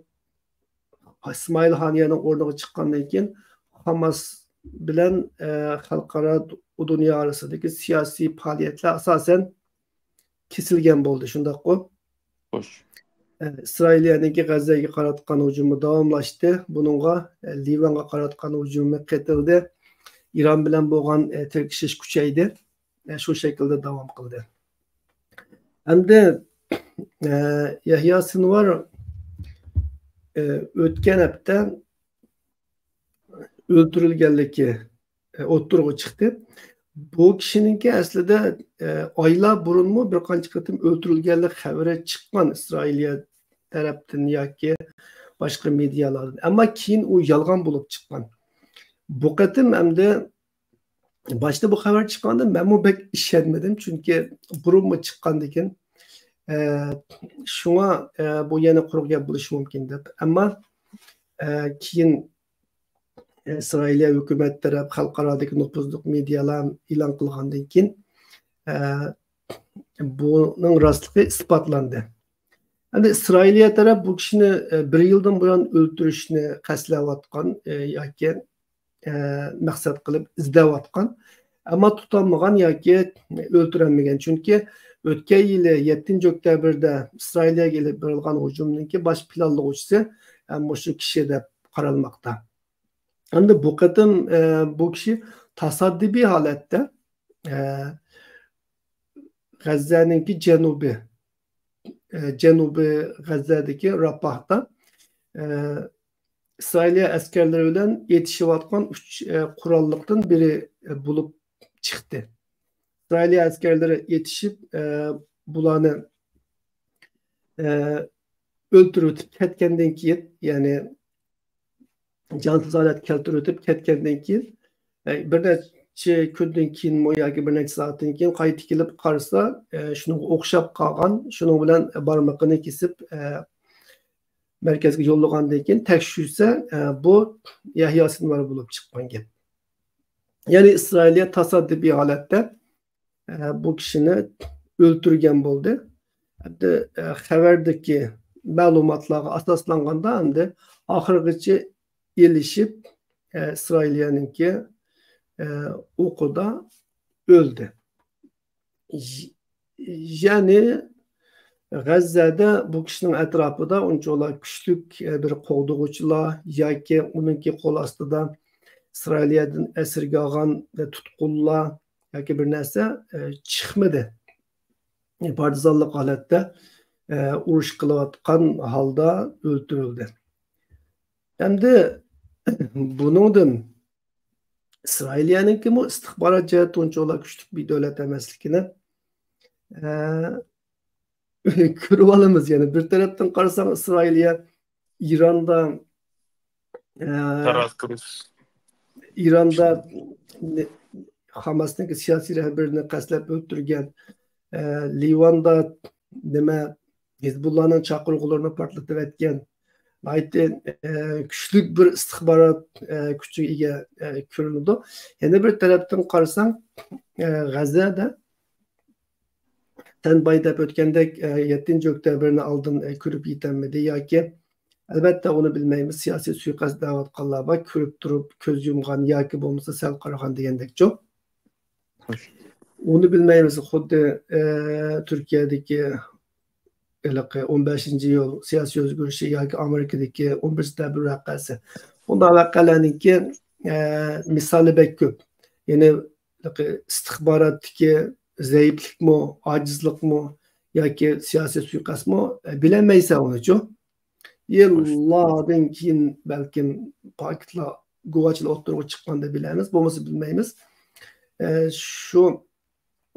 ئىسمائىل ھانىيەنىڭ ئورنىغا چىققاندىن كېيىن خاماس بىلەن، ئە، خەلقئارا دۇنيا ئارىسىدىكى سىياسىي پائالىيەتلەر ئاساسەن كېسىلگەن بولدى، شۇنداققۇ؟ خوش. ئە، ئىسرائىلىيەنىڭكى غەززەگە قاراتقان ھۇجۇمى داۋاملاشتى. بۇنىڭغا، ئە، لىۋانغا قاراتقان ھۇجۇمى قېتىلدى. ئىران بىلەن بولغان، ئە، تىركىشىش كۈچەيدى. ئە، شۇ شەكىلدە داۋام قىلدى. ئەمدى، ئە، يەھيا سىنۋار، ئە، ئۆتكەن ھەپتە ئۆلتۈرۈلگەنلىكى، ئە، ئوتتۇرىغا چىقتى. بۇ كىشىنىڭكى ئەسلىدە، ئە، ئايلار بۇرۇنمۇ بىر قانچە قېتىم ئۆلتۈرۈلگەنلىك خەۋىرى چىققان ئىسرائىلىيە تەرەپتىن ياكى باشقا مېدىيالاردىن. ئەمما كېيىن ئۇ يالغان بولۇپ چىققان. بۇ قېتىم ئەمدى باشتا بۇ خەۋەر چىققاندا مەنمۇ بەك ئىشەنمىدىم، چۈنكى بۇرۇنمۇ چىققاندىكىن، ئە، شۇڭا، ئە، بۇ يەنە قۇرۇق گەپ بولۇشى مۇمكىن دەپ. ئەمما، ئە، كېيىن، ئە، ئىسرائىلىيە ھۆكۈمەت تەرەپ، خەلقئارادىكى نوپۇزلۇق مېدىيالار ئېلان قىلغاندىن كېيىن، ئە، بۇنىڭ راستلىقى ئىسپاتلاندى. ئەمدى ئىسرائىلىيە تەرەپ بۇ كىشىنى، ئە، بىر يىلدىن بۇيان ئۆلتۈرۈشنى قەستلەۋاتقان، ئە، ياكى ئە، مەقسەت قىلىپ ئىزدەۋاتقان، ئەمما تۇتالمىغان ياكى ئۆلتۈرەلمىگەن. چۈنكى ئۆتكەن يىلى يەتتىنچى ئۆكتەبىردە ئىسرائىلىيەگە ئېلىپ بېرىلغان ھۇجۇمنىڭكى باش پىلانلىغۇچىسى، ئە، مۇشۇ كىشى دەپ قارالماقتا. ئەمدى بۇ قېتىم، ئە، بۇ كىشى تاسادىپىي ھالەتتە، ئە، غەززەنىڭكى جەنۇبى، ئە، جەنۇبىي غەززەدىكى راپاھتا، ئە، ئىسرائىلىيە ئەسكەرلىرى بىلەن ئېتىشىۋاتقان ئۈچ، ئە، قوراللىقتىن بىرى، ئە، بولۇپ چىقتى. ئىسرائىلىيە ئەسكەرلىرى ئېتىشىپ، ئە، بۇلارنى، ئە، ئۆلتۈرۈۋېتىپ كەتكەندىن كېيىن، يەنى جانسىز ھالەتكە كەلتۈرۈۋېتىپ كەتكەندىن كېيىن، ئە، بىر نەچچە كۈندىن كېيىنمۇ ياكى بىر نەچچە سائەتتىن كېيىن قايتا كېلىپ قارىسا، ئە، شۇنىڭغا ئوخشاپ قالغان، شۇنىڭ بىلەن بارمىقىنى كېسىپ، ئە، مەركەزگە يوللىغاندىن كېيىن تەكشۈرسە، ئە، بۇ يەھيا سىنۋار بولۇپ چىققان گەپ. يەنى ئىسرائىلىيە تاسادىپىي ھالەتتە، ئە، بۇ كىشىنى ئۆلتۈرگەن بولدى. ئەمدى، ئە، خەۋەردىكى مەلۇماتلارغا ئاساسلانغاندا، ئەمدى ئاخىرغىچە ئېلىشىپ، ئە، ئىسرائىلىيەنىڭكى، ئە، ئوقىدا ئۆلدى. ي-، يەنى غەززەدە بۇ كىشىنىڭ ئەتراپىدا ئۇنچىۋالا كۈچلۈك، ئە، بىر قوغدىغۇچىلار ياكى ئۇنىڭكى قول ئاستىدا ئىسرائىلىيەدىن ئەسىرگە ئالغان، ئە، تۇتقۇنلار ياكى بىر نەرسە، ئە، چىقمىدى. پارتىزانلىق ھالەتتە، ئە، ئۇرۇش قىلىۋاتقان ھالدا ئۆلتۈرۈلدى. ئەمدى بۇنىڭدىن ئىسرائىلىيەنىڭكىمۇ ئىستىخبارات جەھەتتە ئۇنچىۋالا كۈچلۈك بىر دۆلەت ئەمەسلىكىنى، ئە، كۆرۈۋالىمىز. يەنى بىر تەرەپتىن قارىساڭ، ئىسرائىلىيە ئىراندا، ئە، تاراز قۇرۇش. ئىراندا نې-، خاماسنىڭ سىياسىي رەھبىرىنى قەستلەپ ئۆلتۈرگەن، ئە، لىۋاندا نېمە، ھېزبۇللانىڭ چاقىرغۇلىرىنى پارتلىتىۋەتكەن، ناھايىتى، ئە، كۈچلۈك بىر ئىستىخبارات، ئە، كۈچىگە ئىگە، ئە، كۆرۈنىدۇ. يەنە بىر تەرەپتىن قارىساڭ، ئە، غەززەدە سەن بايا دەپ ئۆتكەندەك، ئە، يەتتىنچى ئۆكتەبىرنى ئالدىن، ئە، كۆرۈپ يېتەلمىدى ياكى، ئەلۋەتتە، ئۇنى بىلمەيمىز، سىياسىي سۇيىقەست دەۋاتقانلار بار، كۆرۈپ تۇرۇپ كۆز يۇمغان ياكى بولمىسا سەل قارىغان دېگەندەكچۇ. ئۇنى بىلمەيمىز، خۇددى، ئە، تۈركىيەدىكى ھېلىقى ئون بەشىنچى ئىيۇل سىياسىي ئۆزگىرىشى ياكى ئامېرىكىدىكى ئون بىرىنچى سېنتەبىر ۋەقەسى. بۇنداق ۋەقەلەرنىڭكى، ئە، مىسالى بەك كۆپ. يەنى ئىستىخباراتتىكى زەئىپلىكمۇ، ئاجىزلىقمۇ ياكى سىياسىي سۇيىقەستمۇ، ئە، بىلەلمەيسەن ئۇنىچۇ. يىللاردىن كېيىن بەلكىم پاكىتلار گۇۋاچىلار ئوتتۇرىغا چىققاندا بىلەمىز، بولمىسا بىلمەيمىز. ئە، شۇ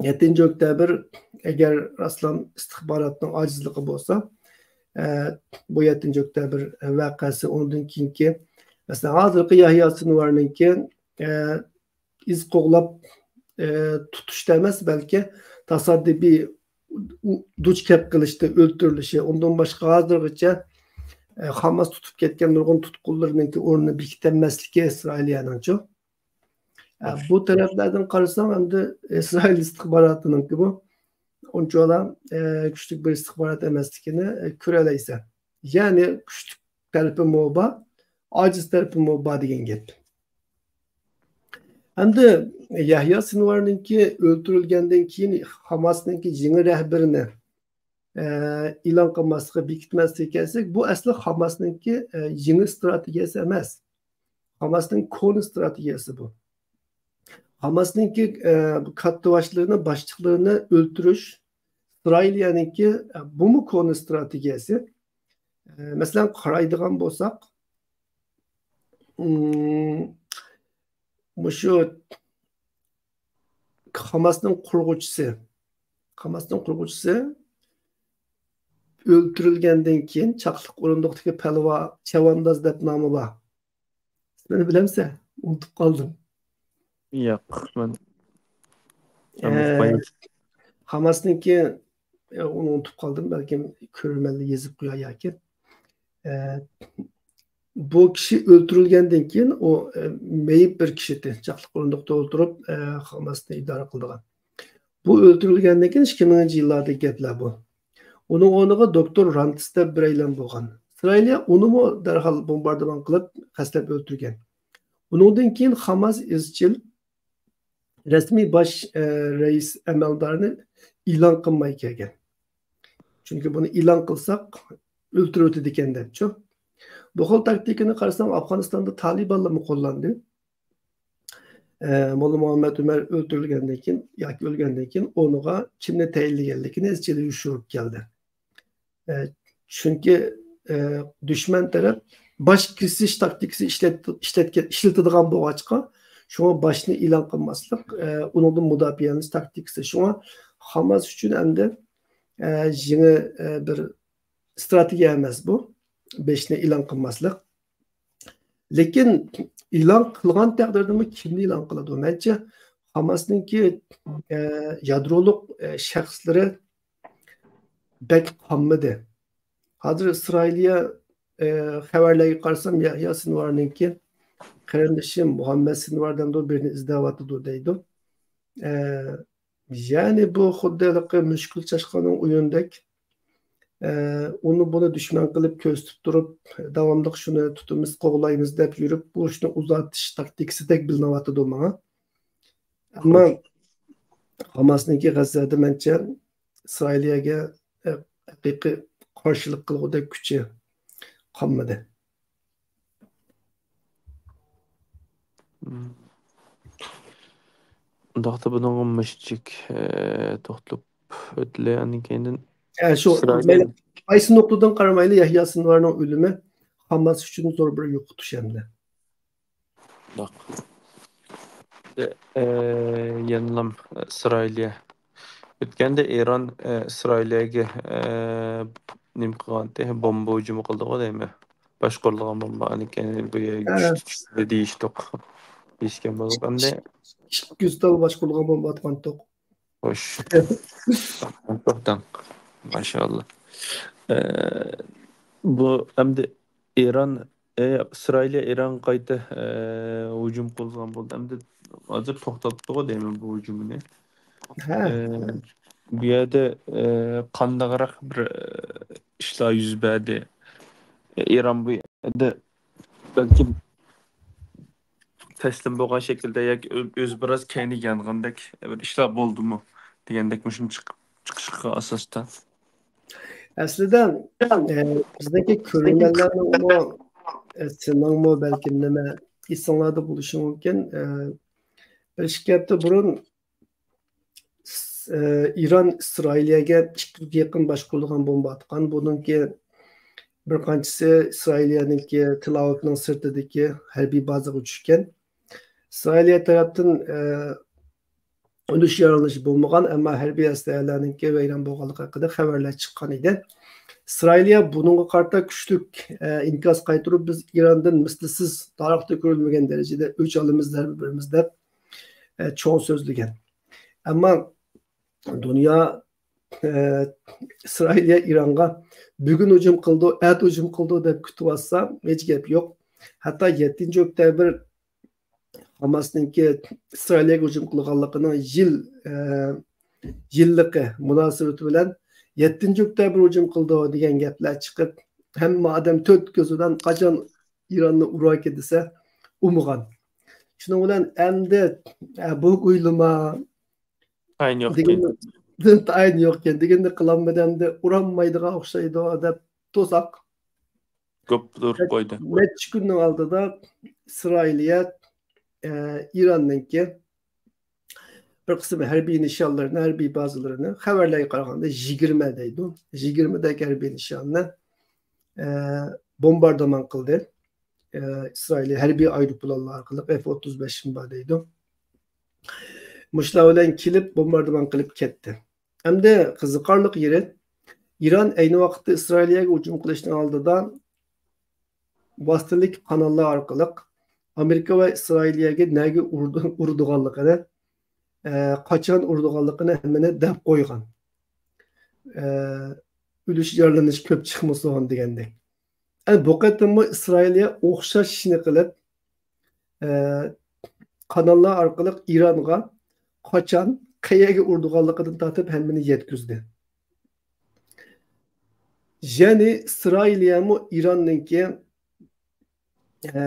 يەتتىنچى ئۆكتەبىر ئەگەر راسلام ئىستىخباراتنىڭ ئاجىزلىقى بولسا، ئە، بۇ يەتتىنچى ئۆكتەبىر ۋەقەسى، ئۇنىڭدىن كېيىنكى، مەسىلەن، ھازىرقى يەھيا سىنۋارنىڭكى، ئە، ئىز قوغلاپ، ئە، تۇتۇشتا ئەمەس، بەلكى تاسادىپىي دۇچ كەپ قېلىشتا ئۆلتۈرۈلۈشى، ئۇندىن باشقا ھازىرغىچە، ئە، خاماس تۇتۇپ كەتكەن نۇرغۇن تۇتقۇنلىرىنىڭكى ئورنىنى بېكىتەلمەسلىكى ئىسرائىلىيەنىڭچۇ. ئە، بۇ تەرەپلەردىن قارىساڭ، ئەمدى ئىسرائىل ئىستىخباراتىنىڭكىمۇ ئۇنچىۋالا، ئە، كۈچلۈك بىر ئىستىخبارات ئەمەسلىكىنى، ئە، كۆرەلەيسەن. يەنى كۈچلۈك تەرىپىمۇ بار، ئاجىز تەرىپىمۇ بار دېگەن گەپ. ئەمدى يەھيا سىنۋارنىڭكى ئۆلتۈرۈلگەندىن كېيىن خاماسنىڭكى يېڭى رەھبىرىنى، ئە، ئېلان قىلماسلىقى، بېكىتمەسلىككە كەلسەك، بۇ ئەسلى خاماسنىڭكى، ئە، يېڭى ئىستراتېگىيەسى ئەمەس. خاماسنىڭ كونا ئىستراتېگىيەسى بۇ. خاماسنىڭكى، ئە، كاتتىباشلىرىنى، باشلىقلىرىنى ئۆلتۈرۈش ئىسرائىلىيەنىڭكى، ئە، بۇمۇ كونا ئىستراتېگىيەسى. ئە، مەسىلەن، قارايدىغان بولساق، ئىم، مۇشۇ خاماسنىڭ قۇرغۇچىسى، خاماسنىڭ قۇرغۇچىسى ئۆلتۈرۈلگەندىن كېيىن چاقلىق ئورۇندۇقتىكى پەلۋا چەۋەنداز دەپ نامى بار. ئىسمىنى بىلەمسەن؟ ئۇنتۇپ قالدىم. ياق، مەن، مەن ئۇقماي. ئە، خاماسنىڭكى، ئە، ئۇنى ئۇنتۇپ قالدىم. بەلكىم كۆرۈرمەنلەر يېزىپ قويار ياكى. ئە، بۇ كىشى ئۆلتۈرۈلگەندىن كېيىن ئۇ، ئە، مېيىپ بىر كىشى ئىدى. چاقلىق ئورۇندۇقتا ئولتۇرۇپ، ئە، خاماسنى ئىدارە قىلىدىغان. بۇ ئۆلتۈرۈلگەندىن كېيىن ئىككى مىڭىنچى يىللاردىكى گەپلەر بۇ. ئۇنىڭ ئورنىغا دوكتور رانتس دەپ بىرەيلەن بولغان. ئىسرائىلىيە ئۇنىمۇ دەرھال بومباردىمان قىلىپ، قەستلەپ ئۆلتۈرگەن. ئۇنىڭدىن كېيىن خاماس ئىزچىل رەسمىي باش، ئە، رەئىس ئەمەلدارنى ئېلان قىلماي كەلگەن. چۈنكى بۇنى ئېلان قىلساق، ئۆلتۈرۈۋېتىدىكەن دەپچۇ. بۇ خىل تاكتىكىنى قارىساڭ، ئافغانىستاندا تالىبانلارمۇ قوللاندى. ئە، موللا مۇھەممەد ئۆمەر ئۆلتۈرۈلگەندىن كېيىن ياكى ئۆلگەندىن كېيىن ئورنىغا كىمنى تەيىنلىگەنلىكىنى ئىزچىل يوشۇرۇپ كەلدى. ئە، چۈنكى، ئە، دۈشمەن تەرەپ باش كېسىش تاكتىكىسى ئىشلەت-، ئىشلەتكەن، ئىشلىتىدىغان بولغاچقا، شۇڭا باشنى ئېلان قىلماسلىق، ئە، ئۇنىڭدىن مۇداپىئەلىنىش تاكتىكىسى. شۇڭا خاماس ئۈچۈن ئەمدى، ئە، يېڭى، ئە، بىر ئىستراتېگىيە ئەمەس بۇ، بېشىنى ئېلان قىلماسلىق. لېكىن ئېلان قىلغان تەقدىردىمۇ كىمنى ئېلان قىلىدۇ؟ مەنچە خاماسنىڭكى، ئە، يادرولۇق، ئە، شەخسلىرى بەك قالمىدى. ھازىر ئىسرائىلىيە، ئە، خەۋەرلەرگە قارىسام، يەھيا سىنۋارنىڭكى قېرىندىشى مۇھەممەد سىنۋار دەمدۇ بىرنى ئىزدەۋاتىدۇ دەيدۇ. ئە، يەنى بۇ خۇددى ھېلىقى مۈشكۈل چاشقاننىڭ ئويۇنىدەك، ئە، ئۇنى بۇنى دۈشمەن قىلىپ كۆرسىتىپ تۇرۇپ، داۋاملىق شۇنى تۇتىمىز، قوغلايمىز دەپ يۈرۈپ، ئۇرۇشنى ئۇزارتىش تاكتىكىسىدەك بىلىنىۋاتىدۇ ماڭا. ئەمما ھاماسنىڭكى غەززەدە مەنچە ئىسرائىلىيەگە، ئە، ھەقىقىي قارشىلىق قىلغۇدەك كۈچى قالمىدى. مم. ئۇنداقتا بۇنىڭغا مۇشتىچىك، ئە، توختىلىپ ئۆتىلى، ئاندىن كېيىندىن ئە، شۇ، ئىسرائىل مەيلى، قايسى نۇقتىدىن قارىمايلى، يەھيا سىنۋارنىڭ ئۆلۈمى ھاماس ئۈچۈن زور بىر يوقىتىش ھەمدە. ئە، ئە، يەنىلام، ئىسرائىلىيە. ئۆتكەندە ئىران، ئە، ئىسرائىلىيەگە، ئە، نېمە قىلغانتى؟ بومبا ھۇجۇمى قىلدىغۇ دەيمەن. باشقۇرۇلغان بومبا، ئاندىن كېيىن بۇ يەرگە ھە. چۈشتى، چۈشتى دېيىشتۇق. دېيىشكەن بولدۇق. ئەمدى ئىككى يۈز تال باشقۇرۇلغان بومبا ئاتقانتۇق. خوش. توختاڭ. ماشائاللا. ئە، بۇ ئەمدى ئىران، ئە، ئىسرائىلىيە ئىرانغا قايتا، ئە، ھۇجۇم قىلغان بولدى. ئەمدى ھازىر توختاتتىغۇ دەيمەن بۇ ھۇجۇمنى. ھە. ئە، بۇ يەردە، ئە، قانداقراق بىر، ئە، ئىشلار يۈز بەردى. ئىران بۇ يەردە بەلكىم تەسلىم بولغان شەكىلدە ياكى ئۆ-، ئۆزى بىراز كەينىگە يانغاندەك بىر ئىشلار بولدىمۇ دېگەندەك مۇشۇنى چىقىپ، چىقىشىغا ئاساستا. ئەسلىدە، ئە، بىزدىكى كۆرۈرمەنلەرنىڭمۇ، ئە، سېنىڭمۇ بەلكىم نېمە، ئېسىڭلاردا بولۇشى مۇمكىن. ئە، بىر ئىككى ھەپتە بۇرۇن، ئە، ئىران ئىسرائىلىيەگە ئىككى يۈزگە يېقىن باشقۇرۇلغان بومبا ئاتقان. بۇنىڭكى بىر قانچىسى ئىسرائىلىيەنىڭكى تېل ئاۋىۋنىڭ سىرتىدىكى ھەربىي بازىغا چۈشكەن. ئىسرائىلىيە تەرەپتىن، ئە، ئۇرۇش يارىلىنىشى بولمىغان، ئەمما ھەربىي ئەسلىھەلەرنىڭكى ۋەيران بولغانلىقى ھەققىدە خەۋەرلەر چىققان ئىدى. ئىسرائىلىيە بۇنىڭغا قارىتا كۈچلۈك، ئە، ئىنكاس قايتۇرۇپ، بىز ئىراندىن مىسلىسىز، تارىختا كۆرۈلمىگەن دەرىجىدە ئۆچ ئالىمىز زەربە بېرىمىز دەپ، ئە، چوڭ سۆزلىگەن. ئەمما دۇنيا، ئە، ئىسرائىلىيە ئىرانغا بۈگۈن ھۇجۇم قىلىدۇ، ئەتە ھۇجۇم قىلىدۇ دەپ كۈتۈۋاتسا، ھېچ گەپ يوق. ھەتتا يەتتىنچى ئۆكتەبىر ھاماسنىڭكى ئىسرائىلىيەگە ھۇجۇم قىلغانلىقىنىڭ يىل، ئە، يىللىقى مۇناسىۋىتى بىلەن يەتتىنچى ئۆكتەبىر ھۇجۇم قىلىدۇ دېگەن گەپلەر چىقىپ، ھەممە ئادەم تۆت كۆزى بىلەن قاچان ئىراننى ئۇراركى دېسە، ئۇمىغان. شۇنىڭ بىلەن ئەمدى، ئە، بۇ ئويلىما تايىنى يوق ئىكەن. دېگەندە، تايىنى يوق ئىكەن دېگەندە، قىلالمىدى، ئەمدى ئۇرالمايدىغان ئوخشايدۇ دەپ توساق. گوپلا ئۇرۇپ قويدى. نەچچە كۈننىڭ ئالدىدا ئىسرائىلىيە، ئە، ئىراننىڭكى بىر قىسىم ھەربىي نىشانلىرىنى، ھەربىي بازىلىرىنى، خەۋەرلەرگە قارىغاندا يىگىرمە دەيدۇ. يىگىرمە دەك ھەربىي نىشاننى، ئە، بومباردىمان قىلدى. ئە، ئىسرائىلىيە ھەربىي ئايروپىلانلار ئارقىلىق، ئېف ئوتتۇز بەش بار دەيدۇ. مۇشۇلار بىلەن كېلىپ بومباردىمان قىلىپ كەتتى. ئەمدى قىزىقارلىق يېرى، ئىران ئەينى ۋاقىتتا ئىسرائىلىيەگە ھۇجۇم قىلىشنىڭ ئالدىدا ۋاسىتىلىك قاناللار ئارقىلىق ئامېرىكا ۋە ئىسرائىلىيەگە نەگە ئۇرىدۇ-، ئۇرىدىغانلىقىنى، ئە، قاچان ئۇرىدىغانلىقىنى ھەممىنى دەپ قويغان. ئە، ئۆلۈش، يارىلىنىش كۆپ چىقمىسۇن دېگەندەك. ئە، بۇ قېتىممۇ ئىسرائىلىيە ئوخشاش ئىشنى قىلىپ، ئە، قاناللار ئارقىلىق ئىرانغا قاچان، قەيەرگە ئۇرىدىغانلىقىدىن تارتىپ ھەممىنى يەتكۈزدى. يەنى ئىسرائىلىيەمۇ ئىراننىڭكى، ئە،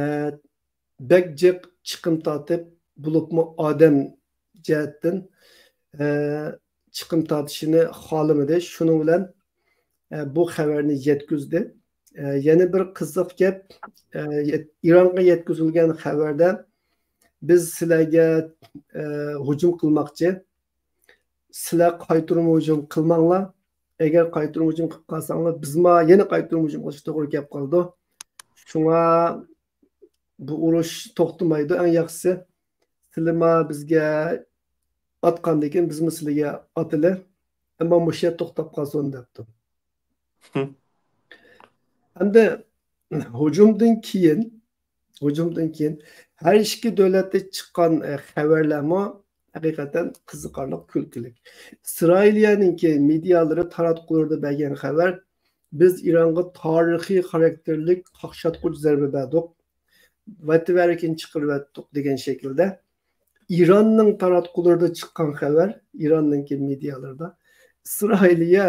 بەك جىق چىقىم تارتىپ، بولۇپمۇ ئادەم جەھەتتىن، ئە، چىقىم تارتىشىنى خالىمىدى. شۇنىڭ بىلەن، ئە، بۇ خەۋەرنى يەتكۈزدى. ئە، يەنە بىر قىزىق گەپ، ئە، يەت-، ئىرانغا يەتكۈزۈلگەن خەۋەردە، بىز سىلەرگە، ئە، ھۇجۇم قىلماقچى. سىلەر قايتۇرما ھۇجۇم قىلماڭلار. ئەگەر قايتۇرما ھۇجۇم قىلىپ قالساڭلار، بىزمۇ يەنە قايتۇرما ھۇجۇم قىلىشقا توغرا كەپ قالىدۇ. شۇڭا بۇ ئۇرۇش توختىمايدۇ. ئەڭ ياخشىسى، سىلىما بىزگە ئاتقاندىن كېيىن بىزمۇ سىلىگە ئاتىلى، ئەمما مۇشۇ يەردە توختاپ قالسۇن دەپتۇ. ھە. ئەمدى ھۇجۇمدىن كېيىن، ھۇجۇمدىن كېيىن ھەر ئىككى دۆلەتتە چىققان، ئە، خەۋەرلەرمۇ ھەقىقەتەن قىزىقارلىق، كۈلكىلىك. ئىسرائىلىيەنىڭكى مېدىيالىرى تاراتقۇلىرىدا بەرگەن خەۋەر، بىز ئىرانغا تارىخىي خاراكتېرلىك قاقشاتقۇچ زەربە بەردۇق، ۋەتىۋەرىكىنى چىقىرىۋەتتۇق دېگەن شەكىلدە. ئىراننىڭ تاراتقۇلىرىدا چىققان خەۋەر، ئىراننىڭكى مېدىيالىرىدا ئىسرائىلىيە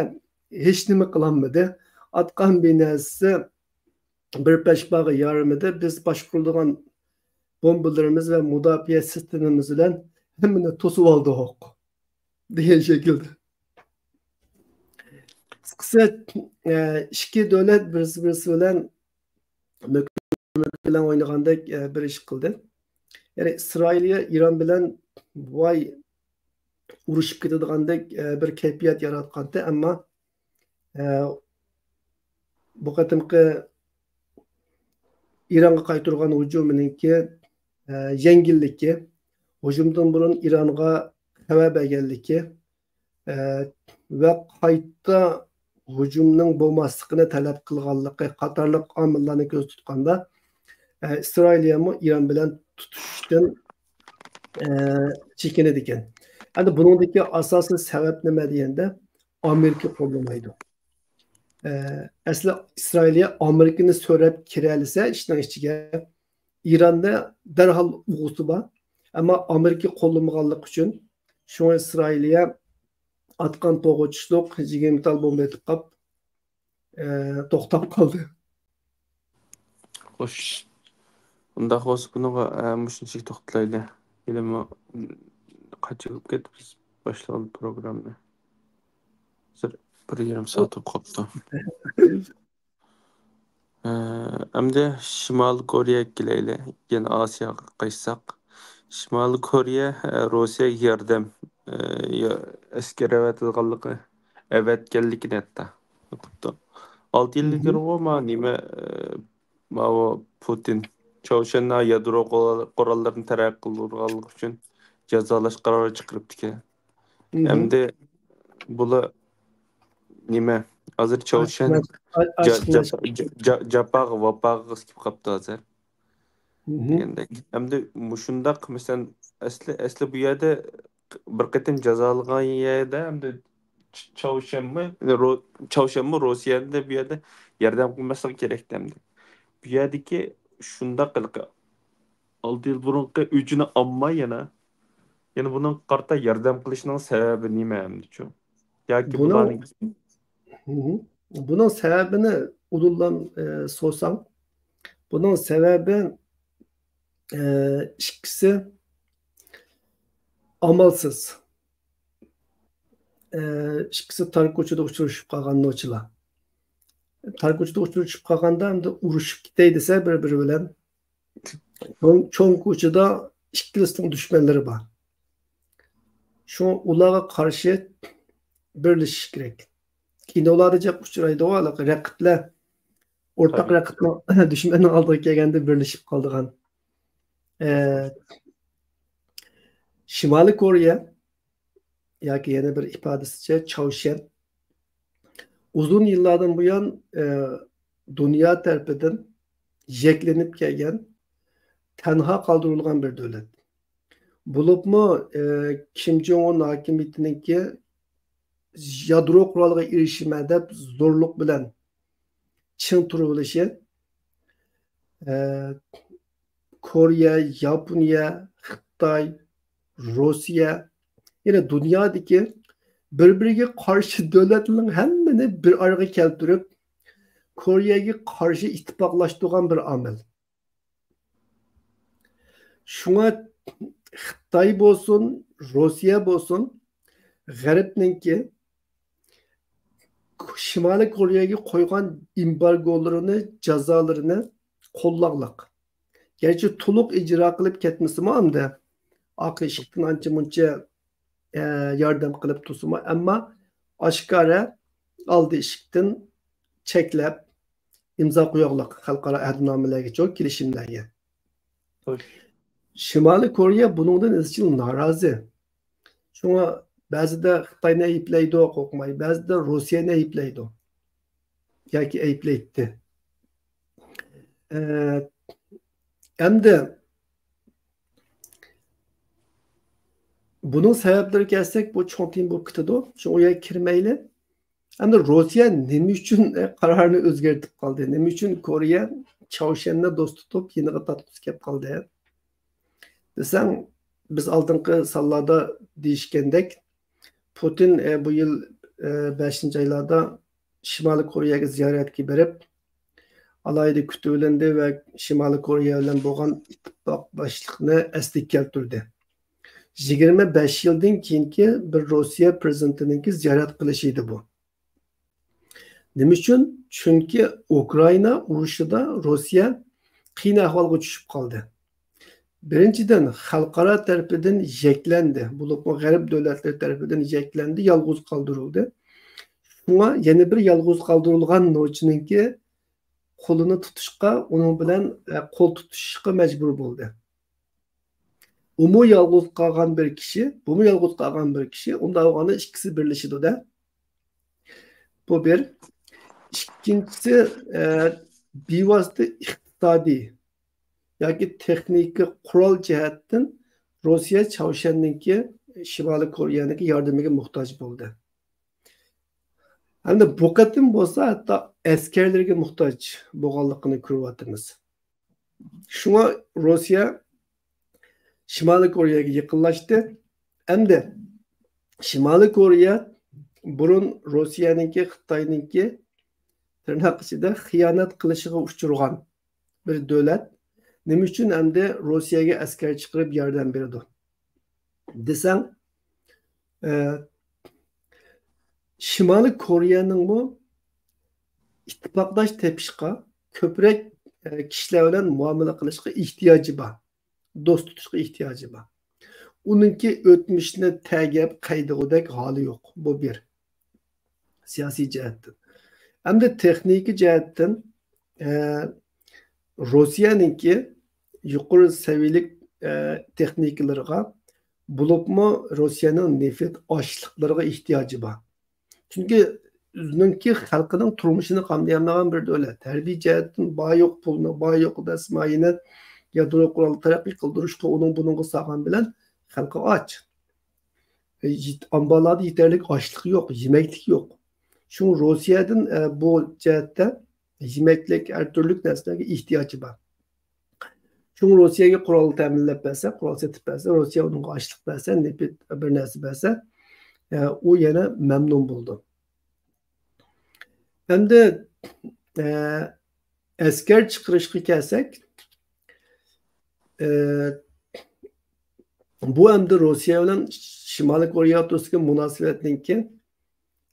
ھېچنېمە قىلالمىدى. ئاتقان بىناسى بىر پەشپاغا يارىمىدى. بىز باشقۇرىدىغان بومبىلىرىمىز ۋە مۇداپىئە سىستېمىمىز بىلەن ھەممىنى توسۇۋالدۇق دېگەن شەكىلدە. قىسقىسى، ئە، ئىككى دۆلەت بىرسى-بىرسى بىلەن مۆكۈ-مۆكۈ بىلەن ئوينىغاندەك، ئە، بىر ئىش قىلدى. يەنى ئىسرائىلىيە ئىران بىلەن ۋاي ئۇرۇشۇپ كېتىدىغاندەك، ئە، بىر كەيپىيات ياراتقانتى، ئەمما، ئە، بۇ قېتىمقى ئىرانغا قايتۇرغان ھۇجۇمىنىڭكى، ئە، يەڭگىللىكى، ھۇجۇمدىن بۇرۇن ئىرانغا خەۋەر بەرگەنلىكى، ئە، ۋە قايتا ھۇجۇمنىڭ بولماسلىقىنى تەلەپ قىلغانلىقى قاتارلىق ئامىللارنى كۆزدە تۇتقاندا، ئە، ئىسرائىلىيەمۇ ئىران بىلەن تۇتۇشۇشتىن، ئە، چېكىنىدىكەن. ئەمدى بۇنىڭدىكى ئاساسىي سەۋەب نېمە دېگەندە، ئامېرىكا قوللىمايدۇ. ئە، ئەسلى ئىسرائىلىيە ئامېرىكىنى سۆرەپ كىرەلىسە ئىشنىڭ ئىچىگە، ئىراندا دەرھال ئۇغۇسى بار. ئەمما ئامېرىكا قوللىمىغانلىقى ئۈچۈن، شۇڭا ئىسرائىلىيە ئاتقان توغۇچلۇق يىگىرمە تال بومبا ئېتىپ قاپ، ئە، توختاپ قالدى. خوش. ئۇنداق بولسا بۇنىڭغا، ئە، مۇشۇنچىلىك توختىلايلى. ھېلىمۇ قانچە بولۇپ كەتتى بىز باشلىغىلى پروگراممىنى. ھازىر بىر يېرىم سائەت بولۇپ قاپتۇ. ئەمدى شىمالىي كورېيەگە كېلەيلى. يەنە ئاسىياغا قايتساق. شىمالىي كورېيە، ئە، روسىيەگە ياردەم، ئە، يا-، ئەسكەر ئەۋەتىدىغانلىقى، ئەۋەتكەنلىكىنى ھەتتا. ئالتە يىل مھم. ئىلگىرىغۇ ما نېمە، ئە، ماۋۇ پۇتىن چاۋشيەننىڭ يادرو قورال-، قوراللىرىنى تەرەققىي قىلدۇرغانلىقى ئۈچۈن جازالاش قارارى چىقىرىپتىكەن. مھم. ئەمدى بۇلار نېمە، ھازىر چاۋشيەن ئاچ-، ئاچ-، جا-، جا-، جا-، جا-، جاپاغا، ۋاپاغا قىسىپ قاپتۇ ھازىر. مھم. دېگەندەك. ئەمدى مۇشۇنداق، مەسىلەن، ئەسلى، ئەسلى بۇ يەردە بىر قېتىم جازالىغان يەردە، ئەمدى چ-، چاۋشيەنمۇ، رو-، چاۋشيەنمۇ روسىيەنى بۇ يەردە ياردەم قىلماسلىقى كېرەكتى ئەمدى. بۇ يەردىكى شۇنداق ھېلىقى ئالتە يىل بۇرۇنقى ئۆچىنى ئالماي يەنە، يەنە بۇنىڭغا قارىتا ياردەم قىلىشنىڭ سەۋەبى نېمە ئەمدىچۇ؟ ياكى بۇنىڭ، بۇلارنىڭ مھم. بۇنىڭ سەۋەبىنى ئۇدۇللا، ئە، سورىساڭ، بۇنىڭ سەۋەبى، ئە، ئىككىسى ئامالسىز. ئە، ئىككىسى تار كوچىدا ئۇچرىشىپ قالغان نوچىلار. تار كوچىدا ئۇچرىشىپ قالغاندا ئەمدى ئۇرۇشۇپ كېتەي دېسە بىر-بىرى بىلەن، چوڭ، چوڭ كوچىدا ئىككىلىسىنىڭ دۈشمەنلىرى بار. شۇڭا ئۇلارغا قارشى بىرلىشىش كېرەك. كىنولاردا جىق ئۇچرايدىغۇ، ھېلىقى رەقىبلەر، ئورتاق ھاي. رەقىبنىڭ، دۈشمەننىڭ ئالدىغا كەلگەندە بىرلىشىپ قالىدىغان. ئە، شىمالىي كورېيە ياكى يەنە بىر ئىپادىسىچە چاۋشيەن ئۇزۇن يىللاردىن بۇيان، ئە، دۇنيا تەرىپىدىن يەكلىنىپ كەلگەن، تەنھا قالدۇرۇلغان بىر دۆلەت. بولۇپمۇ، ئە، كىم جوڭ ئۇن ھاكىمىيىتىنىڭكى يادرو قورالىغا ئېرىشىمەن دەپ زورلۇق بىلەن چىڭ تۇرۇۋېلىشى، ئە، كورېيە، ياپونىيە، خىتاي، روسىيە، يەنە دۇنيادىكى بىر-بىرىگە قارشى دۆلەتلەرنىڭ ھەممىنى بىر ئارىغا كەلتۈرۈپ، كورېيەگە قارشى ئىتتىپاقلاشتۇرغان بىر ئامىل. شۇڭا خىتاي بولسۇن، روسىيە بولسۇن، غەربنىڭكى شىمالىي كورېيەگە قويغان ئېمبارگولىرىنى، جازالىرىنى قوللاقلىق. گەرچە تولۇق ئىجرا قىلىپ كەتمىسىمۇ ئەمدى، ئارقا ئىشىكتىن ئانچە-مۇنچە، ئە، ياردەم قىلىپ تۇرسىمۇ، ئەمما ئاشكارا ئالدى ئىشىكتىن چەكلەپ، ئىمزا قويۇقلۇق خەلقئارا ئەھدىنامىلەرگىچۇ، كېلىشىملەرگە. خوش. شىمالىي كورېيە بۇنىڭدىن ئىزچىل نارازى. شۇڭا بەزىدە خىتاينى ئەيىبلەيدۇ قورقماي، بەزىدە روسىيەنى ئەيىبلەيدۇ ياكى ئەيىبلەيتتى. ئە، ئەمدى بۇنىڭ سەۋەبلىرىگە كەلسەك، بۇ چوڭ تېما بولۇپ كېتىدۇ. شۇڭا ئۇ يەرگە كىرمەيلى. ئەمدى روسىيە نېمە ئۈچۈن قارارىنى ئۆزگەرتىپ قالدى؟ نېمە ئۈچۈن كورېيە چاۋشيەننى دوست تۇتۇپ يېنىغا تارتقۇسى كەپ قالدى؟ دېسەڭ، بىز ئالدىنقى سانلاردا دېيىشكەندەك، پۇتىن، ئە، بۇ يىل، ئە، بەشىنچى ئايلاردا شىمالىي كورېيەگە زىيارەتكە بېرىپ، ئالاھىدە كۈتۈۋېلىندى ۋە شىمالىي كورېيە بىلەن بولغان ئىتتىپاقداشلىقنى ئەسلىگە كەلتۈردى. يىگىرمە بەش يىلدىن كېيىنكى بىر روسىيە پىرېزىدېنتىنىڭكى زىيارەت قىلىشى ئىدى بۇ. نېمە ئۈچۈن؟ چۈنكى ئۇكرائىنا ئۇرۇشىدا روسىيە قىيىن ئەھۋالغا چۈشۈپ قالدى. بىرىنچىدىن، خەلقئارا تەرىپىدىن يەكلەندى، بولۇپمۇ غەرب دۆلەتلىرى تەرىپىدىن يەكلەندى، يالغۇز قالدۇرۇلدى. شۇڭا يەنە بىر يالغۇز قالدۇرۇلغان نوچىنىڭكى قولىنى تۇتۇشقا، ئۇنىڭ بىلەن، ئە، قول تۇتۇشۇشقا مەجبۇر بولدى. ئۇمۇ يالغۇز قالغان بىر كىشى، بۇمۇ يالغۇز قالغان بىر كىشى، ئۇنداق بولغاندا ئىككىسى بىرلىشىدۇ-دە. بۇ بىر. ئىككىنچىسى، ئە، بىۋاسىتە ئىقتىسادىي ياكى تېخنىكا، قورال جەھەتتىن روسىيە چاۋشيەننىڭكى، شىمالىي كورېيەنىڭكى ياردىمىگە موھتاج بولدى. ھەمدە بۇ قېتىم بولسا ھەتتا ئەسكەرلىرىگە موھتاج بولغانلىقىنى كۆرۈۋاتىمىز. شۇڭا روسىيە شىمالىي كورېيەگە يېقىنلاشتى. ئەمدى شىمالىي كورېيە بۇرۇن روسىيەنىڭكى، خىتاينىڭكى تىرناق ئىچىدە خىيانەت قىلىشىغا ئۇچرىغان بىر دۆلەت. نېمە ئۈچۈن ئەمدى روسىيەگە ئەسكەر چىقىرىپ ياردەم بېرىدۇ دېسەڭ، ئە، شىمالىي كورېيەنىڭمۇ ئىتتىپاقداش تېپىشقا، كۆپرەك، ئە، كىشىلەر بىلەن مۇئامىلە قىلىشقا ئېھتىياجى بار. دوست تۇتۇشقا ئېھتىياجى بار. ئۇنىڭكى ئۆتمۈشنى تەگەپ قەيدىغۇدەك ھالى يوق. بۇ بىر. سىياسىي جەھەتتىن. ئەمدى تېخنىكا جەھەتتىن، ئە، روسىيەنىڭكى يۇقىرى سەۋىيەلىك، ئە، تېخنىكىلىرىغا، بولۇپمۇ روسىيەنىڭ نېفىت ئاشلىقلىرىغا ئېھتىياجى بار. چۈنكى ئۆزىنىڭكى خەلقىنىڭ تۇرمۇشىنى قامدىيالمىغان بىر دۆلەت. ھەربىي جەھەتتىن بار يوق پۇلنى، بار يوق دەسمايىنى يادرو قورال تەرەققىي قىلدۇرۇشقا ئۇنىڭ بۇنىڭغا سالغان بىلەن خەلقى ئاچ. ئامبارلاردا يېتەرلىك ئاشلىق يوق، يېمەكلىك يوق. شۇڭا روسىيەدىن، ئە، بۇ جەھەتتە يېمەكلىك، ھەر تۈرلۈك نەرسىلەرگە ئېھتىياجى بار. شۇڭا روسىيەگە قورال تەمىنلەپ بەرسە، قورال سېتىپ بەرسە، روسىيە ئۇنىڭغا ئاشلىق بەرسە، نېفىت بىر نەرسە بەرسە، ئە، ئۇ يەنە مەمنۇن بولىدۇ. ئەمدى، ئە، ئەسكەر چىقىرىشقا كەلسەك، ئە، بۇ ئەمدى روسىيە بىلەن شىمالىي كورېيە ئوتتۇرىسىدىكى مۇناسىۋەتنىڭكى،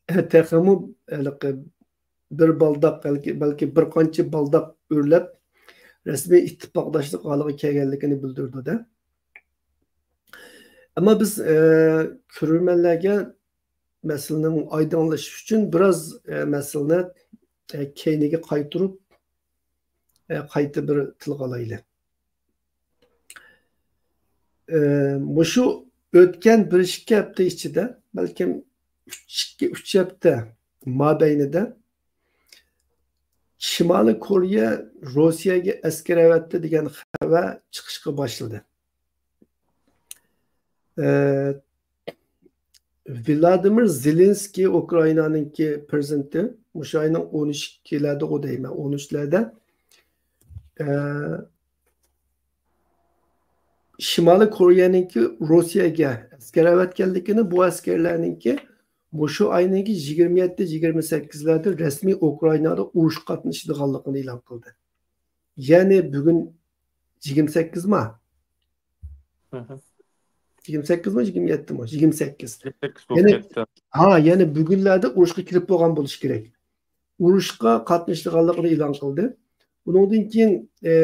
ئە، تېخىمۇ ھېلىقى بىر بالداق، بەلكى، بەلكى بىر قانچە بالداق ئۆرلەپ، رەسمىي ئىتتىپاقداشلىق ھالىغا كەلگەنلىكىنى بىلدۈردى-دە. ئەمما بىز، ئە، كۆرۈرمەنلەرگە مەسىلىنىڭ ئايدىڭلىشىشى ئۈچۈن بىراز، ئە، مەسىلىنى، ئە، كەينىگە قايتۇرۇپ، ئە، قايتا بىر تىلغا ئالايلى. ئە، مۇشۇ ئۆتكەن بىر ئىككى ھەپتە ئىچىدە، بەلكىم ئۈچ، ئىككى، ئۈچ ھەپتە مابەينىدە شىمالىي كورېيە روسىيەگە ئەسكەر ئەۋەتتى دېگەن خەۋەر چىقىشقا باشلىدى. ئە، ۋلادىمىر زېلېنسكىي، ئۇكرائىنانىڭكى پىرېزىدېنتى، مۇشۇ ئاينىڭ ئون ئىككىلەردىغۇ دەيمەن، ئون ئۈچلەردە، ئە، شىمالىي كورېيەنىڭكى روسىيەگە ئەسكەر ئەۋەتكەنلىكىنى، بۇ ئەسكەرلەرنىڭكى مۇشۇ ئاينىڭكى يىگىرمە يەتتە، يىگىرمە سەككىزلەردە رەسمىي ئۇكرائىنادا ئۇرۇش قاتنىشىدىغانلىقىنى ئېلان قىلدى. يەنى بۈگۈن يىگىرمە سەككىزما؟ مھم. يىگىرمە سەككىزمۇ، يىگىرمە يەتتىمۇ؟ يىگىرمە سەككىز. يىگىرمە سەككىز بولۇپ يەنى، كەتتى. ھا، يەنى بۈگۈنلەردە ئۇرۇشقا كىرىپ بولغان بولۇشى كېرەك. ئۇرۇشقا قاتنىشىدىغانلىقىنى ئېلان قىلدى. ئۇنىڭدىن كېيىن، ئە،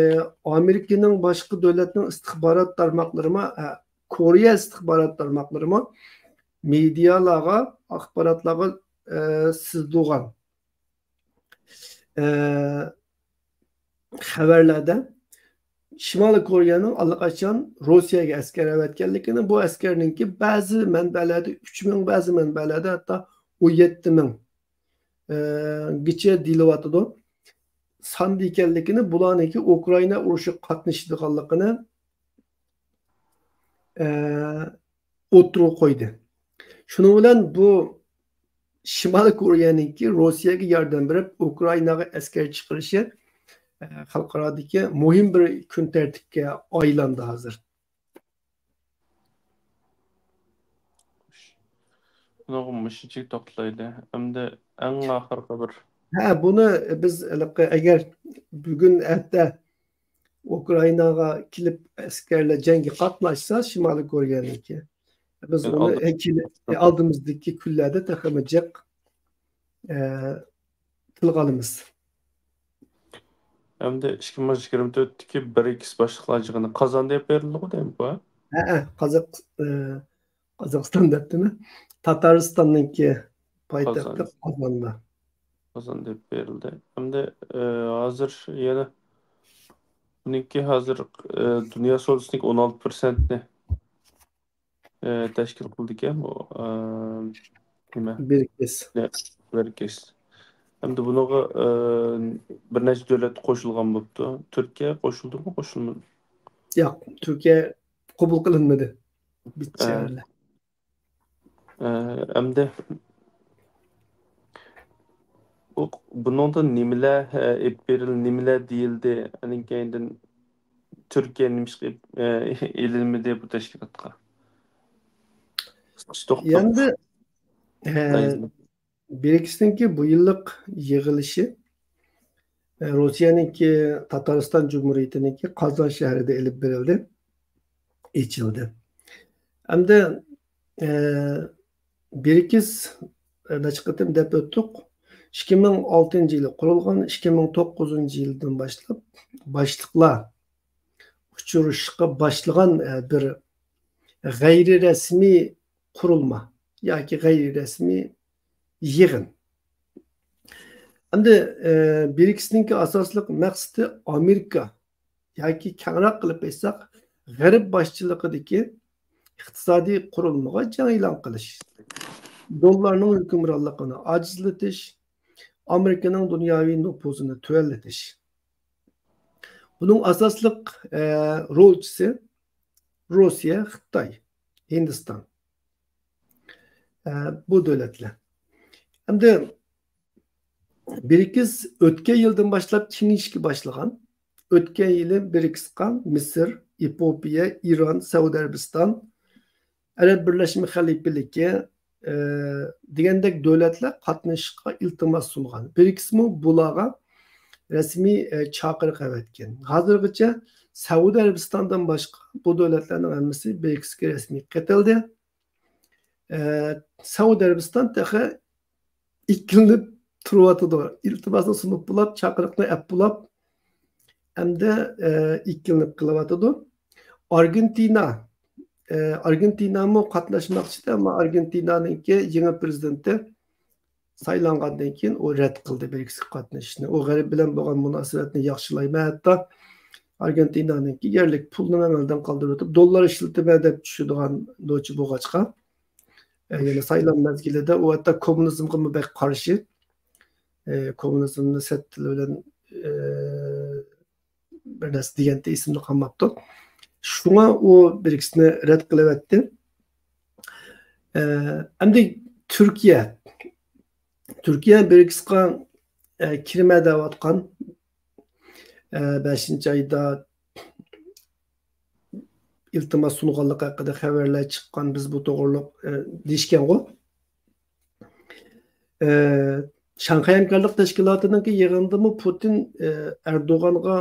ئامېرىكىنىڭ باشقا دۆلەتنىڭ ئىستىخبارات تارماقلىرىمۇ، ئە، كورېيە ئىستىخبارات تارماقلىرىمۇ مېدىيالارغا، ئاخباراتلارغا، ئە، سىزدۇرغان، ئە، خەۋەرلەردە شىمالىي كورېيەنىڭ ئاللىقاچان روسىيەگە ئەسكەر ئەۋەتكەنلىكىنى، بۇ ئەسكەرنىڭكى بەزى مەنبەلەردە ئۈچ مىڭ، بەزى مەنبەلەردە ھەتتا ئون يەتتە مىڭ، ئە، گىچە دېيىلىۋاتىدۇ. ساندا ئىكەنلىكىنى، بۇلارنىڭكى ئۇكرائىنا ئۇرۇشىغا قاتنىشىدىغانلىقىنى، ئە، ئوتتۇرىغا قويدى. شۇنىڭ بىلەن بۇ شىمالىي كورېيەنىڭكى روسىيەگە ياردەم بېرىپ، ئۇكرائىناغا ئەسكەر چىقىرىشى، ئە، خەلقئارادىكى مۇھىم بىر كۈن تەرتىپكە ئايلاندى ھازىر. بۇنىڭغا مۇشۇنچىلىك توختىلايلى. ئەمدى ئەڭ ئاخىرقى بىر ھە، بۇنى بىز ھېلىقى، ئەگەر بۈگۈن، ئەتە ئۇكرائىناغا كېلىپ ئەسكەرلەر جەڭگە قاتناشسا، شىمالىي كورېيەنىڭكى، بىز يەنى ئۇنى ئالدى-، كېلە-، ئالدىمىزدىكى كۈنلەردە تېخىمۇ جىق، ئە، تىلغا ئالىمىز. ئەمدى ئىككى مىڭ يىگىرمە تۆتتىكى برىكس باشلىقلار يىغىنى قازاندا ئېلىپ بېرىلىدىغۇ دەيمەن بۇ، ھە؟ ھە، ھە، قازاق-، ئە، قازاقىستان دەپتىمەن. تاتارىستاننىڭكى پايتەختى قازان. قازاندا. قازاندا ئېلىپ بېرىلدى. ئەمدى، ئە، ھازىر يەنە بۇنىڭكى ھازىر، ئە، دۇنيا سودىسىنىڭكى ئون ئالتە پىرسەنتنى ئە، تەشكىل قىلىدىكەن بۇ، ئە، نېمە؟ برىكس. نە-، برىكس. ھەمدە بۇنىڭغا، ئە، بىر نەچچە دۆلەت قوشۇلغان بوپتۇ. تۈركىيە قوشۇلدىمۇ، قوشۇلمىدى؟ ياق، تۈركىيە قوبۇل قىلىنمىدى. ئە، ئە، ئەمدى بۇ، بۇنىڭدا نېمىلەر، ئە، ئېلىپ بېرىلدى، نېمىلەر دېيىلدى؟ ئاندىن كېيىندىن تۈركىيە نېمىشقا، ئە، ئېلىنمىدى بۇ تەشكىلاتقا؟ قىسقىچە توختاپ. ئەمدى، ئە، ئەي. برىكسنىڭكى بۇ يىللىق يىغىلىشى، ئە، روسىيەنىڭكى، تاتارستان جۇمھۇرىيىتىنىڭكى قازان شەھىرىدە ئېلىپ بېرىلدى، ئېچىلدى. ئەمدى، ئە، برىكس، ئە، نەچچە قېتىم دەپ ئۆتتۇق. ئىككى مىڭ ئالتىنچى يىلى قۇرۇلغان، ئىككى مىڭ توققۇزىنچى يىلدىن باشلاپ باشلىقلار ئۇچرىشىشقا باشلىغان، ئە، بىر غەيرىي رەسمىي قۇرۇلما ياكى غەيرىي رەسمىي يىغىن. ئەمدى، ئە، برىكسنىڭكى ئاساسلىق مەقسىتى ئامېرىكا ياكى كەڭرەك قىلىپ ئېيتساق، غەرب باشچىلىقىدىكى ئىقتىسادىي قۇرۇلمىغا جەڭ ئېلان قىلىش، دوللارنىڭ ھۆكۈمرانلىقىنى ئاجىزلىتىش، ئامېرىكىنىڭ دۇنياۋى نوپۇزىنى تۆۋەنلىتىش. بۇنىڭ ئاساسلىق، ئە، رولچىسى روسىيە، خىتاي، ھىندىستان. ئە، بۇ دۆلەتلەر. ئەمدى برىكس ئۆتكەن يىلدىن باشلاپ كېڭىيىشكە باشلىغان. ئۆتكەن يىلى برىكسقا مىسىر، ئېپىئوپىيە، ئىران، سەئۇدى ئەرەبىستان، ئەرەب بىرلەشمە خەلىپىلىكى، ئە، دېگەندەك دۆلەتلەر قاتنىشىشقا ئىلتىماس سۇنغان. برىكسمۇ بۇلارغا رەسمىي، ئە، چاقىرىق ئەۋەتكەن. ھازىرغىچە سەئۇدى ئەرەبىستاندىن باشقا بۇ دۆلەتلەرنىڭ ھەممىسى برىكسكە رەسمىي قېتىلدى. ئە، سەئۇدى ئەرەبىستان تېخى ئىككىلىنىپ تۇرۇۋاتىدۇ. ئىلتىماسنى سۇنۇپ بولاپ، چاقىرىقنى ئەپ بولاپ، ئەمدى، ئە، ئىككىلىنىپ قېلىۋاتىدۇ. ئارگېنتىنا، ئە، ئارگېنتىنامۇ قاتناشماقچىدى، ئەمما ئارگېنتىنانىڭكى يېڭى پىرېزىدېنتى سايلانغاندىن كېيىن ئۇ رەت قىلدى برىكسكە قاتنىشىشنى. ئۇ غەرب بىلەن بولغان مۇناسىۋەتنى ياخشىلايمەن، ھەتتا ئارگېنتىنانىڭكى يەرلىك پۇلنىمۇ ئەمەلدىن قالدۇرۇۋېتىپ، دوللار ئىشلىتىمەن دەپ چۈشىدىغان نوچى بولغاچقا، ئە، يەنە سايلام مەزگىلىدە ئۇ ھەتتا كوممۇنىزمغىمۇ بەك قارشى. ئە، كوممۇنىزمنى سەت تىلى بىلەن، ئە، بىر نەرسە دېگەنتى، ئېسىمدە قالماپتۇ. شۇڭا ئۇ برىكسنى رەت قىلىۋەتتى. ئە، ئەمدى تۈركىيە. تۈركىيە برىكسقا، ئە، كىرمە دەۋاتقان. ئە، بەشىنچى ئايدا ئىلتىماس سۇنغانلىقى ھەققىدە خەۋەرلەر چىققان، بىز بۇ توغرۇلۇق، ئە، دېيىشكەنغۇ. ئە، شاڭخەي ھەمكارلىق تەشكىلاتىنىڭكى يىغىنىدىمۇ پۇتىن، ئە، ئەردوغانغا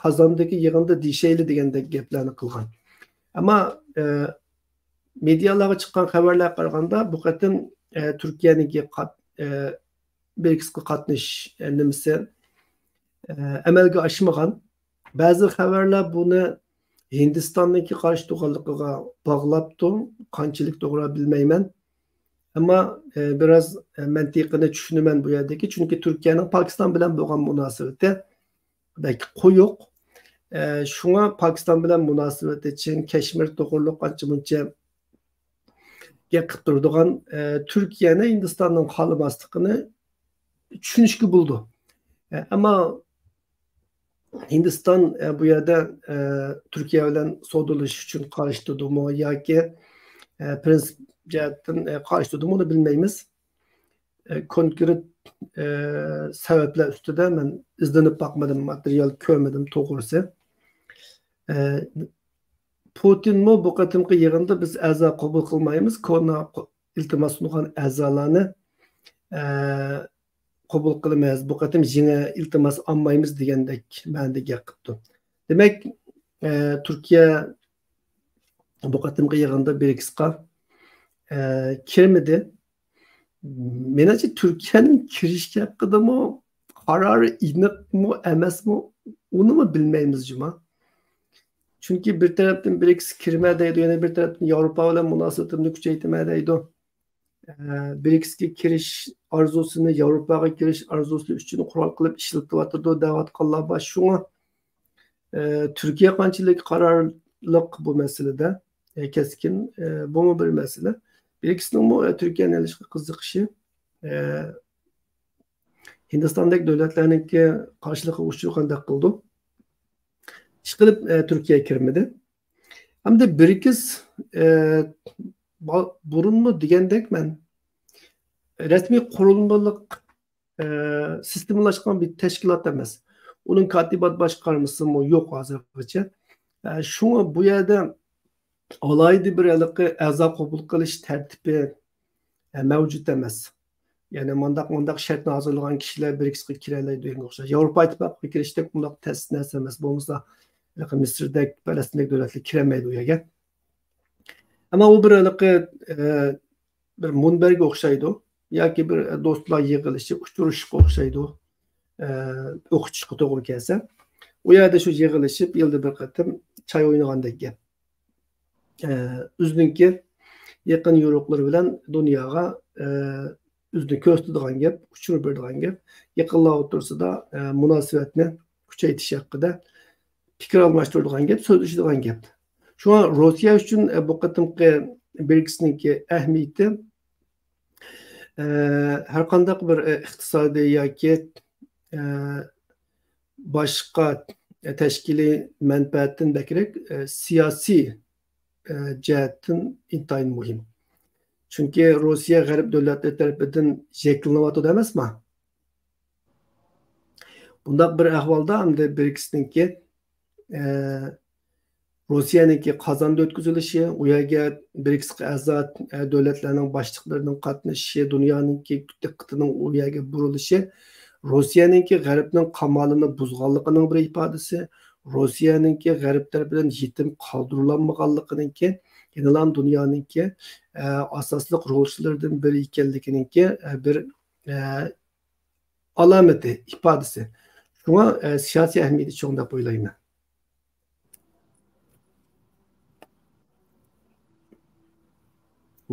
قازاندىكى يىغىندا دېيىشەيلى دېگەندەك گەپلەرنى قىلغان. ئەمما، ئە، مېدىيالارغا چىققان خەۋەرلەرگە قارىغاندا، بۇ قېتىم، ئە، تۈركىيەنىڭكى قات-، ئە، برىكسقا قاتنىشىش، ئە، نېمىسى، ئە، ئەمەلگە ئاشمىغان. بەزى خەۋەرلەر بۇنى ھىندىستاننىڭكى قارشى تۇرغانلىقىغا باغلاپتۇ، قانچىلىك توغرا بىلمەيمەن. ئەمما، ئە، بىراز، ئە، مەنتىقىنى چۈشىنىمەن بۇ يەردىكى، چۈنكى تۈركىيەنىڭ پاكىستان بىلەن بولغان مۇناسىۋىتى بەك قويۇق. ئە، شۇڭا پاكىستان بىلەن مۇناسىۋىتى چىڭ، كەشمىر توغرۇلۇق ئانچە مۇنچە گەپ قىلىپ تۇرىدىغان، ئە، تۈركىيەنى ھىندىستاننىڭ خالىماسلىقىنى چۈشىنىشكە بولىدۇ. ئە، ئەمما ھىندىستان، ئە، بۇ يەردە، ئە، تۈركىيە بىلەن سودىلىشىش ئۈچۈن قارشى تۇردىمۇ ياكى، ئە، پرىنسىپ جەھەتتىن، ئە، قارشى تۇردىمۇ، ئۇنى بىلمەيمىز. ئە، كونكرېت، ئە، سەۋەبلەر ئۈستىدە مەن ئىزدىنىپ باقمىدىم، ماتېرىيال كۆرمىدىم توغرىسى. ئە، پۇتىنمۇ بۇ قېتىمقى يىغىندا بىز ئەزا قوبۇل قىلمايمىز، كونا قو-، ئىلتىماس سۇنغان ئەزالارنى، ئە، قوبۇل قىلىمىز، بۇ قېتىم يېڭى ئىلتىماس ئالمايمىز دېگەندەك مەنىدە گەپ قىپتۇ. دېمەك، ئە، تۈركىيە بۇ قېتىمقى يىغىندا برىكسقا، ئە، كىرمىدى. مېنىڭچە تۈركىيەنىڭ كىرىشكە ھەققىدىمۇ قارارى ئېنىقمۇ ئەمەسمۇ، ئۇنىمۇ بىلمەيمىز جۇما. چۈنكى بىر تەرەپتىن برىكس كىرمە دەيدۇ، يەنە بىر تەرەپتىن ياۋروپا بىلەن مۇناسىۋىتىمنى كۈچەيتىمەن دەيدۇ. ئە، برىكسكە كىرىش ئارزۇسىنى، ياۋروپاغا كىرىش ئارزۇسى ئۈچۈن قورال قىلىپ ئىشلىتىۋاتىدۇ دەۋاتقانلار بار. شۇڭا، ئە، تۈركىيە قانچىلىك قارارلىق بۇ مەسىلىدە، ئە، كەسكىن، ئە، بۇمۇ بىر مەسىلە. برىكسنىڭمۇ، ئە، تۈركىيەنى ئېلىشقا قىزىقىشى، ئە، ھىندىستاندەك دۆلەتلەرنىڭكى قارشىلىقىغا ئۇچرىغاندەك قىلىدۇ. ئىشقىلىپ، ئە، تۈركىيە كىرمىدى. ئەمدى برىكس، ئە، با-، بۇرۇنمۇ دېگەندەك مەن رەسمىي قۇرۇلمىلىق، ئە، سىستېمىلاشقان بىر تەشكىلات ئەمەس. ئۇنىڭ كاتىبات باشقارمىسىمۇ يوق ھازىرغىچە. ئە، شۇڭا بۇ يەردە ئالاھىدە بىر ھېلىقى ئەزا قوبۇل قىلىش تەرتىپى، ئە، مەۋجۇت ئەمەس. يەنى مۇنداق، مۇنداق شەرتنى ھازىرلىغان كىشىلەر برىكسقا كىرەلەيدۇ دېگەنگە ئوخشاش. ياۋروپا ئىتتىپاقىغا كىرىشتەك مۇنداق تەس نەرسە ئەمەس. بولمىسا، ھېلىقى مىسىردەك، پەلەستىندەك دۆلەتلەر كىرەلمەيدۇ ئۇ يەرگە. ئەمما ئۇ بىر ھېلىقى، ئە، بىر مۇنبەرگە ئوخشايدۇ. ياكى بىر دوستلار يىغىلىشى، ئۇچرىشىشقا ئوخشايدۇ. ئە، ئوقۇتۇشقا توغرا كەلسە، ئۇ يەردە شۇ يىغىلىشىپ، يىلدا بىر قېتىم چاي ئوينىغاندەك گەپ. ئە، ئۆزىنىڭكى يېقىن يورۇقلىرى بىلەن دۇنياغا، ئە، ئۆزىنى كۆرسىتىدىغان گەپ، ئۇچۇر بېرىدىغان گەپ. يېقىنلار ئوتتۇرىسىدا، ئە، مۇناسىۋەتنى كۈچەيتىش ھەققىدە پىكىر ئالماشتۇرىدىغان گەپ، سۆزلىشىدىغان گەپ. شۇڭا روسىيە ئۈچۈن، ئە، بۇ قېتىمقى برىكسنىڭكى ئەھمىيىتى، ئە، ھەر قانداق بىر، ئە، ئىقتىسادىي ياكى، ئە، باشقا تەشكىلىي مەنپەئەتتىن بەكرەك، ئە، سىياسىي، ئە، جەھەتتىن ئىنتايىن مۇھىم. چۈنكى روسىيە غەرب دۆلەتلىرى تەرىپىدىن يەكلىنىۋاتىدۇ ئەمەسما؟ بۇنداق بىر ئەھۋالدا ئەمدى برىكسنىڭكى، ئە، روسىيەنىڭكى قازاندا ئۆتكۈزۈلۈشى، ئۇ يەرگە برىكسقا ئەزا، ئە، دۆلەتلەرنىڭ باشلىقلىرىنىڭ قاتنىشىشى، دۇنيانىڭكى دىققىتىنىڭ ئۇ يەرگە بۇرۇلۇشى روسىيەنىڭكى غەربنىڭ قامالىنى بۇزغانلىقىنىڭ بىر ئىپادىسى، روسىيەنىڭكى غەرب تەرىپىدىن يېتىم قالدۇرۇلالمىغانلىقىنىڭكى، يەنىلا دۇنيانىڭكى، ئە، ئاساسلىق رولچىلىرىدىن بىرى ئىكەنلىكىنىڭكى، ئە، بىر، ئە، ئالامىتى، ئىپادىسى. شۇڭا، ئە، سىياسىي ئەھمىيىتى چوڭ دەپ ئويلايمەن.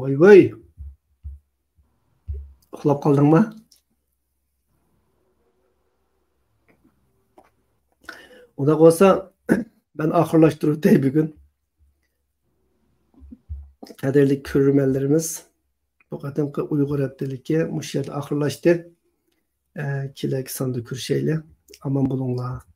ۋاي ۋاي. ئۇخلاپ قالدىڭما؟ ئۇنداق بولسا، مەن ئاخىرلاشتۇرۇۋېتەي بۈگۈن. قەدىرلىك كۆرۈرمەنلىرىمىز، بۇ قېتىمقى ئۇيغۇر ھەپتىلىكى مۇشۇ يەردە ئاخىرلاشتى. ئە، كېلەركى ساندا كۆرۈشەيلى. ئامان بولۇڭلار.